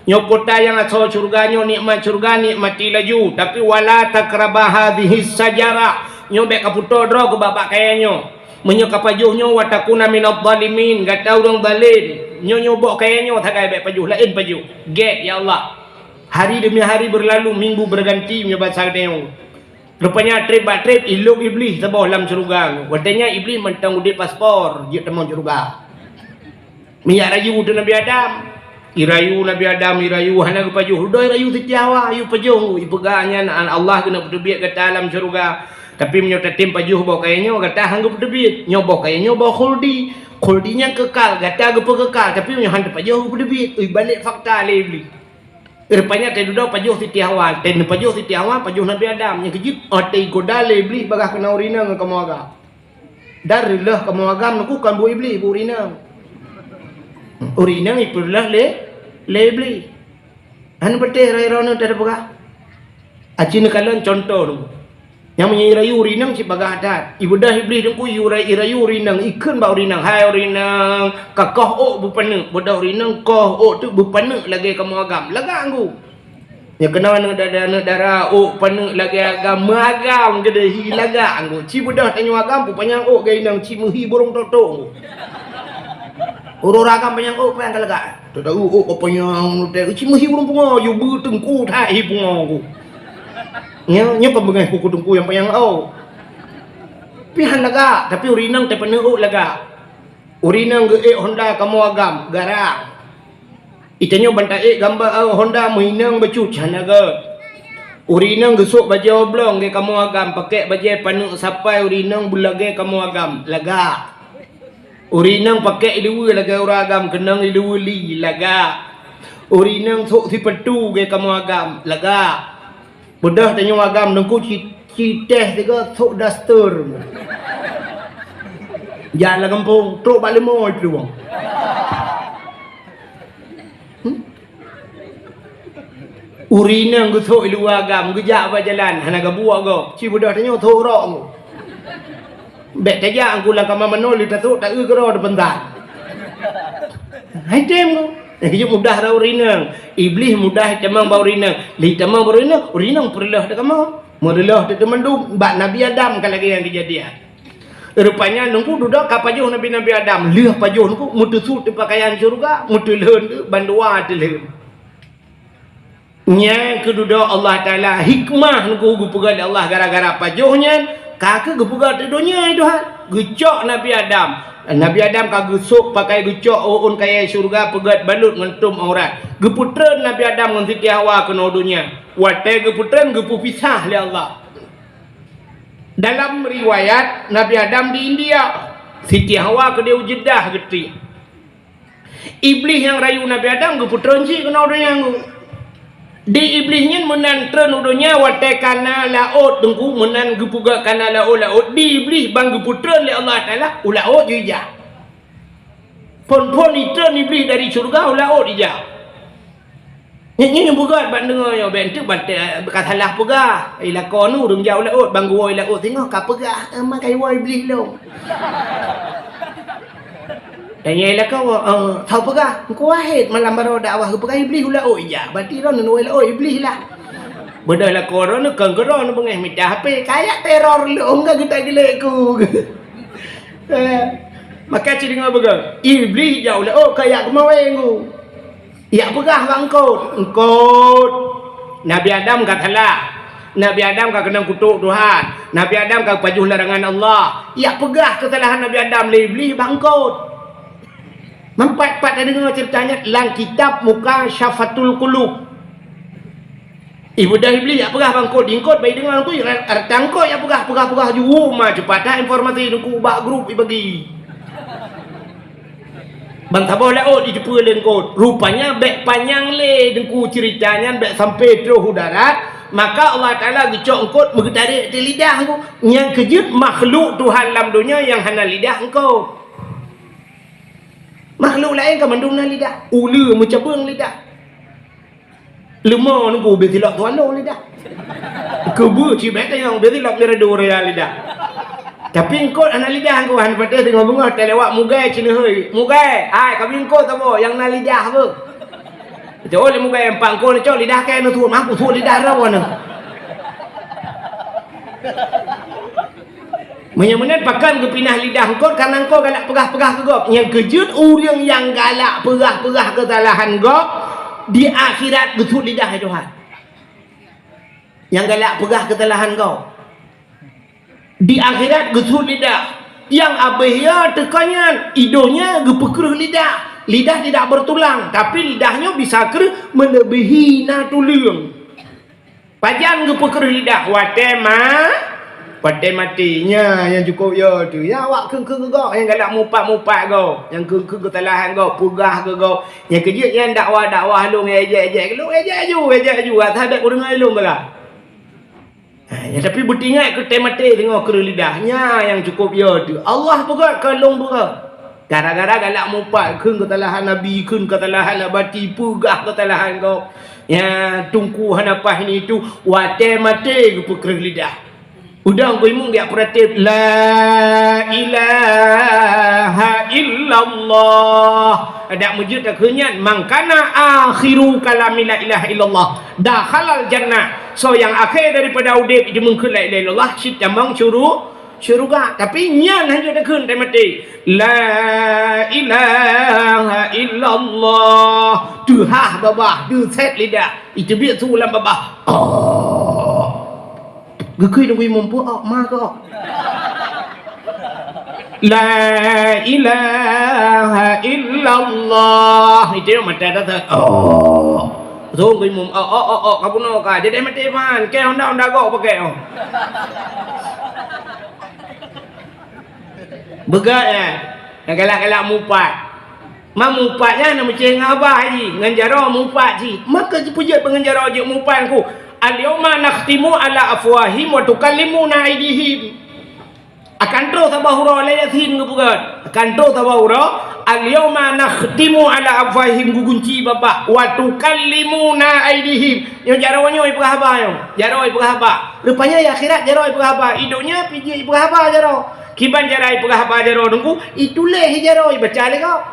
Nyoe kota nyang asoe syeuruga nyoe, nikmat syeuruga, nikmati laju. Tapi wala taqraba hadhihi syajarah. Nyoe bèk kapeutoe droe keu bak-bak kayèe nyoe." Meunyoe kapajoh nyoe, "Wa takuna minadh dhalimin", gata ureueng zalim. Nyoe, nyoe boh kayèe nyoe sagai bèk pajoh, laén pajoh. Gét, ya Allah. Hari demi hari berlalu, minggu berganti, meunyoe basa geutanyoe. Rupanya trép bak trép, ilok Iblih saboh lam syeuruga. Watèe nyan Iblih mantong udép paspor, jeuet tamong syeuruga. Meujak rayu teuh Nabi Adam. Irayu Nabi Adam, irayu hana geupajoh. Dudoe irayu Siti Hawa, "Ayu pajoh, ipeugah nyan Allah keuneuk peuteubiet gata lam syeuruga. Tapi meunyoe tatem pajoh boh kayèe nyoe, gata han geupeuteubiet. Nyoe boh kayèe nyoe boh khuldi. Khuldi nyan kekal, gata geupeukekal. Tapi meunyoe han tapajoh geupeuteubiet." Ui, balek fakta lé Iblih. Rupanya teududoe pajoh Siti Hawa, teupajoh Siti Hawa, pajoh Nabi Adam. Nyang keujeuet, watèe igoda lé Iblih bagaih keunoe ureueng inong kamoe agam. Dan reuloh kamoe agam nyoe kon buet Iblih, buet ureueng inong. Ureueng inong ipeureuloh lé, lé Iblih. Hana patéh droe-droeneuh tapeugah. Aci neukalon cuntoh nyoe. Nyang meunyoe irayu ureueng inong cit bagaih that. Ibeudôh Iblih teungku, irayu ureueng inong, ikheun bak ureueng inong, "Hai ureueng inong, kakoh ôk beupaneuk." Beudôh ureueng inong koh ôk teuk beupaneuk lagèe kamoe agam. Lagak anggô. Nyoe keunoe aneuk dara, aneuk dara, ôk paneuk lagèe agam, meuagam keudéh, hi lagak anggô. Ci beudôh tanyoe agam, peupanyang ôk geuh inong, ci meuhi burông tok-tok. Ureueng agam panyang ôk, panyang ka lagak. Teudahu ôk ka panyang, ci meuhi burông pungo, yue beuteungku that hi pungo ku. Nyoe, nyoe peubeungèh kuku teungku nyang panyang ôk. Pih han lagak, tapi ureueng inong tapaneuk ôk lagak. Ureueng inong geuék honda kamoe agam, garang. Itanyoe ban taék gamba, eh, honda meuinong bacut, hana göt. Ureueng inong geusôk bajèe oblong lagèe kamoe agam, pakèk bajèe paneuk sapai ureueng inong beulagèe kamoe agam, lagak. Ureueng inong pakèk iluweue lagèe ureueng agam, keunong iluweue li, lagak. Ureueng inong sôk sipatu lagèe kamoe agam, lagak. Beudôh tanyoe agam teungku ci-, citèh tiga sôk daster. Jak lam gampông, trôk bak leumô iplueng. Hmm? Ureueng inong geusôk iluweue agam, geujak bak jalan, hana geubuok gob. Ci beudôh tanyoe sôk rok. Bèk tajak angku lam kama manoe lé tasôk ta-eu keudroe teupeuntan. Hai tem ku. Nyang keujeuet mudah rot ureueng inong. Iblih mudah itamong bak ureueng inong. Lé itamong bak ureueng inong, ureueng inong peureuloh teuh kamoe. Meureuloh teuh teumandum, bak Nabi Adam ka lagèe nyan keujadian. Rupanya nungku dudoe ka pajoh Nabi-Nabi Adam. Lheueh pajoh nungku, meuteusu teuh peukayan syeuruga, meuteulheun teuh, bandua teulheun. Nyan keuh dudoe Allah Taala hikmah nungku geupeugah lé Allah gara-gara pajoh nyan, ka keuh geupeugah di donya nyoe Tuhan. Geucok Nabi Adam. Nabi Adam ka geusôk pakai geucok ôn kayèe syeuruga peugèt balot ngon tôm aurat. Geupeutreun Nabi Adam ngon Siti Hawa keunoe donya. Watèe geupeutreun geupeupisah lé Allah. Dalam riwayat, Nabi Adam di India, Siti Hawa keudéh u Jeddah geutiek. Iblih nyang rayu Nabi Adam geupeutreun cit keunoe donya nyoe. Di Iblih nyan meunan treun u donya watèe ka na laôt teungku, meunan geupeugah ka na laôt-laôt, di Iblih ban geupeutreun lé Allah Taala u laôt jijak. Phôn-phôn itreun Iblih dari syeuruga u laôt ijak. Nyan, nyan nyang peugah ban deungoe nyoe, bèk enteuk ban te-, ka salah peugah. Ilako nu ureueng jak u laôt, ban geuwoe laôt singoh ka peugah, "Eh, ma ka iwoe Iblih lôn." Dan nyan ilako, eh, soe peugah? Teungku Wahid malam baroe dakwah geupeugah Iblih u laôt ijak. Berarti droeneuh woe laôt Iblih lah. Beudôh lakoe droeneuh kon keudroe neubeungèh mita H P. Kayak teror lôn ka geutak geulék ku. Eh. Maka ci deungoe beugöt, Iblih jak u laôt ka jak keumawé ngon. Jak peugah bak eungkôt, "Eungkôt, Nabi Adam ka salah. Nabi Adam ka keunong kutok Tuhan. Nabi Adam ka geupajoh larangan Allah." Jak peugah keusalahan Nabi Adam lé Iblih bak eungkôt. Meupat-pat tadeungoe ceurita nyan lam kitab Mukasyafatul Qulub. Ibudah Iblih jak peugah bak eungkôt, di eungkôt bak ideungoe, eungkôt, rata eungkôt jak peugah, peugah-peugah ju, ma ceupata informasi teungku bak grup ibagi. Ban saboh laôt jiteupeue lé eungkôt. Rupanya bèk panyang lé teungku ceurita nyan, bèk sampai troh u darat, maka Allah Taala geucok eungkôt meugeutarek di lidah teungku. Nyang keujeuet makhluk Tuhan lam donya nyang hana lidah eungkôt. Makhluk laén ka mandum na lidah, uleue meucabeueng lidah. Leumo nunggu beutilok tuan lôn lidah. Keubeue cibèk tanyong beutilok ngeureudu raya lidah. Tapi eungkôt hana lidah, eungkôt hana patéh deungoe beungoh talewat mugai ceuneuk hôi. Mugai, hai, kami eungkôt saboh nyang na lidah beuh. Cok lé mugai empat eungkôt cok lidah kèe neusuet, mampu suet lidah droe nyoe. Meunyoe meunan pakon geupinah lidah eungkôt, kareuna eungkôt galak peugah-peugah keu gob. Nyang keujeuet ureueng nyang galak peugah-peugah keusalahan gob, di akhirat geusuet lidah, hai Tuhan. Nyang galak peugah keusalahan gob, di akhirat geusuet lidah. Nyang abéh ya teuka nyan, i donya geupeukreuh lidah. Lidah tidak bertulang, tapi lidah nyoe bisa kreuh meuleubèhi na tuleueng. Pajan geupeukreuh lidah? Watèe ma-, watèe maté. Nyan nyang cukôp yo teuh. Nyang awak kheun-kheun keu gob, nyang galak mupat-mupat gob, nyang kheun-kheun keusalahan gob, peugah keu gob. Nyang keujeuet nyan dakwah-dakwah lôn, ejek-ejek lôn, ejek aju, ejek aju. Asai bèk kudeungö lôn bala. Ha, nyan tapi beutingat keu watèe maté teungoh kreuh lidah. Nyan nyang cukôp yo teuh. Allah peugah, kon lôn peugah. Gara-gara galak mupat, kheun keusalahan Nabi, kheun keusalahan nabati, peugah keusalahan gob. Ya, teungku hana paih ni tu, watèe maté geupeukreuh lidah. Udang kuimong geujak peuratéb, "La ilaha illallah." Adak meujeuet takheun nyan, "Man kana akhiru kalami la ilaha illallah, dakhalal jannah." Soe nyang akhé daripada udép jimeungkheun la ilaha illallah, cit tamong syuru-, syeuruga. Tapi nyan hanjeuet takheun watèe maté. La ilaha illallah. Teuhah babah, teusét lidah. Iteubiet su lam babah. Oh. Geukheun nunggu imum peuok, ma keuok. La ilaha illallah. Iteubiet mata dah. Oh. Su nunggu imum. Oh, oh, oh, oh. Ka bunoe ka. Jadi maté man. Kèe honda-honda gok pakai. Oh. Beugöt, eh. Nyang galak-galak mupat. Ma mupat nyan na meucéh ngon abah jih, ngon jaroe mupat jih. Maka jipeujeuet ngon jaroe jeuet mupat ku. "Al-yauma nakhtimu ala afwahim wa tukallimuna aidihim." Akan troh saboh uroe lé Yasin geupeugöt. Akan troh saboh uroe, "Al-yauma nakhtimu ala afwahim," geugunci babah, "wa tukallimuna aidihim." Nyoe jaroe nyoe ipeugah haba nyoe. Jaroe ipeugah haba. Rupanya di akhirat jaroe ipeugah haba. I donya pih jeuet ipeugah haba jaroe. Kiban cara ipeugah haba jaroe teungku, ituléh jaroe ibaca lé gob.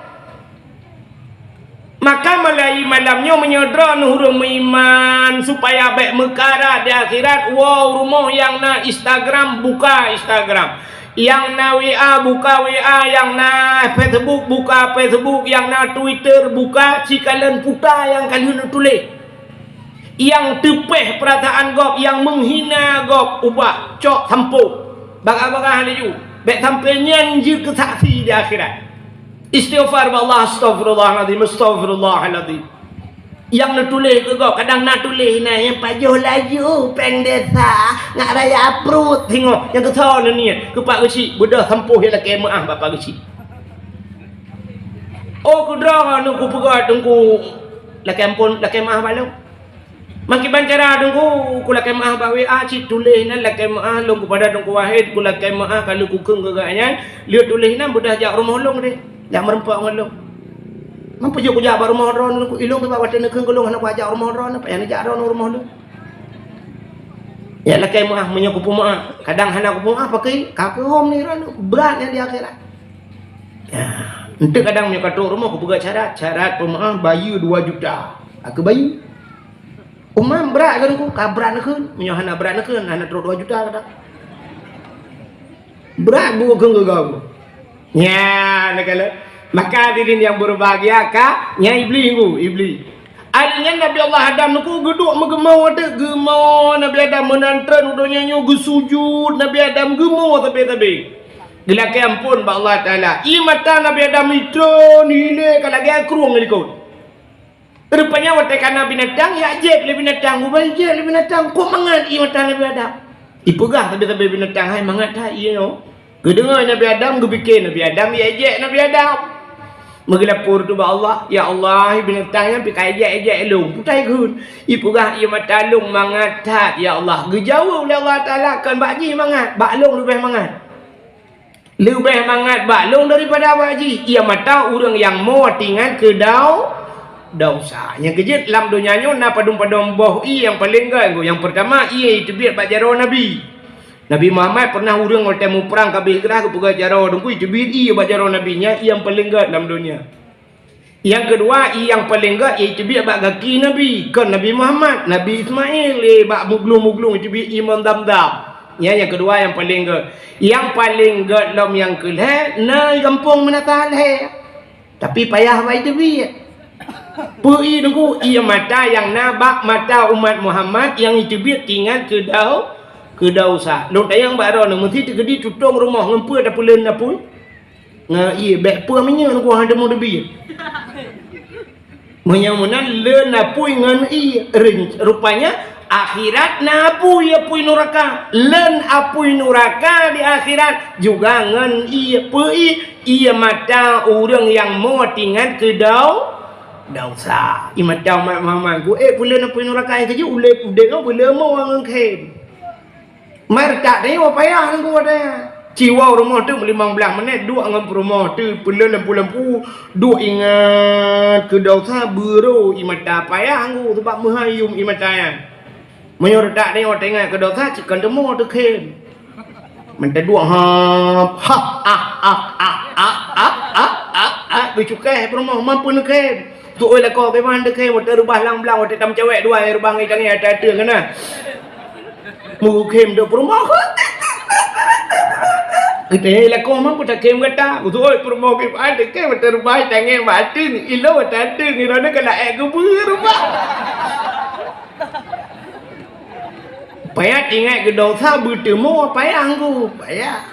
Maka mulai malam nyoe meunyoe droeneuh ureueng meuiman supaya bèk meukarat di akhirat, woe u rumoh nyang na Instagram, buka Instagram. Nyang na W A, buka W A, nyang na Facebook, buka Facebook, nyang na Twitter, buka, cikalon puta nyang ka lheueh neutuléh. Nyang teupéh peurasaan gob, nyang meuhina gob, ubah, cok, sampôh. Bagah-bagah laju. Bèk sampoe nyan jeuet keu saksi di akhirat. Istighfar bak Allah, "Astaghfirullahalazim, astaghfirullahalazim." Nyang neutuléh keu gob, kadang na tuléh na nyang pajoh laju, péng desa, ngat raya pruet singoh, nyang keusoe neuniet, keu Pak Geuchik, beudôh sampôh nyang lakèe meu'ah bak Pak Geuchik. Oh, keu droeneuh kupeugah teungku, lakèe ampôn, lakèe meu'ah bak lôn. Meukiban cara teungku, kulakèe meu'ah bak W A cit tuléh nan lakèe meu'ah lôn keupada Teungku Wahid, kulakèe meu'ah ka lheueh kukheun keu gobnyan, lheueh tuléh nan beudôh jak rumoh lôn deh, jak meurumpok ngon lôn. Man peujeuet kujak bak rumoh droeneuh, ilôn teuba watèe neukheun keu lôn hana kujak rumoh droeneuh, payah neujak droeneuh rumoh lôn. Ya lakèe meu'ah meunyoe kupeumeu'ah, kadang hana kupeumeu'ah paké ka keuhom ni droeneuh, brat nyan di akhirat. Ya, enteuk kadang meunyoe ka trok rumoh kupeugah syarat, syarat peumeu'ah bayeue dua juta. Aku bayeue. Umam brat keu teungku, ka brat neukheun. Meunyoe hana brat neukheun, hana trok dua juta kadang. Brat bu keu geugau. Nyan, na kalon. Maka hadirin yang berbahagia, ka, nyan Iblih ngu, Iblih. Ari nyan Nabi Allah Adam nyoe geuduek meugeumoe teuk, geumoe Nabi Adam meunan treun u donya nyoe geusujut, Nabi Adam geumoe sabe-sabe. Geulakée amphon bak Allah Taala. Ie mata Nabi Adam itreun, hilé ka lagée krueng likot. Rupanya watée kana binatang, jak jép lé binatang, geubai jép lé binatang, kok mangat ie mata Nabi Adam. Ipeugah sabe-sabe binatang, "Hai, mangat that ie nyoe." Geudeungoe Nabi Adam, geupike Nabi Adam, ie ejek Nabi Adam. Meugeulapor teuh bak Allah, "Ya Allah, binatang nyan pih ka ejek-ejek lôn, peue ta ikheun?" Ipeugah, "Ie mata lôn mangat that, ya Allah." Geujaweueb lé Allah Taala, "Kon bak jih mangat, bak lôn leubeh mangat." Leubeh mangat bak lôn daripada bak jih. Ie mata ureuëng nyang mo tingat keu dau-, desya. Nyang keujeuet lam donya nyoe na padum-padum boh ie nyang paleng gét. Nyang peurtama, ie iteubiet bak jaroe Nabi. Nabi Muhammad pernah ureuëng watée muprang ka abéh grah geupeugah jaroe, teungku iteubiet ie bak jaroe Nabi. Nyan ie nyang paleng gét lam donya. Nyang keudua, ie nyang paleng gét, ie iteubiet bak gaki Nabi, kon Nabi Muhammad, Nabi Ismail, eh, bak muglung-muglung iteubiet ie Zamzam. Nyan nyang keudua nyang paleng gét. Nyang paleng gét lom nyang keulhée, na gampông Meunasah lhée. Tapi payah bak iteubiet. Peue ie teungku, ie mata nyang na bak mata umat Muhammad nyang iteubiet tingat keu dau-, keu desya. Lôn tanyong bak droeneuh, meusi teukeudi tutong rumoh ngon peue tapeuleuen apui? Ngon ie, bék peue minyeuk ngon hana teubiet. Meunyoe meunan leuen apui ngon ie, ren-, rupanya akhirat na apui, apui nuraka. Leuen apui nuraka di akhirat juga ngon ie. Peue ie? Ie mata ureuëng nyang mo tingat keu dau-, desya. Ie mata umat Muhammad ku, eh, peuleuen apui nuraka nyang keujeuet ulée udeb nyoe peuleuen mo ngon khem. Meuretak tanyoe payah nunggu watée nyan. Ci woe rumoh teuk limong blaih minét duek ngon peurumoh teuk peuleuen lampu-lampu, duek ingat keu desya beurô ie mata payah nunggu sabab meuhai yum ie mata nyan. Meunyoe retak tanyoe teuingat keu desya cit kon teumo teukhem. Meuteudua hap, hap, ah, ah, ah, ah, ah, ah, ah, ah, beucukéh peurumoh mampu neukhem. Tuôi lakoe keuman teukhem, watée reubah lam blang, watée tameucawék dua, reubah ngon tangieng ata ateueng keunan. Meukhem dok peurumoh. Geutanyoe lakoe mampu takhem gata. Tuôi peurumoh keuman teukhem, watée reubah tangieng bak ateueng, ilo ata ateueng, iroe nyoe keuneuk ék geubeue reubah. Payah teuingat keu desya beuteumo payah nunggu, payah.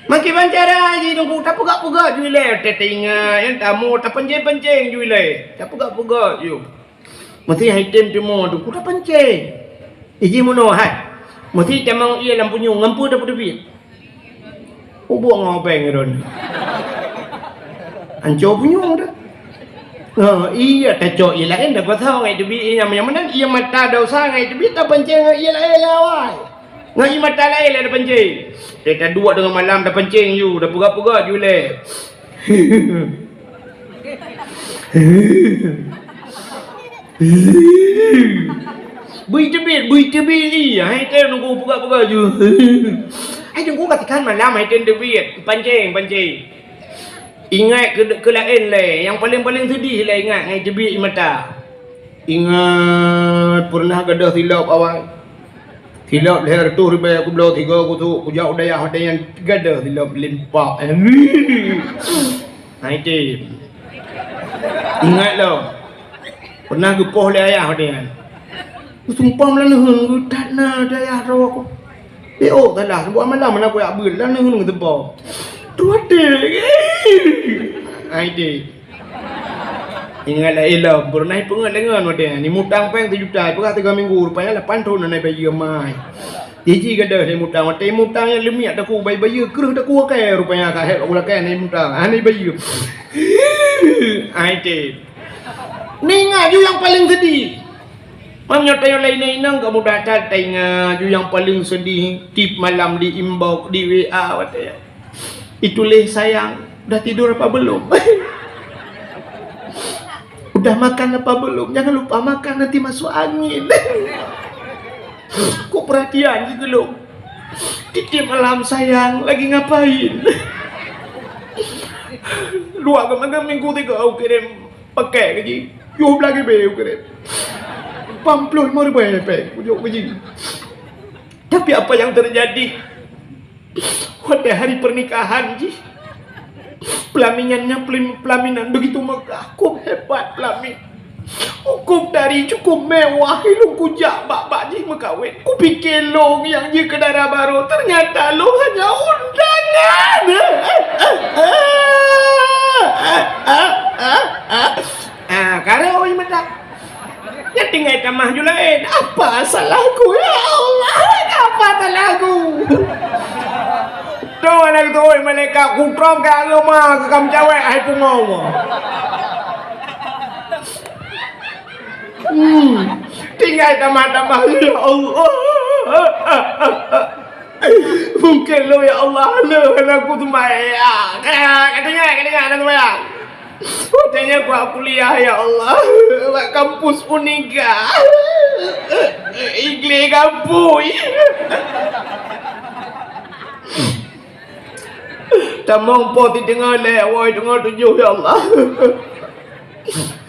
Meukiban cara jih nunggu tapeugah-peugah ju ilée, teuingat nyang tamu tapenceng-penceng ju ilée, tapeugah-peugah ju. Meusi hai tem teumo tu ku tapenceng. Iji meunoe hai. Meusi tamong ie lam punyueng ngon peue tapeuteubiet. Ubok ngon péng droen. Anco punyueng dah. Ha, iya tacok ie laén dah pasal ngai teubiet ie nyang meunan, ie mata desya ngai teubiet tapancéng ngon ie laén lé awai. Ngon ie mata laén lé tapancéng. Teuka duek teungoh malam tapancéng ju, tapeugah-peugah ju lé. Bui teubiet, bui teubiet ie, hai tem nunggu peugah-peugah ju. Hai teungku katikan malam hai tem teubiet, pancéng, pancéng. Ingat keu, keu laén lé, nyang paleng-paleng seudeh lé ingat ngai teubiet ie mata. Ingat peureunah gadôh silop awai. Silop lhèe reutôh ribèe kubloe sigoe kusuk, kujak u dayah watèe nyan gadôh silop limpak. Hai tem. Ingat lom. Peureunah geupoh lé ayah watèe nyan. Geusumpah lam neuheun geuh that na dayah droe ku. Di ôk salah, saboh malam hana kujak beuet lam neuheun geusumpah. Tuha tem. Hai tem. Ingat lé ilom, peureunah ipeungeut lé ngon watèe nyan. Imutang péng sijuta, ipeugah tiga minggu, rupanya lapan thôn hana ibayeue mai. Jiji gadôh imutang, watèe imutang nyan leumiak takue, bai bayeue kreueh takue kèe, rupanya ka hèk bak lakèe hana imutang, hana ibayeue. Hai tem. Neuingat ju nyang paleng seudeh. Meunyoe tanyoe lé inong-inong ka mudah that taingat ju nyang paleng seudeh, tiep malam di inbox, di W A watèe nyan. Ituléh, "Sayang, udah tidur apa belum? Udah makan apa belum? Jangan lupa makan, nanti masuk angin." Kok perhatian gitu loh. Tiep-tiep malam, "Sayang, lagi ngapain?" Luwah keumakan minggu tiga, aku kirim paket gaji. Tujoh blah ribèe aku kirim. Lapan ploh limong ribèe pèng kujok gaji. Tapi apa yang terjadi? Watèe hari pernikahan jih, Pelaminan nyan pelim-, pelaminan begitu megah, kok hebat pelamin. Hukôm tari cukup mewah, ilôn kujak bak-bak jih meukawen. Kupike lôn nyang jeuet keu dara barô, teunyata lôn hanya undangan. Ah, kareueng meunan. Nyan tinggai tamah ju laén. Apa salahku, ya Allah? Apa salahku? Tuh, aneuk tuh, malaikat kutrok ke agama, ke kam cawek, hai pungo. Hmm. Tinggai tamah-tamah, ya Allah. Mungkin lo, ya Allah, lo, anakku tu maya. Ka, ka dengar, ka dengar, anakku maya. Watèe nyan kuat kuliah, ya Allah, bak kampus Uniga. Igleh kampus. Tamong po siteungoh lhèe, woe teungoh tujoh, ya Allah.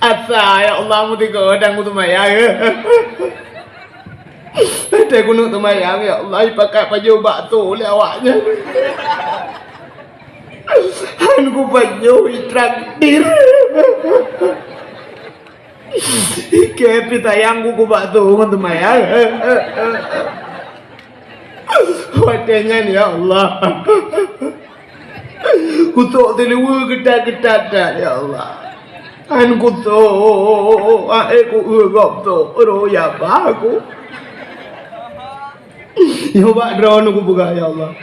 Asa, ya Allah, meuteugah dan meuseumayang. Watèe keuneuk seumayang, ya Allah, ipakat pajoh bakso lé awaknyan. Han kupajoh itraktir. Ikei pih sayang ku keu bakso ngon seumayang. Watèe nyan, ya Allah. Kutok teuleue geutat-geutat that, ya Allah. Han kutok, akhé ku eu gob tok, roh ya bah ku. Nyoe bak droeneuh kupeugah, ya Allah.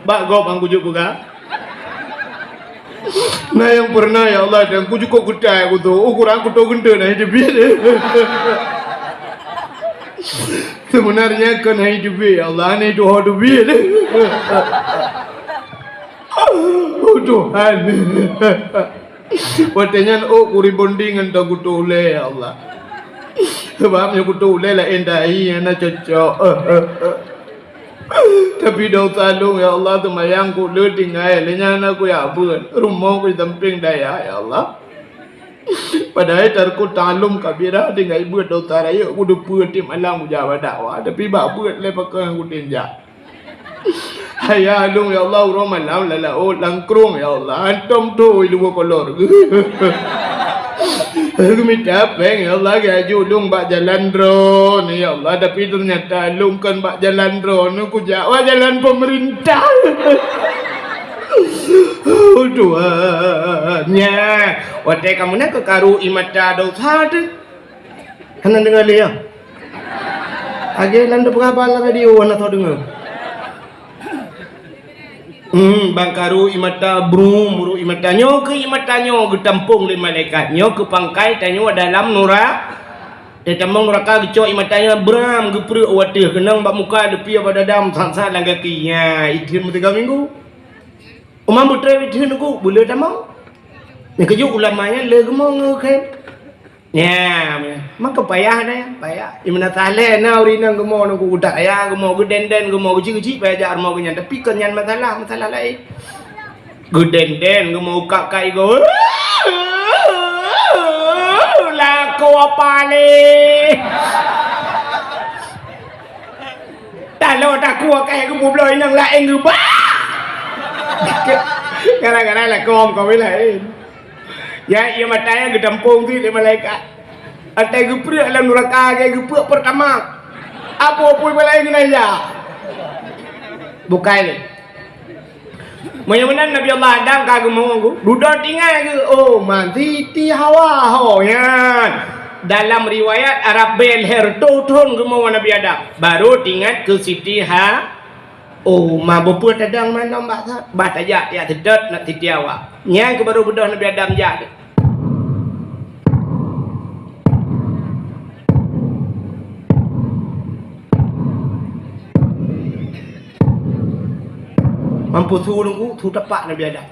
Bak gob han kujok peugah. Na nyang peureunah, ya Allah, dan kujukok geutai kutok, ukoran kutok geunteuen na hidup. Sebenarnya kon hai teubiet, ya Allah, hana tuho teubiet. Oh, Tuhan. Watèe nyan, oh, ku rebonding ngon teuh kutok ulèe, ya Allah. Sebab nyoe kutok ulèe laén dahi, hana cocok. Tapi dosa lôn, ya Allah, seumayang ku le tinggai, lé nyan hana kujak beuet. Rumoh ku di sampéng dayah, ya Allah. Padahai tarku ta'allum kabira tinggai beuet dosa rayeuk, kudeupeue tiep malam kujak bak dakwah, tapi bak beuet lé pakon kutem jak. Haya lôn, ya Allah, uroe malam lam laôt lam krueng, ya Allah, hantom tho i luwa kolor. Geumita péng, ya Allah, geujak lôn bak jalan droeneuh, ya Allah, tapi teunyata lôn kon bak jalan droeneuh, kujak bak jalan peumeurintah. Oh, Tuhan, nyan, watèe kamoe na keukaru ie mata dosa teuh. Hana deungoe lé, ya? Lagèe lam teupeugah bak lam radio, hana soe deungoe. Hmm, ban karu ie mata, brum, brum ie mata. Nyoe keuh ie mata nyoe geutampông lé malaikat. Nyoe keuh pangkai tanyoe dalam nura-, teutamong nuraka geucok ie mata nyoe bram geupreuek u ateueh keunong bak muka leupie bak dada, that-that lam gaki. Nyan, itheun meusigoe minggu. Uma beutré itheun ku, beuleu tamong. Nyang keujeuet ulama nyan le geumo ngon khem. Nyan, maka payah na, payah. Imeunan saleh na ureueng inong geumo ngon ku utak ya, geumo geuden-den, geumo geucik-geucik payah jak rumoh geuh nyan. Tapi kon nyan masalah, masalah laén. Geuden-den, geumo ukap kai go. Lakoe apa lé? Taloe takue kayèe geupubloe inong laén geuba. Gara-gara lakoe meukawen laén. Ya, ie mata nyan geutampông cit lé malaikat. Watèe geupreuek lam nuraka lagèe geupreuek Pertamax. Apo pui balai ngon aja. Bukai lé. Meunyoe meunan Nabi Allah Adam ka geumo, dudoe tinggai geuh, oh, man Siti Hawa ho nyan. Dalam riwayat Arab bèe lhèe reutôh thôn geumo Nabi Adam. Baru teuingat keu Siti Ha-, oh, ma beupeu tadong manom bak sa-, bah tajak tiak seudot nak Siti Hawa. Nyan keuh baru beudôh Nabi Adam jak. Mampu su lungku, su tapak Nabi Adam.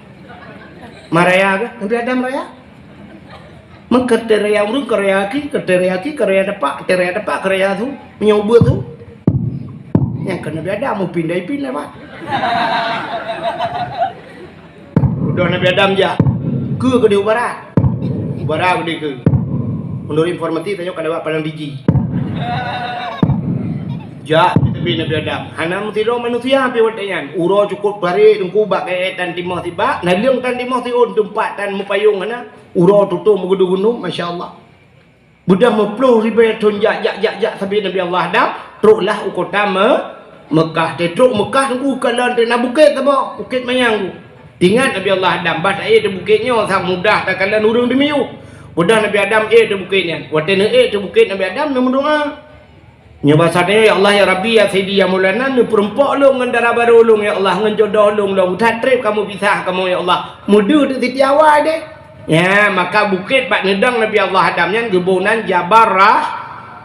Maraya ke? Nabi Adam raya. Meukeuteu raya ureueng, keuraya aki, keuteu raya aki, keuraya tapak, keuteu raya tapak, keuraya su. Meunyoe ubeut su. Nyang keu Nabi Adam, mupin dai pin lewat. Udah Nabi Adam jak, keu keudeh u barat. U barat keudeh keu. Menurut informasi, tanyoe ka lewat Padang Diji. Jak, Nabi Adam. Hana meusidroe manusia pih watée nyan. Uroe cukôp barek teungku bak kayée tan timoh sibak, naleueng tan timoh siôn teumpat tan meupayông hana. Uroe tutông meugeudong-geudong, masya Allah. Beudah meuploh ribée thon jak, jak, jak, jak sabe Nabi Allah Adam, troklah u kota Me-, Meukah. Teutrok Meukah teungku kalon teuh na bukét saboh, Bukét Mayang tu. Ingat Nabi Allah Adam, bah taék teuh bukét nyoe sang mudah takalon ureuëng dimiyueb. Beudah Nabi Adam ék teuh bukét nyan. Watée neuék teuh bukét Nabi Adam neumeudoá. Nyoe basa tanyoe, "Ya Allah, ya Rabbi, ya Sayyidi, ya Maulana, neupeureumpok lôn ngon dara barô lôn, ya Allah, ngon jodoh lôn, lôn that treb kamoe pisah kamoe, ya Allah." Meudeuh teuk Siti Hawa deh. Ya, maka bukét bak neudong Nabi Allah Adam nyan geuboh nan Jabal Rah-,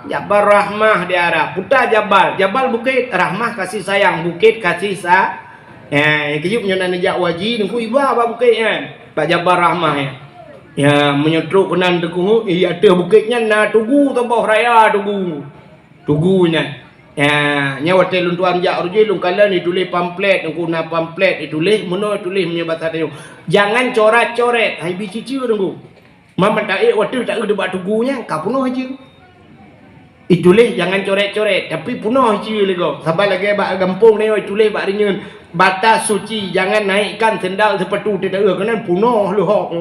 Jabal Rahmah di Arab. Peue jabal, jabal bukét, rahmah kasih sayang, bukét kasih sa-, ya, nyang keujeuet nyoe na neujak haji, teungku iba bak bukét nyan, bak Jabal Rahmah nyan. Ya, meunyoe trok keunan teungku, eh, ateueh bukét nyan na tugu saboh raya tugu. Tugu nyan. Ya, nyan watée lôn tuan jak rujui lôn kalon ituléh pamflet, teungku na pamflet ituléh, meunoe ituléh meunyoe basa tanyoe. Jangan coret-coret, hai bi ciceu teungku. Mam taék watée taeu bak tugu nyan ka peunoh ciceu. Ituléh jangan coret-coret, tapi peunoh ciceu lé gob. Saban lagée bak gampông nyoe ituléh bak rinyeun, batas suci, jangan naikkan sendal sepatu teuh taeu keunan peunoh leuhok.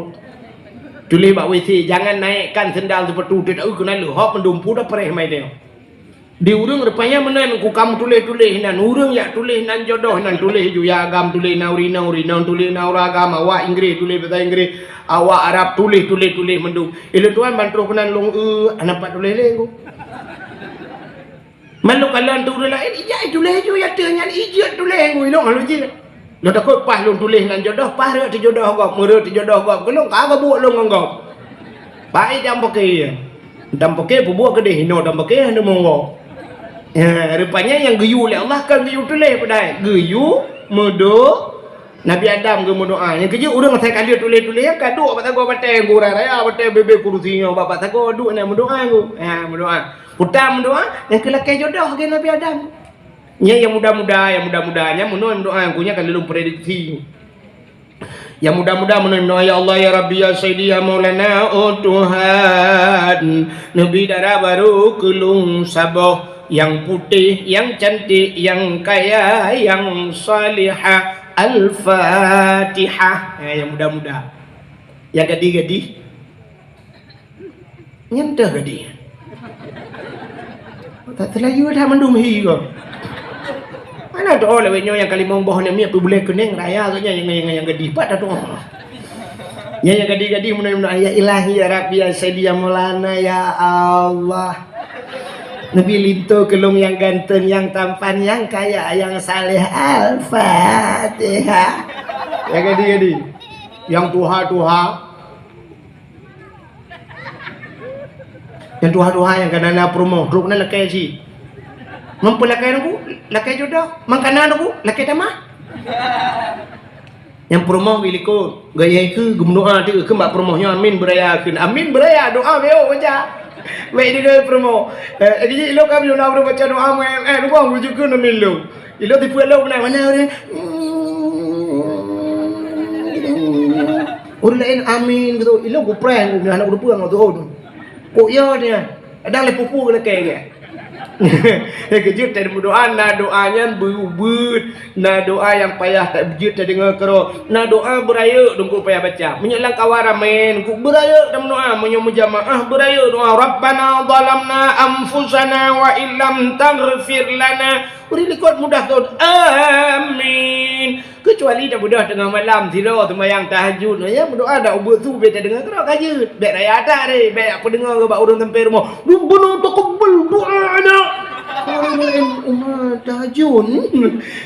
Tuléh bak W C, jangan naikkan sendal sepatu teuh taeu keunan leuhok meudumpu dah preh mai teuh. Di ureuëng rupanya meunan ku kamoe tuléh-tuléh nan, ureuëng jak tuléh nan jodoh nan tuléh ju ya agam tuléh na ureuëng inong, ureuëng inong tuléh na ureuëng agam, awak Inggris tuléh bahasa Inggris, awak Arab tuléh, tuléh, tuléh mandum. Ilôn tuan ban troh keunan lôn, eh, hana pat tuléh lé ku. Man lôn kalon tu ureuëng laén, ijak tuléh ju ya teuh nyan ijeuet tuléh ku ilôn lalu jeuet. Lôn takot paih lôn tuléh nan jodoh, paih rot teujodoh gob, meurot teujodoh gob, keu lôn ka geubuet lôn ngon gob. Baik dam paké. Dam paké peubuet keudeh inoe dam paké hana monggo. Ya, rupanya nyang geuyue lé Allah kan geuyue tuléh peudai. Geuyue meudo-, Nabi Adam geumeudoá. Nyang keujeuet ureuëng asai ka lheueh tuléh-tuléh nyan ka duek bak sagoe batée gurée raya batée bebe kurusi nyoe bak, bak sagoe duek nyan meudoá ku. Ya, meudoá. Peue meudoá, nyang keu lakée jodoh lagée Nabi Adam. Nyan nyang muda-muda, nyang muda-muda nyan meunoe meudoá ku nyan ka lôn prediksi. Nyang muda-muda meunoe meudoá, "Ya Allah, ya Rabbi, ya Sayyidi, ya Maulana, oh Tuhan, neubi dara barô keu lôn saboh, nyang putéh, nyang cantik, nyang kaya, nyang salihah." Al-Fatihah. Eh, nyang muda-muda. Nyang gadih-gadih. Nyan teuh gadih. Tak teulayu that mandum hi ko. Mana tu oh lewat nyoe nyang kalimong boh ni miet peubuléh kuning raya ko nyan nyang, nyang, nyang gadih pat dah tu. Nyan nyang gadih-gadih meunan-meunan, "Ya Ilahi, ya Rabbi, ya Sayyidi, ya Maulana, ya Allah. Neubi linto keu lôn nyang ganteng, nyang tampan, nyang kaya, nyang saleh." Al-Fatihah. Nyang gadih-gadih. Nyang tuha-tuha. Nyang tuha-tuha nyang ka na, na peurumoh, trok na lakée cit. Meunyoe lakée nunggu, lakée jodoh. Meunyoe ka na nunggu, lakée tamah. Nyang peurumoh geulikot, gaya keu geumeudoá teuh keu bak peurumoh nyoe amin beuraya kheun. Amin beuraya doá beu baca. Baik deungoe peurumoh. Eh, jadi ilo kami na ureuëng baca doa mu eh, eh, nunggu bujuk keu amin lo. Ilôn tipeue lôn meunan, mana ureuëng? Ureuëng laén amin gitu. Ilôn kupreh, ureuëng hana kuteupeu ngon tuhon. Kok ya dia? Kadang lé pupu keu lakée dia. Keujeuet tadi meudoá, na doá nyan beuet, na doá nyang payah that beujeuet tadeungoe keudroe. Na doá beurayeuk teungku payah baca. Meunyoe lam kawan ramé teungku beurayeuk tameudoá, meunyoe meujamaah beurayeuk doá, "Rabbana zalamna anfusana wa illam taghfir lana." Ureuëng likot mudah thon. Amin. Keucuali tabeudôh teungoh malam sidroe seumayang tahajud, ya meudoá dak ubeuet su bèk tadeungoe keudroe ka jeuet. Bèk raya that deh, bèk peudeungoe bak ureuëng sampoe rumoh, "Rabbana taqabbal du'ana." Ureuëng laén umat tahajud.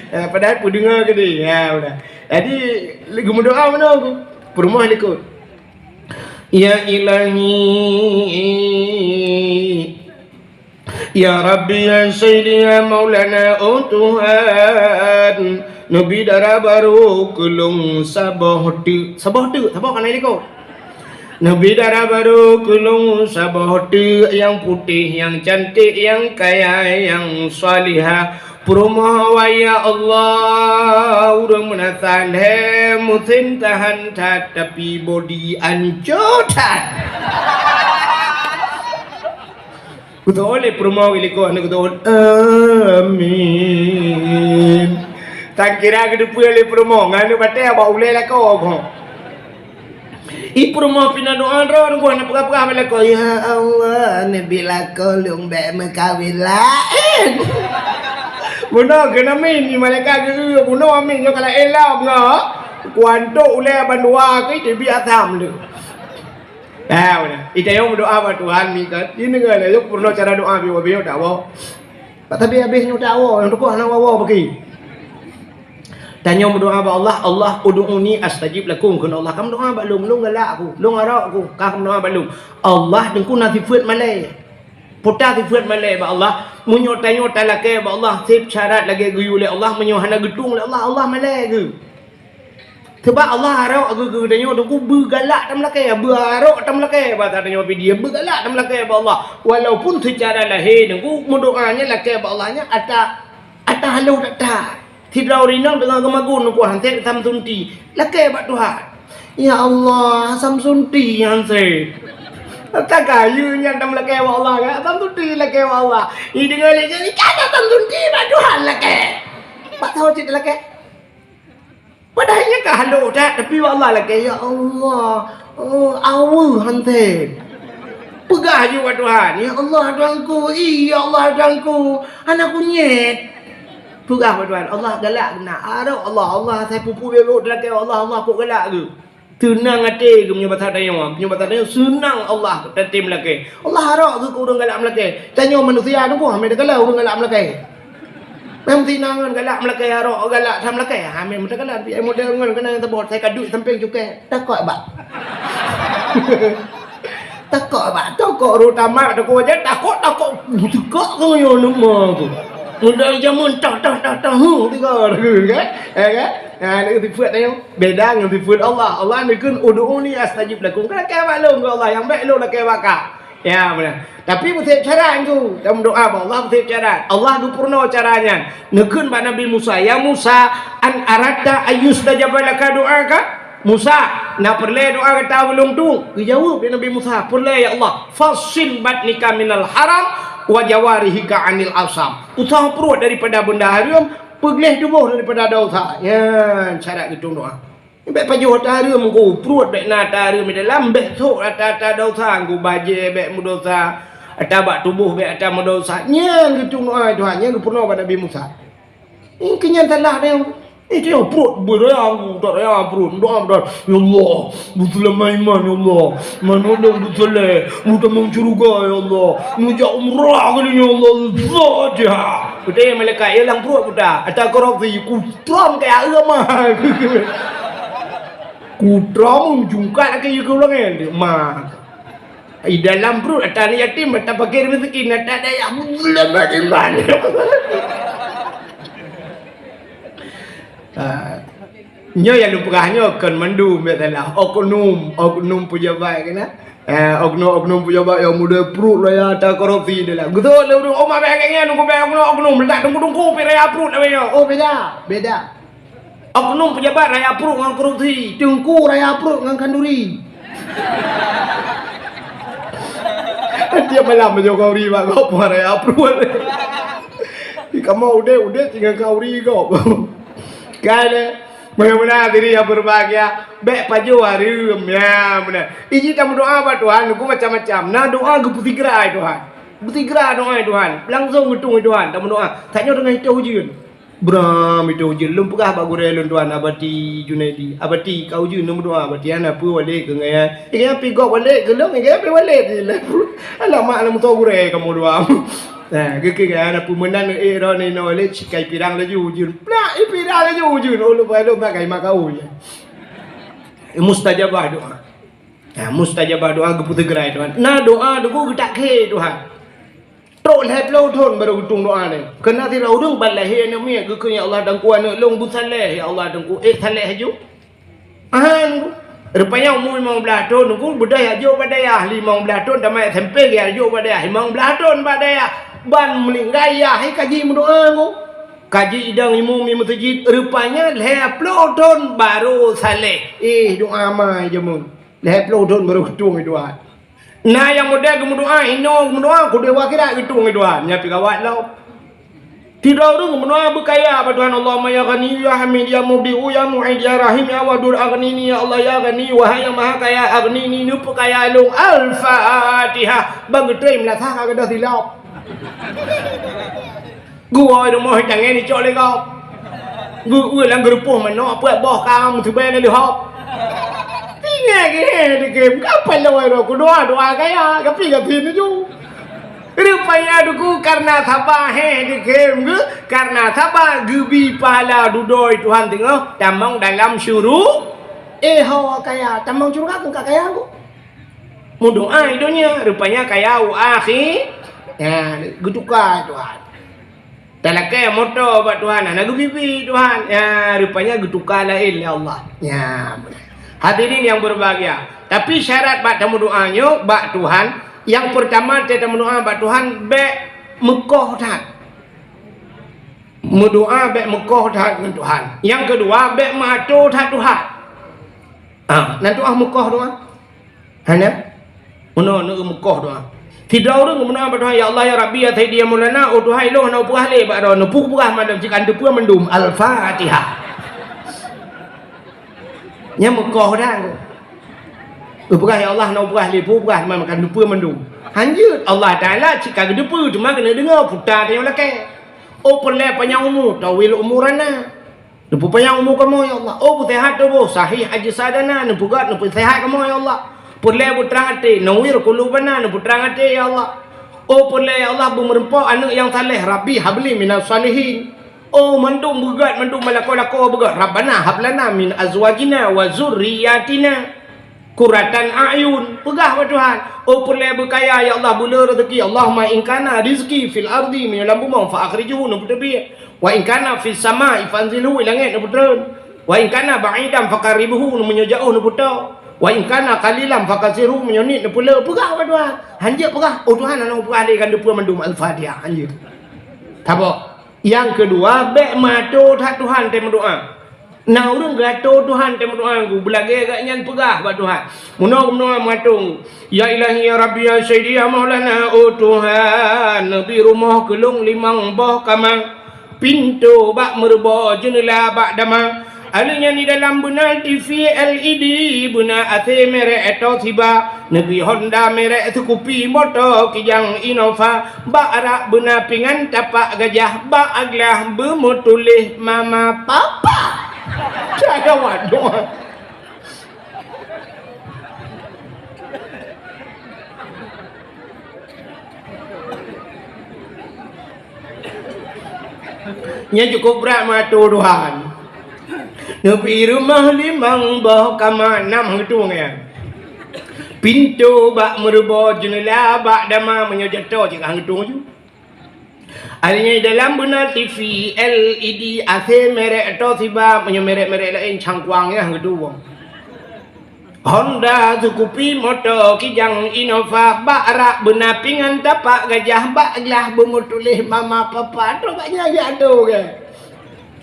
Eh, padahai peudeungoe keudeh. Ya, udah. Jadi, lagèe meudoá meunoe ku. Peurumoh likot. Ya Ilahi, ya Rabbi, ya Sayyidi, ya Maulana, oh Tuhan, neubi dara barô keu lôn saboh teuk. Saboh teuk, saboh ka na likot. Neubi dara barô keu lôn saboh teuk nyang putéh, nyang cantik, nyang kaya, nyang salihah. Peurumoh awai, ya Allah, ureuëng meunan saleh, meusén tahan that, tapi bodi ancô that. Geutoh lé peurumoh geulikot hana geutoh. Amin. Tan kira geuteupeue lé peurumoh, ngan batée bak ulée lakoe kong. I peurumoh pih na doa droe, nunggu hana peugah-peugah bak lakoe, "Ya Allah, neubi lakoe lôn bék meukawen laén." Bunoe keunoe min, malaikat geu-, bunoe amin, nyoe ka laén lom nyoe. Kuantok ulée bandua keu teubi asam tu. Ah, beuna. Itanyong meudoa bak Tuhan, mi kan. Ini kan, yuk peurunoe cara doa, biyo-biyo dakwoe. Bak tabi habéh nyoe dakwoe, nyang teukoh hana woe-woe bagi. Tanyoe meudoa bak Allah, "Allah ud'uni astajib lakum." Kheun Allah, "Kamu doa bak lôn, lôn galak aku, lôn arok aku, ka kamu doa bak lôn." Allah teungku na sifeuet malée. Peue ta sifeuet malée bak Allah, meunyoe tanyoe talakée bak Allah, seb syarat lagée geuyue lé Allah, meunyoe hana geutueng lé Allah, Allah malée geu. Sabab Allah arok geu-, geu-, geutanyoe teungku beugalak tameulakée, beuarok tameulakée, basa tanyoe pih dia beugalak tameulakée bak Allah. Walaupun seucara lahé teungku meudoa nyan lakée bak Allah nyan ata, ata haloh that-that. Sidroe ureueng inong teungoh geumagun teungku han seb Samsunti, lakée bak Tuhan. "Ya Allah, Samsunti han seb." Ata kayée nyan tameulakée bak Allah kan? Samsunti lakée bak Allah. Ideungoe lé nyan, "Ikan Samsunti bak Tuhan lakée." Bak saho cit lakée. Padahai nyan ka haloh that, tapi bak Allah lakée, "Ya Allah, oh, aweue han seb." Peugah ju bak Tuhan, "Ya Allah, Tuhanku, ih, ya Allah, Tuhanku, hana kunyét." Peugah bak Tuhan, Allah galak keunan. Arok Allah, Allah asai peue-peue beu-beu lakée, Allah, Allah kok galak geu. Seunang até geu meunyoe basa tanyoe, meunyoe basa tanyoe seunang Allah tatem lakée. Allah arok geu keu ureueng galak meulakée. Tanyoe manusia teungku, hana teukalon ureueng galak meulakée. Meusinan ngon galak meulakée, arok galak that meulakée. Ha, meusinan galak, tapi model ngon keunan nyang teubot, sai ka duek sampéng cukée. Takot bak. Takot bak. Takot roh tamat, takot wajan, takot, takot. Takot keu yo nama tu. Model jameun tah, tah, tah, tah. Hu, tiga, kan? Eh, kan? Ha, ni sifeuet nyoe. Beda ngon sifeuet Allah. Allah neukheun, "Ud'uni astajib lakum." Kan lakée bak lôn keu Allah, nyang bék lôn lakée bak ka. Ya, beuna. Tapi beuseb cara tu. Tameudoa bak Allah beuseb cara. Allah geupeurunoe cara nyan. Neukheun bak Nabi Musa, "Ya Musa, an aradta ayyustajaba laka du'aka?" "Musa, na peureulée doa gata bak lôn tu?" Geujaweueb lé Nabi Musa, "Peureulée, ya Allah. Fassil batnika minal haram wa jawarihika anil asam." Usah pruet daripada benda hareuem, peugléh tuboh daripada dosa. Nyan syarat geutueng doa. Bék pajoh ata hareuem, pruet bék na ata hareuem di dalam, bék sôk ata-ata dosa, bajée bék meudosa, ata bak tuboh bék ata meudosa. Nyan geutueng doa Tuhan, nyan geupeurunoe bak Nabi Musa. Nyan keuh nyan salah nyan. Eh, dia pruet beuraya, tak raya pruet, doa beuraya. "Ya Allah, beuseulama iman, ya Allah. Manoe lôn beusaleh, beutamong syeuruga, ya Allah. Neujak umrah kali, ya Allah." Fatihah. Beutôi malaikat, ya lam pruet buta. Ata korupsi, ku Trom kaya agama. Ku trom jungkat lagi ke ulang kan. Ma. Di dalam perut ada anak yatim, ada fakir miskin, ada dayah muslim beriman. Ha. Nyoe nyang lumpah nyoe kon mandum biasalah. Oknum, oknum pejabat kena. Eh, oknum-oknum pejabat nyang model pruet raya ata korupsi dalam. Geutot lé ureueng, "Oh, ma bèk lagèe nyan, nungku bèk oknum-oknum, letak teungku-teungku pih raya pruet lagèe nyoe." Oh, beda, beda. Oknum pejabat raya pruet ngon korupsi, teungku raya pruet ngon khanduri. Tiep malam meunyoe khanduri bak gob raya pruet. Kamoe udép-udép tinggai khanduri gob. Kan, eh? Meunan-meunan hadirin yang berbahagia, bèk pajoh hareuem, ya, meunan. Iji tameudoa bak Tuhan, nungku macam-macam. Na doa geupeusigra lé Tuhan. Geusigra doa lé Tuhan. Langsung geutueng lé Tuhan, tameudoa. Tanyoe teungoh itôh ujeuen. Bram itôh ujeuen. Lôn peugah bak gurèe lôn Tuhan, Abati Junaidi. Abati, ka ujeuen lôn meudoa, Abati. Hana peue walét keu nyan. Ingat pi gob walét keu lôn, ingat pi walét. Alamak, lam moto gurèe kamoe dua. Nah, geukheun kan, na peue meunan, eh, droeneuh inoe lé, sikai pirang laju ujeuen. Plak, eh, pirang laju ujeuen. Oh, lupa, lupa, kai makau je. Eh, mustajabah doa. Nah, mustajabah doa geupeusigra lé Tuhan. Na doa teungku geutak khe Tuhan. Trok lhèe ploh thôn barô geutueng doa nyan. Keunan sidroe ureueng ban lahé aneuk miet, geukheun, "Ya Allah, Teungku, aneuk lôn beusaleh, ya Allah, Teungku." Eh, saleh laju. Ahan, rupanya umu limong blaih thôn, nungku beudôh jak jok bak dayah, limong blaih thôn tamat S M P, jak jok bak dayah, limong blaih thôn bak dayah, ban meuninggai yah, hai kaji meudoa, nungku. Kaji idang imum di meuseujid, rupanya lhèe ploh thôn barô saleh. Eh, doa ma jameun. Lhèe ploh thôn barô geutueng doa. Na nyang model geumeudoa, hinoe geumeudoa, kudeh u akhirat geutueng lé Tuhan. Nyan pih gawat lom. Sidroe ureueng geumeudoa beukaya bak Tuhan, "Allahumma ya Ghaniyyu ya Hamid ya Mubdi'u ya Mu'id ya Rahim ya Wadud aghnini ya Allah ya Ghani, wahai Nyang Maha Kaya, aghnini, neupeukaya lôn." Al-Fatihah. Ban geutrém lasah ka gadôh silop. Geuwoe rumoh tangai nicok lé gob. Geu-, geu lam geurupoh manok peuet boh ka meuteubée lé leuhob. Tinggai geuhe dikém, ka paloi roh kudoa doa kaya, tapi ka pih nuju. Rupanya duku karena saba he dikém geu, karena saba geubi pahala dudoe Tuhan teungoh tamong dalam syuru-, eh ho kaya, tamong syuruga keu ka kaya ku. Meudoa i donya, rupanya kaya u akhi-, ya, geutuka Tuhan. Talakée moto bak Tuhan, hana geubibi Tuhan. Ya, rupanya geutuka laén lé Allah. Ya, hadirin yang berbahagia. Tapi syarat bak tameudoa nyoe bak Tuhan, yang pertama tameudoa bak Tuhan, bék meukoh that. Meudoa bék meukoh that ngon Tuhan. Yang kedua, bék meuato that Tuhan. Ah, nan Tuhan meukoh doa. Hana? Meunoe neu meukoh doa. Sidroe ureueng geumeudoa bak Tuhan, "Ya Allah, ya Rabbi, ya Sayyidi, ya Maulana, oh Tuhan, ilôn hana peugah lé bak droe, neupeugah mandum, cit ka neupeugah mandum." Al-Fatihah. Nyan meukoh dah. Peugah, "Ya Allah, hana peugah lé, peugah mandum, ka neupeugah mandum." Hanjeuet, Allah Taala cit ka geuteupeue, teuma keuneuk deungoe, puta tanyoe lakée. Oh, peureulée panyang umu, tawil umurana. Neupeupanyang umu kamoe, ya Allah. Oh, beuseuhat tuboh, sahih ajsadana, neupeugét, neupeuseuhat kamoe, ya Allah. Peureulée beutrang até, nawwir qulubana, neupeutrang até, ya Allah. Oh, peureulée, ya Allah, beumeureumpok aneuëk nyang saleh, Rabbi habli minas shalihin. Oh, mandum beugét, mandum meulako-lako beugét, Rabbana hablana min azwajina wa dzurriyyatina qurratan a'yun, peugah bak Tuhan. Oh, peureulée beukaya, ya Allah, beu le rezeki. Allahumma in kana rizqi fil ardi, meunyoe lam bumoe, fa akhrijhu, neupeuteubiet. Wa in kana fis sama'i, fa anzilhu, i langét neupeutreun. Wa in kana ba'idan, fa qarribhu, meunyoe jaoh, neupeutoe. Wa in kana qalilan, fa katsirhu, meunyoe niet, neupeule. Peugah bak Tuhan. Hanjeuet peugah, "Oh Tuhan, hana peugah lé, ka neupeugah mandum." Al-Fatihah, hanjeuet. Saboh. Nyang keudua, bék meuato that Tuhan teuh meudoa. Na ureuëng geuato Tuhan teuh meudoa, beulagée gobnyan peugah bak Tuhan. Meunoe meudoa meuato, "Ya Ilahi, ya Rabbi, ya Sayyidi, ya Maulana, oh Tuhan, neubi rumoh keu lôn limong boh kama, pintoe bak meureubo, jeuneula bak dama." Alheuh nyan di dalam beuna T V L E D, beuna A C merek Toshiba, neubi Honda merek Scoopy, moto Kijang Innova, bak rak beuna pingan tapak gajah, bak glah beumeutuléh mama papa. Cara wadoe. Nyan cukup brat meuato Tuhan. Neubi rumoh limong boh kama, nam heutueng nyan. Pintoe bak meureubo, jeuneula bak dama, meunyoe jato cit ka heutueng ju. Akhirnya dalam beuna T V L E D, A C merek Toshiba, meunyoe merek-merek laén cangkuang nyang geuduwong. Honda, Scoopy, moto Kijang, Innova, bak rak beuna pingan tapak gajah, bak glah beumeutuléh mama papa, trok bak nyan jak tu ke.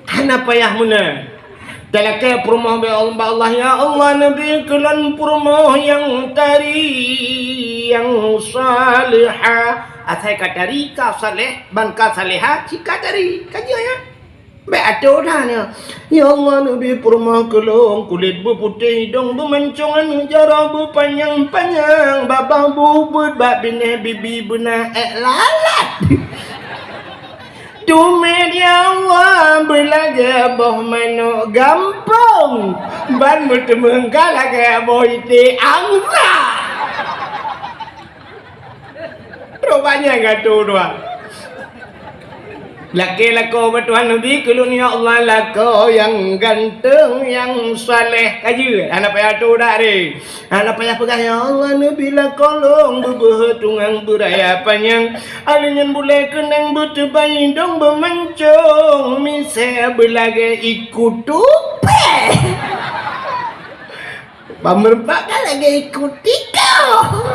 Hana payah meunan. Talakée peurumoh bak Allah, "Ya Allah, neubi keu lôn peurumoh nyang tari, nyang salihah." Asai ka tari, ka saleh, ban ka salihah, cit ka tari. Ka jeuet nyan. Bék ato that nyan. "Ya Allah, neubi peurumoh keu lôn kulét beuputéh, idong beumancong, aneuëk jaroe beupanyang-panyang, babah beubeut bak binéh, bibi beuna ék lalat." Teuma ya Allah beulagée boh manok gampông, ban meuteumé ka lagée boh iték angsa. Rupanya gatoe dua. Lakée lakoe bak Tuhan neubi keu lôn ya Allah lakoe nyang ganteng, nyang saleh. Ka jeuet, hana payah tudak deh. Hana payah peugah, "Ya Allah, neubi lakoe lôn beubeuhe tungang beuraya panyang, aleuh nyan bulée keunong beuteubai idong beumancong, misée beulagée iku tupée." Bak meureupak ka lagée iku tikôh.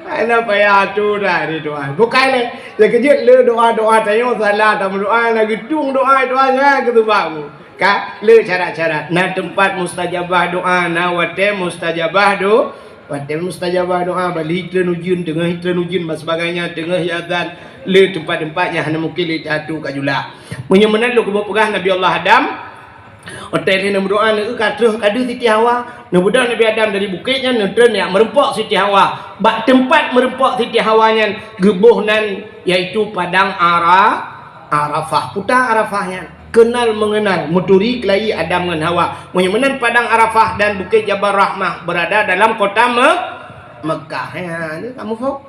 Hana payah tudak deh Tuhan. Bukai lé, sikeujeuet le doa-doa tanyoe salah tameudoa, na geutueng doa Tuhan, nyan keuteubak mu. Ka le syarat-syarat. Na teumpat mustajabah doa, na watée mustajabah do-, Watée mustajabah doa, bali treun ujeuen, teungoh treun ujeuen, dan sebagainya, teungoh azan, le teumpat-teumpat nyang hana mungken le tatu ka jula. Meunyoe meunan lôn keumeung peugah Nabi Allah Adam, watée lheueh neumeudoa, neueu ka troh ka deuh Siti Hawa, neubeudôh Nabi Adam dari bukét nyan, neutreun jak meureumpok Siti Hawa. Bak teumpat meureumpok Siti Hawa nyan geuboh nan, yaitu Padang Ara-, Arafah. Puta Arafah nyan. Kenal mengenal, meuturi keulayi Adam ngon Hawa. Meunyoe meunan Padang Arafah dan Bukét Jabal Rahmah berada dalam kota Me-, Mekah. Ya, ni kamu fok.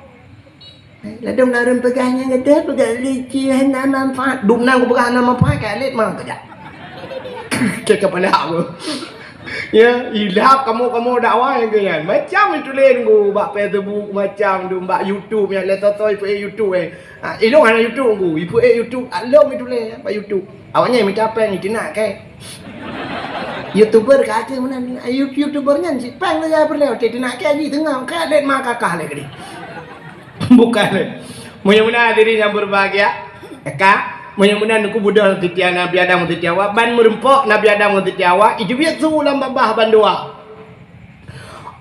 Ladôm narun peugah nyang geude, peugah licin, hana manfaat. Dum nang peugah hana manfaat, ka lét ma keujak. Ke kepala aku. Ya, ilap kamu, kamu dakwah yang ke yan. Macam itu lain ku, bak Facebook macam tu, bak YouTube yang le totoy pe YouTube eh. Ha, ilong hana YouTube ku, ipu eh YouTube, along itu le, bak YouTube. Awaknya minta apa yang dinak ke? YouTuber ka ke mana? You-, YouTuber nyan si pang le ya perlu, tidak ke ni tengah, ka lét ma kakah le ke dia. Bukan. Meunyoe meunan hadirin nyang berbahagia, ka, meunyoe meunan ku beudôh titian Nabi Adam ngon Siti Hawa, ban meureumpok Nabi Adam ngon Siti Hawa, ijeubiet su lam babah bandua.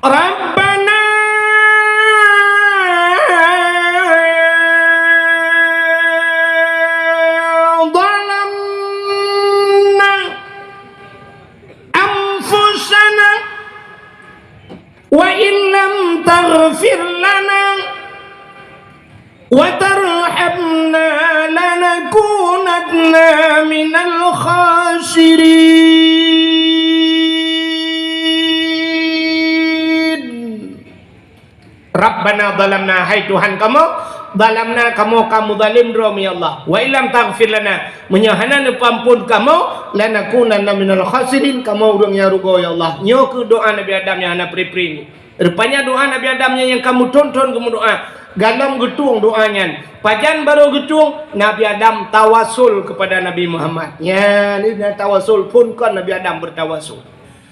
Rabbana zalamna anfusana wa in lam taghfir lana wa tarhamna lanakunanna minal khasirin. Rabbana zalamna, hai Tuhan kamoe, zalamna, kamoe ka meuzalim droe, ya Allah. Wa illam taghfir lana, meunyoe hana neupeuamphon kamoe, lanakunanna minal khasirin, kamoe ureuëng nyang rugoe, ya Allah. Nyoe keuh doa Nabi Adam nyang hana pri-pri. Rupanya doa Nabi Adam nyan nyang ka meuthon-thon geumeudoa. Galom geutueng doa nyan. Pajan barô geutueng, Nabi Adam tawasul kepada Nabi Muhammad. Nyan, ini tawasul, phon kon Nabi Adam bertawasul.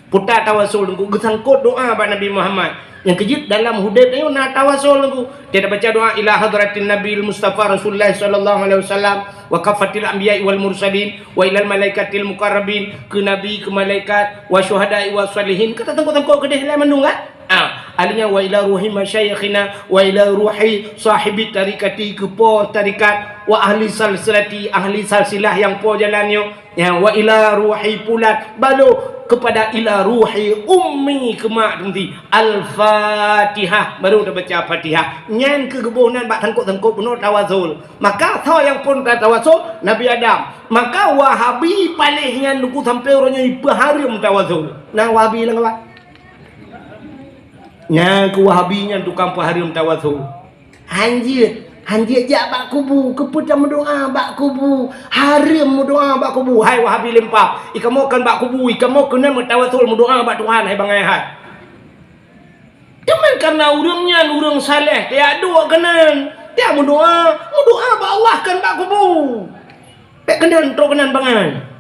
Puta tawasul nunggu geusangkot doa bak Nabi Muhammad. Nyang keujeuet dalam udeb nyoe na tawasul nunggu. Kita baca doa ila hadratin Nabil Mustafa Rasulullah sallallahu alaihi wasallam wa kafatil anbiya wal mursalin wa ilal malaikatil muqarrabin, ke nabi, ke malaikat, wa syuhada wa salihin. Kata tengkot-tengkot keudeh lai mandum kan? Ah, alinya wa ila ruhi masyayikhina wa ila ruhi sahibi tarikati, ke po tarikat, wa ahli salsilati, ahli salsilah nyang po jalan nyoe. Ya, wa ila ruhi pulan, baru kepada ila ruhi ummi, ke mak teuntée. Al-Fatihah, baru tabaca Fatihah. Nyan keuh geuboh nan bak tangkok-tangkok bunoe tawasul. Maka soe nyang phon tawasul, Nabi Adam. Maka Wahabi paléh nyan luku sampai uroe nyoe ipeuhareuem tawasul. Nah, Wahabi lam kawan. Nyan keuh Wahabi nyan tukang peuhareuem tawasul. Hanjeuet, hanjeuet jak bak kubu, keupeue tameudoa bak kubu, hareuem meudoa bak kubu. Hai Wahabi lempam, ikamoe kon bak kubu, ikamoe keunan meutawasul meudoa bak Tuhan, hai bangai hai. Teuma karena ureuëng nyan ureuëng saleh, tajak duek keunan, tajak meudoa, meudoa bak Allah kon bak kubu. Bék keunan trok keunan bangai.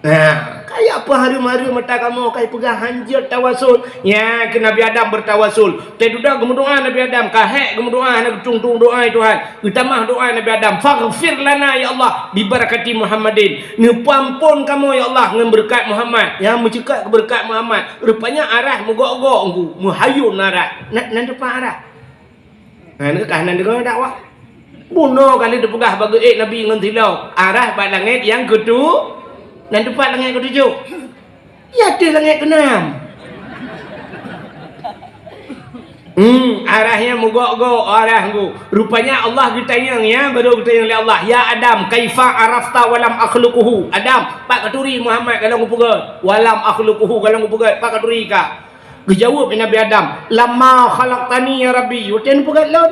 Nah, kaya peuhareuem-hareuem mata kamoe kai peugah hanjeuet tawasul. Nya keu Nabi Adam bertawasul. Teududa geumeudoa Nabi Adam, ka hék geumeudoa hana geutung-tung doa, "Ya Tuhan, geutamah doa Nabi Adam, faghfir lana ya Allah bi barakati Muhammadin." Neupeuamphon kamoe ya Allah ngon beureukat Muhammad. Nya meuceukat keu beureukat Muhammad. Rupanya arah meugok-gok engku, meuhayun arah. Nan, nan teumpat arah. Ha, nyan keuh nan deungoe dakwah. Bunoe kali teupeugah bak geuék Nabi ngon silau, arah bak langét nyang keutu-, nan teumpat langét keutujoh. Ya teuh langét keunam. Hmm, arah nyang meugok-gok, arah nggu. Rupanya Allah geutanyong, ya, baru geutanyong lé Allah, "Ya Adam, kaifa arafta walam akhluquhu?" Adam, pat katuri Muhammad kalau ngupeugot, walam akhluquhu kalau ngupeugot, pat katuri ka. Geujaweueb lé Nabi Adam, "Lamma khalaqtani ya Rabbi," watée neupeugét lôn.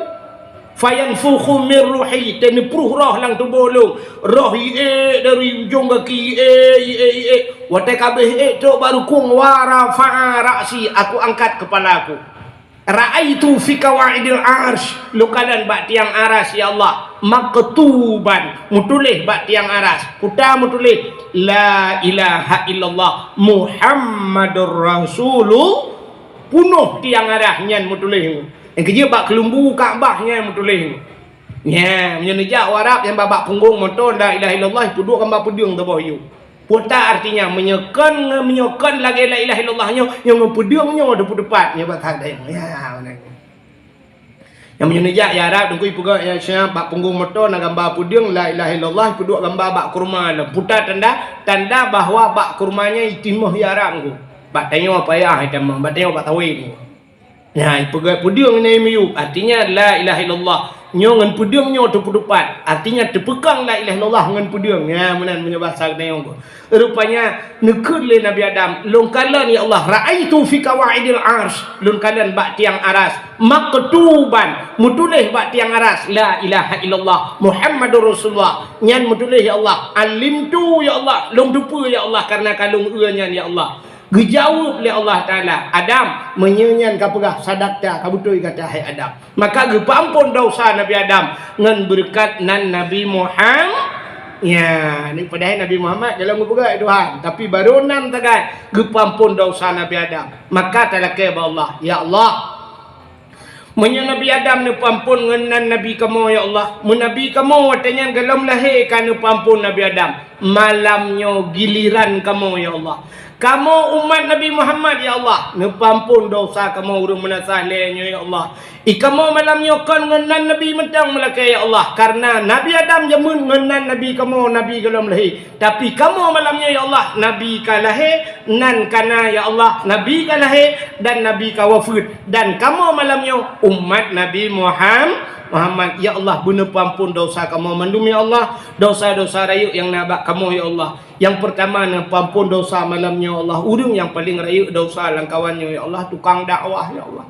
"Fayanfukhu min ruhi," watée neupruh roh lam tuboh lôn. Roh iék dari ujong gaki, iék, iék, iék. Watée ka abéh iék trok bak rukung, "Wa rafa'a ra'si," aku angkat kepala aku. "Ra'aitu fi qawaidil arsy," lôn kalon bak tiang aras, ya Allah. "Maktuban," meutuléh bak tiang aras. Peue meutuléh, "La ilaha illallah Muhammadur Rasulullah." Punoh tiang aras nyan meutuléh. Nyang keujeuet bak keulumbu Ka'bah nyan meutuléh. Nya, meunyoe neujak u Arab nyang bak, bak punggong moto la ilaha illallah, peuduek gambar peudeueng saboh yue. Puta artinya meunyoe kon, meunyoe kon lagée la ilaha illallah nyoe, nyoe ngon peudeueng nyoe teupeuteupat nyoe bak that dayong. Ya, beuna. Nyang meunyoe neujak ya Arab, teungku ipeugah ya siap bak punggong moto na gamba peudeueng la ilaha illallah, ipeuduek gamba bak kurma lom. Puta tanda, tanda bahwa bak kurma nyan itimoh ya Arab teungku. Bak tanyoe payah itamong, bak tanyoe bak tawé teungku. Nah, ipeugah peudeueng nyan miyueb, artinya la ilaha illallah. Nyoe ngon peudeueng nyoe teupeuteupat, artinya teupeukong la ilaha illallah ngon peudeueng. Nah, meunan meunyoe basa geutanyoe. Rupanya neukheun lé Nabi Adam, "Lôn kalon ya Allah, ra'aitu fi qawaidil arsy." Lôn kalon bak tiang aras, maktuban, meutuléh bak tiang aras, "La ilaha illallah Muhammadur Rasulullah." Nyan meutuléh ya Allah, "Alimtu ya Allah, lôn teupeue ya Allah, karena ka lôn eu nyan ya Allah." Geujaweueb lé Allah Taala, "Adam, meunyoe nyan ka peugah, sadaqta, ka beutôi gata hai Adam." Maka geupeuamphon desya Nabi Adam ngon beureukat nan Nabi Muham-, ya, ni padahai Nabi Muhammad dalam geupeugah Tuhan, tapi barô nan sagai geupeuamphon desya Nabi Adam. Maka talakée bak Allah, "Ya Allah, meunyoe Nabi Adam neupeuamphon ngon nan Nabi kamoe, ya Allah, meunabi kamoe watée nyan gohlom lahé ka neupeuamphon Nabi Adam, malam nyoe giliran kamoe, ya Allah. Kamoe umat Nabi Muhammad, ya Allah, neupeuamphon desya kamoe ureuëng meunasah lé nyoe, ya Allah. I kamoe malam nyoe kon ngon nan Nabi mantong meulakée, ya Allah, kareuna Nabi Adam jameun ngon nan Nabi kamoe, Nabi gohlom lahé. Tapi kamoe malam nyoe, ya Allah, Nabi ka lahé, nan ka na, ya Allah, Nabi ka lahé, dan Nabi ka wafeuet. Dan kamoe malam nyoe umat Nabi Muham-, Muhammad. Ya Allah, beuneupeuamphon desya kamoe mandum, ya Allah. Desya-desya rayeuk nyang na bak kamoe, ya Allah. Nyang peurtama neupeuamphon desya malam nyoe, ya Allah. Ureuëng nyang paleng rayeuk desya lam kawan nyoe, ya Allah, tukang dakwah, ya Allah.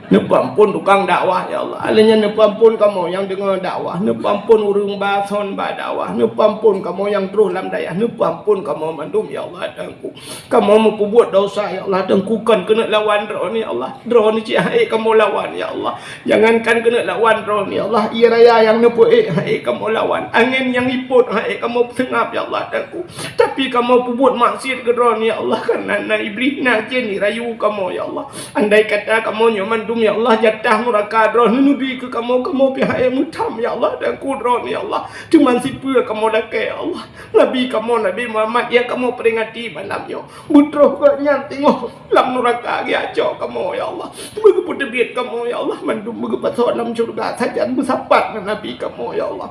Neupeuamphon tukang dakwah, ya Allah. Lheueh nyan neupeuamphon kamoe nyang deungoe dakwah, neupeuamphon ureuëng ba son ba dakwah, neupeuamphon kamoe nyang troh lam dayah, neupeuamphon kamoe mandum, ya Allah, Tuhanku. Kamoe meupeubuet desya, ya Allah, Tuhanku, kon keuneuk lawan Droeneueh, ya Allah. Droeneueh cit han ék kamoe lawan, ya Allah. Jangankan keuneuk lawan Droeneueh, ya Allah, ie raya nyang neupeuék han ék kamoe lawan, angén nyang ipot han ék kamoe peuseungab, ya Allah, Tuhanku. Tapi kamoe peubuet maksiet keu Droeneueh, ya Allah, kareuna na Iblih na jén irayu kamoe, ya Allah. Andai kata kamoe nyoe mandum, ya Allah, jatah nuraka Droeneueh neubri keu kamoe, kamoe pih han ék meutam, ya Allah, Tuhanku, Droeneueh, ya Allah. Teuma sipeue kamoe lakée, ya Allah. Nabi kamoe, Nabi Muhammad nyang kamoe peuringati malam nyoe, beutroh gobnyan teungoh lam nuraka geujak cok kamoe, ya Allah. Beugeupeuteubit kamoe, ya Allah, mandum beugeupasoe lam syeuruga sajan beusapat ngon Nabi kamoe, ya Allah.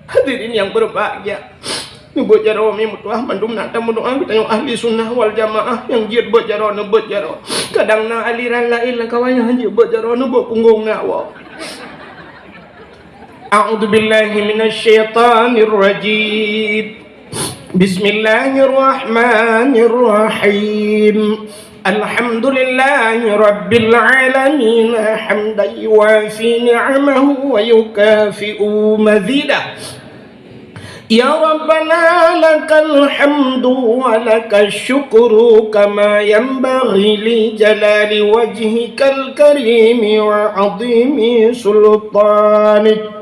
Hadirin nyang beubahgia, neubeuet jaroe mi meutuah mandum na tameudoá geutanyoe ahli sunnah wal jamaah nyang jeuet beuet jaroe neubeuet jaroe. Kadang na aliran laén lam kawan nyang han jeuet beuet jaroe neubeuet punggong na woe. A'udzubillahi minasyaitonirrajim. Bismillahirrahmanirrahim. Alhamdulillahi rabbil alamin, hamdan yuwafi ni'amahu wa yukafi'u mazidah. Ya Rabbana, lakal hamdu wa lakash syukru kama yanbaghi li jalali wajhikal karimi wa azimi sultanik.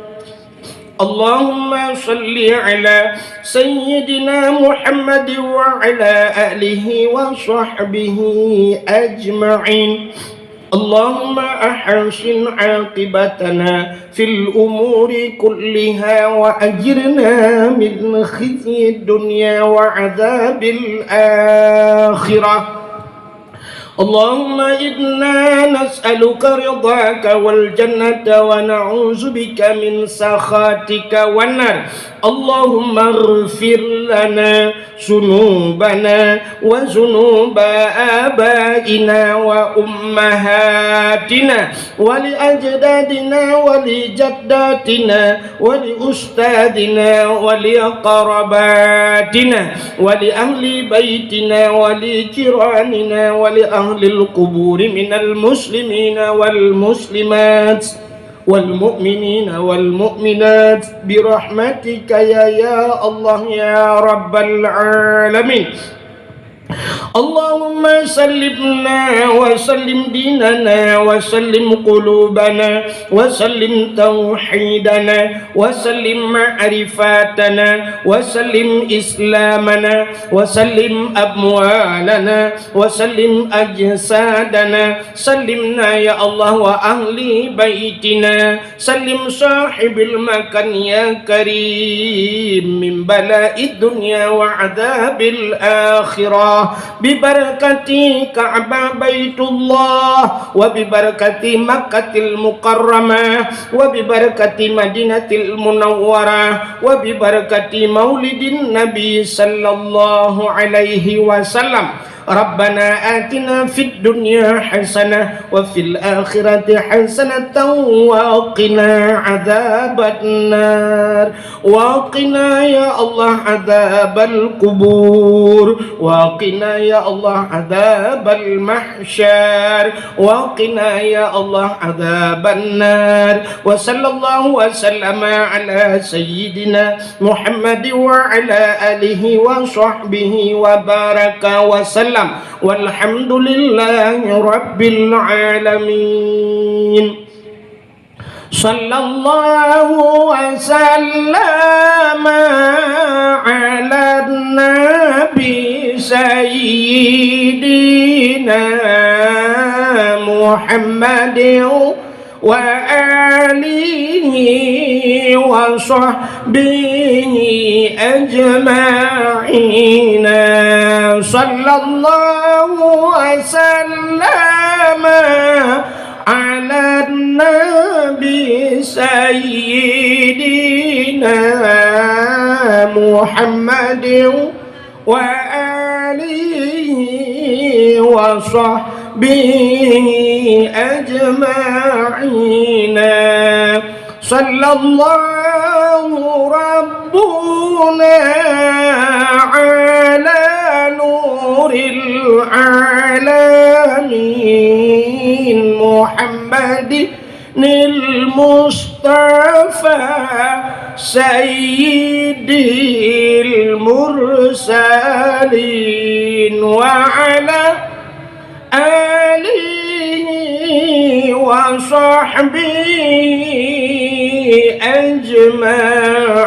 Allahumma salli ala sayyidina Muhammad wa ala alihi wa sahbihi ajma'in. Allahumma ahsin aqibatana fil umuri kulliha wa ajirna min khizyid dunya wa adzabil akhirah. Allahumma inna nas'aluka ridhaka wal jannata wa na'udzubika min sakhatika wan nar. Allahumma ighfir lana dzunubana wa dzunuba abaina wa ummahatina wa li ajdadina wa li jaddatina wa li ustadzina wa li aqrabatina wa li ahli baitina wa li jiranina wa li ahlil quburi minal muslimina wal muslimat wal mu'minina wal mu'minat bi rahmatika ya, ya Allah, ya Rabbal alamin. اللهم سلمنا وسلم ديننا وسلم قلوبنا وسلم توحيدنا وسلم معرفتنا وسلم إسلامنا وسلم أموالنا وسلم أجسادنا. سلمنا يا الله وأهل بيتنا. سلم صاحب المكان يا كريم من بلاء الدنيا وعذاب الآخرة ببركة كعبة بيت الله وببركة مكة المكرمة وببركة مدينة المنورة وببركة مولد النبي صلى الله عليه وسلم. ربنا آتنا في الدنيا حسنة وفي الآخرة حسنة وقنا عذاب النار. وقنا يا الله عذاب القبور. وقنا يا الله عذاب المحشر. وقنا يا الله عذاب النار. وصلى الله وسلم على سيدنا محمد وعلى آله وصحبه وبارك وسلم. والحمد لله رب العالمين. صلى الله وسلم على النبي سيدنا محمد وآله وصحبه أجمعين. صلى الله وسلم على النبي سيدنا محمد وآله وصحبه أجمعين. صلى الله ربنا على نور العالمين محمد المصطفى سيد المرسلين وعلى آله وصحبه أجمعين.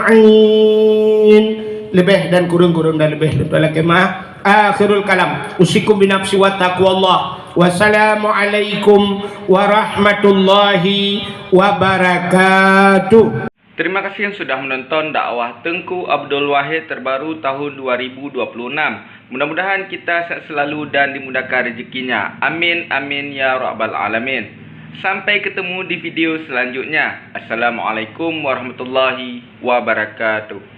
Leubeh dan kureueng-kureueng dan leubeh lôn lakée meu'ah. Akhirul kalam. Usikum binafsi wa taqwallah. Wassalamualaikum warahmatullahi wabarakatuh. Terima kasih yang sudah menonton dakwah Teungku Abdul Wahid terbaru tahun dua ribu dua puluh enam. Mudah-mudahan kita sehat selalu dan dimudahkan rezekinya. Amin, amin, ya rabbal alamin. Sampai ketemu di video selanjutnya. Assalamualaikum warahmatullahi wabarakatuh.